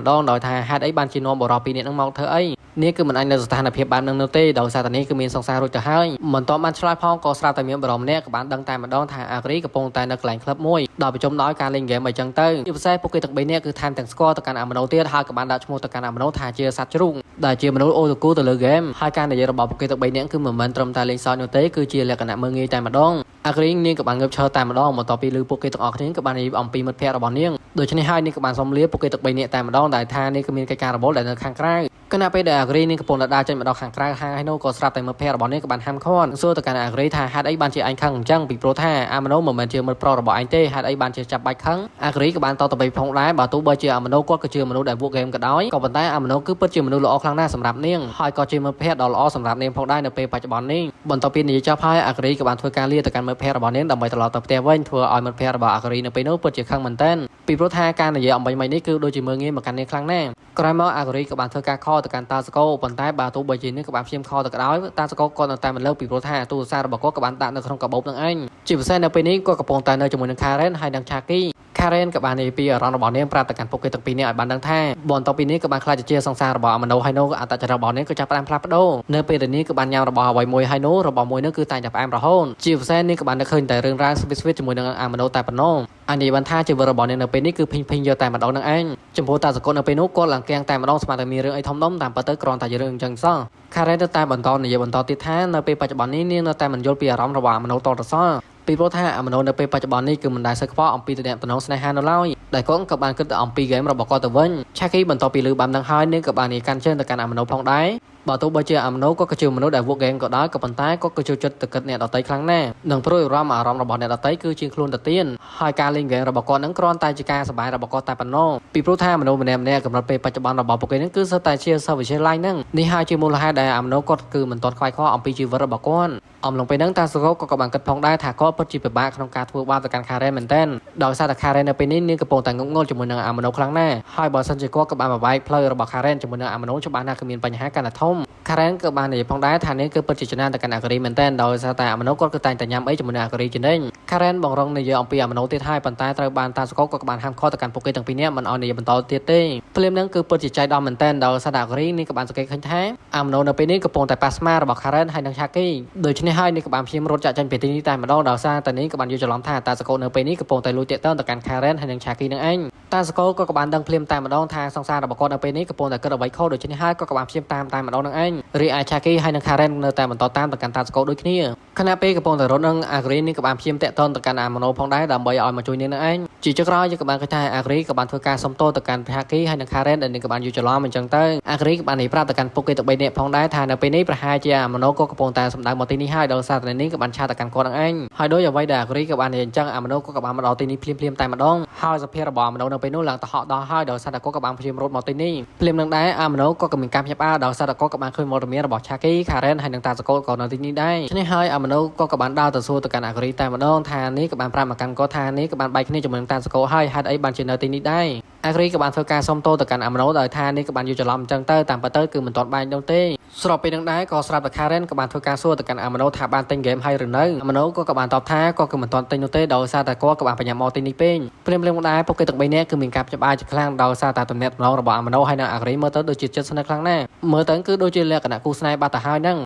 ្ដងដោយថាហេតុអីបានជានាំបុរសពីរនាក់ហ្នឹងមកធ្វើអីនាងគឺមិនអាចនៅស្ថានភាពបែបហ្នឹងនោះទេដោយសារតែនាងគឺមានសង្សាររួចទៅហើយមិនទាន់បានឆ្លើយផងក៏ស្រាប់តែមានបុរសម្នាក់ក៏បានដឹងតែម្ដងថាអាកូរីកំពុងតែនៅកន្លែងក្លឹបមួយដល់ប្រជុំដោយការលេងហ្គេមអីចឹងទៅជាពិសេសពួកគេទាំង3នាក់គឺថែមទាំងស្គាល់ទៅកាន់អាម៉ាណូទៀតហើយក៏បានដាក់ឈ្មោះទៅកាន់អាម៉ាណូថាជាសត្វជ្រូកដែលជាមនុស្សអូតូគូទៅលើហ្គេមហើយការនិយាយរបស់ពួកគេទាំង3នាក់គឺមិនមែនត្រឹមតែលេងសើចនោះទេគឺជាលក្ខណៈមើលងាយតែម្ដងអាករីនាងក៏បានងើបឈរតែម្ដងបន្ទាប់ពីឮពួកគេទាំងអស់គ្នាក៏បាននិយាយអំពីមិត្តភក្តិរបស់នាងដូច្នេះហើយនាងក៏បានសុំលាពួកគេទាំង3នាក់តែម្ដងដែលថានាងក៏មានកិច្ចការរវល់ដែលនៅខាងក្រៅខណៈពេលដែលអាករីនាងកំពុងតែដើរចេញមកដល់ខាងក្រៅហាងហើយនោះក៏ស្រាប់តែមិត្តភក្តិរបស់នាងក៏បានហាមឃាត់សួរទៅកាន់អាករីថាហេតុអីបានជាឯងខឹងអញ្ចឹងពីព្រោះថាអាម៉ាណូមិនមែនជាមិត្តប្រុសរបស់ឯងទេហេតុអីបានជាចាប់បាច់ខឹងអាករីក៏បានតបទៅផងដែរបើទោះបីជាអាម៉ាណូគាត់ក៏ជាមនុស្សដែលវក់ហ្គេមក៏ដោយក៏ប៉ុន្តែអាម៉ាណូគឺពិតជាមនុស្សល្អខ្លាំងណាស់សម្រាប់នាងហើយក៏ជាមិត្តភក្តិដ៏ល្អសម្រាប់នាងផងដែរនៅពេលបច្ចុប្បន្ននេះបន្ទាប់ពីនិយាយចប់ហើយអាករីក៏បានធ្វើការលាទៅកាន់មិត្តភក្តិរបស់នាងដើម្បីត្រឡប់ទៅផ្ទះវិញធ្វើឲ្យមិត្តភក្តិរបស់អាករីនៅពេលនោះពិតជាខឹងមែនទែនពីព្រោះថាការនិយាយអំបញ្ញមិញនេះគឺដូចជាមើលងាយមកកាន់នាងខ្លាំងណាស់ក្រោយមកអាកូរីក៏បានធ្វើការខលទៅកាន់តាសកោប៉ុន្តែបើទោះបីជានាងក៏បានព្យាយាមខលទៅក៏ដោយតាសកោក៏នៅតែមិនលើកពីព្រោះថាទូរស័ព្ទរបស់គាត់ក៏បានដាក់នៅក្នុងកាបូបនឹងឯងជាពិសេសនៅពេលនេះគាត់កំពុងតែនៅជាមួយនឹង Karen ហើយនិង Chaki Karen ក៏បាននិយាយពីអារម្មណ៍របស់នាងប្រាប់ទៅកាន់ពួកគេទាំងពីរនាក់ឲ្យបានដឹងថាបន្ទាប់ពីនេះក៏បានក្លាយជាសង្សាររបស់អាម៉ាណូហើយនោះអត្តចរិតរបស់នាងក៏ចាប់ផ្ដើមផ្លាស់ប្ដូរនៅពេលដែលនាងក៏បានញ៉ាំរបស់អ្វីមួយហើយនោះរបស់មួយនោះគឺតែងតែផ្អែមរហូតជាពិសេសនាងក៏បាននឹកឃើញតែរឿងរ៉ាវស្វីតៗជាមួយនឹងអាម៉ាណូតែប៉ុណ្ណោះអញនិយាយបានថាជីវិតរបស់នាងនៅពេលនេះគឺភីងៗយកតែម្ដងនឹងឯងចំពោះតាសកលនៅពេលនោះគាត់ឡើងគាំងតែម្ដងស្មានតែមានរឿងអីធំដុំតាមពិតទៅគ្រាន់តែជារឿងអញ្ចឹងសោះ Karen នៅតែបន្តនិយាយបន្តទៀតថានៅពេលបច្ចុប្បន្ននេះនាងនៅតែមិនយល់ពីអារម្មណ៍របស់អាម៉ាណូតតសោះពីព្រោះថាអាម៉ាណូនៅពេលបច្ចុប្បន្ននេះគឺមិនដែលសូវខ្វល់អំពីទំនាក់ទំនងស្នេហានៅឡើយដែលគាត់ក៏បានគិតទៅអំពីហ្គេមរបស់គាត់ទៅវិញឆាគីបន្ទាប់ពីលឺបាននឹងហើយនាងក៏បាននិយាយកាន់ជើងទៅកាន់អាម៉ាណូផងដែរបើទោះបីជាអាម៉ាណូក៏ជាមនុស្សដែលវក់ហ្គេមក៏ដោយក៏ប៉ុន្តែគាត់ក៏ចូលចិត្តទៅគិតអ្នកដទៃខ្លាំងណាស់និងព្រួយអារម្មណ៍របស់អ្នកដទៃគឺជាងខ្លួនទៅទៀតហើយការលេងហ្គេមរបស់គាត់នឹងគ្រាន់តែជាការសប្បាយរបស់គាត់តែប៉ុណ្ណោះពីព្រោះថាមនុស្សម្នាក់ៗកម្រិតពេលបច្ចុប្បន្នរបស់ពួកគេនឹងគឺសុទ្ធតែជាសិស្សវិទ្យាល័យហ្នឹងនេះហើយជាមូលហេតុដែលអាម៉ាណូគាត់គឺមិនទាន់ខ្វាយខ្វល់អំពីជីវិតរបស់គាត់អំឡុងពេលហ្នឹងតាសកោក៏បានគិតផងដែរថាគាត់ពិតជាពិបាកក្នុងការធ្វើបាបទៅកាន់ Karen មែនទែនដោយសារតែ Karen នៅពេលនេះនាងកំពុងតែងប់ងល់ជាមួយនឹងអាម៉ាណូខ្លាំងណាស់ហើយបើសិនជាគាត់ក៏បានបំបែកផ្លូវរបស់ Karen ជាមួយនឹងអាម៉ាណូច្បាស់ណាស់គឺមានបញ្ហាកាន់តែធំ Karen ក៏បាននិយាយផងដែរថានាងគឺពិតជាចំណានទៅកាន់អាកូរីមែនទែនដោយសារតែអាម៉ាណូគាត់គឺតែងតែញ៉ាំអីជាមួយនឹងអាកូរីជានិច្ច Karen បងរងនិយាយអំពីអាម៉ាណូទៀតហើយប៉ុន្តែត្រូវបានតាសកោក៏បានហាមឃាត់ទៅកាន់ពួកគេទាំងពីរនាក់មិនឲ្យនិយាយបន្តទៀតទេភ្លាមហ្នឹងគឺពិតជាចៃដន្យមែនទែនដោយសារតែអាកូរីនេះក៏បានសង្កេតឃើញថាអាម៉ាណូនៅពេលនេះកំពុងតែប៉ះស្មារបស់ Karen ហើយនិង Chaki ដូច្នេះហើយនេះក៏បានព្យាយាមរត់ចាក់ចេញពីទីនេះតែម្ដងដោយសារតែនេះក៏បានយល់ច្រឡំថាតាសកោនៅពេលនេះកំពុងតែលួចទាក់ទងទៅកាន់ Karen ហើយនិង Chaki នឹងឯងតាសកោក៏បានដឹងភ្លាមតែម្ដងថាសង្សាររបស់គាត់នៅពេលនេះកំពុងតែគិតអ្វីខុសដូច្នេះហើយក៏បានព្យាយាមតាមតែម្ដង ងនឹងឯងរីឯឆាគីហើយនិងខារ៉េននៅតែបន្តតាមទៅកាន់តាសកូដូចគ្នាខណៈពេលកំពុងតែរត់នឹងអាក្រីនេះក៏បានព្យាយាមតាក់ទងទៅកាន់អាម៉ាណូផងដែរដើម្បីឲ្យមកជួយនាងនឹងឯងជាចុងក្រោយយើងក៏បានឃើញថាអាក្រីក៏បានធ្វើការសុំទោសទៅកាន់ឆាគីហើយនិងខារ៉េនដែលនាងក៏បានយល់ច្រឡំអញ្ចឹងទៅអាក្រីក៏បាននិយាយប្រាប់ទៅកាន់ពួកគេទាំង3នាក់ផងដែរថានៅពេលនេះប្រហែលជាអាម៉ាណូក៏កំពុងតែសម្ដៅមកទីនេះហើយដោយសារតែនាងក៏បានឆាតទៅកាន់គាត់នឹងឯងហើយដោយអ្វីដែលអាក្រីក៏បាននិយាយអញ្ចឹងអាម៉ាណូក៏បានមកដល់ទីនេះភ្លាមៗតែម្ដងហើយសភាពរបស់អាម៉ាណូនៅពេលនោះឡើងទៅហក់ដល់ហើយដោយសារតែគាត់ក៏បានព្យាយាមរត់មកទីនេះភ្លាមនឹងដែរអាម៉ាណូក៏មានការភ្ញាក់ផ្អើលដោយសារតែគាត់ក៏បានឃើញវត្តមានរបស់ឆាគីខារ៉េនហើយនិងតាសកូក៏នៅទីនេះដែរនេះហើយអាម៉ាណូក៏បានដើរទៅសួរទៅកាន់អាក្រីតែម្ដងថានេះក៏បានប្រាប់មកកាន់គាត់ថានេះក៏បានបែកគ្នាជាមួយនឹងតាសកូហើយហេតុអីបានជានៅទីនេះដែរអាក្រីក៏បានធ្វើការសុំទោសទៅកាន់អាម៉ាណូដោយថានេះក៏បានយល់ច្រឡំអញ្ចឹងទៅតាមពិតទៅគឺមិនទាន់បែកនោះទេស្របពេលនឹងដែរក៏ស្រាប់តែខារ៉េនក៏បានធ្វើការសួរទៅកាន់អាម៉ាណូថាបានទិញហ្គេមហើយឬនៅអាម៉ាណូក៏បានតបថាក៏គឺមិនទាន់ទិញនោះទេដោយសារតែគាត់ក៏បានបញ្ញាមកទីនេះពេកភ្លាមៗដែរពួកគេទាំង3នាក់គឺមានការផ្អាជាខ្លាំងដោយសារតែទំនាក់ទំនងរបស់អាម៉ាណូហើយនិងអាក្រីមើលទៅដូចជាជិតស្និទ្ធខ្លាំងណាស់មើលទៅគឺដូចជាលក្ខណៈគូស្នេហ៍បាត់ទៅហើយហ្នឹង។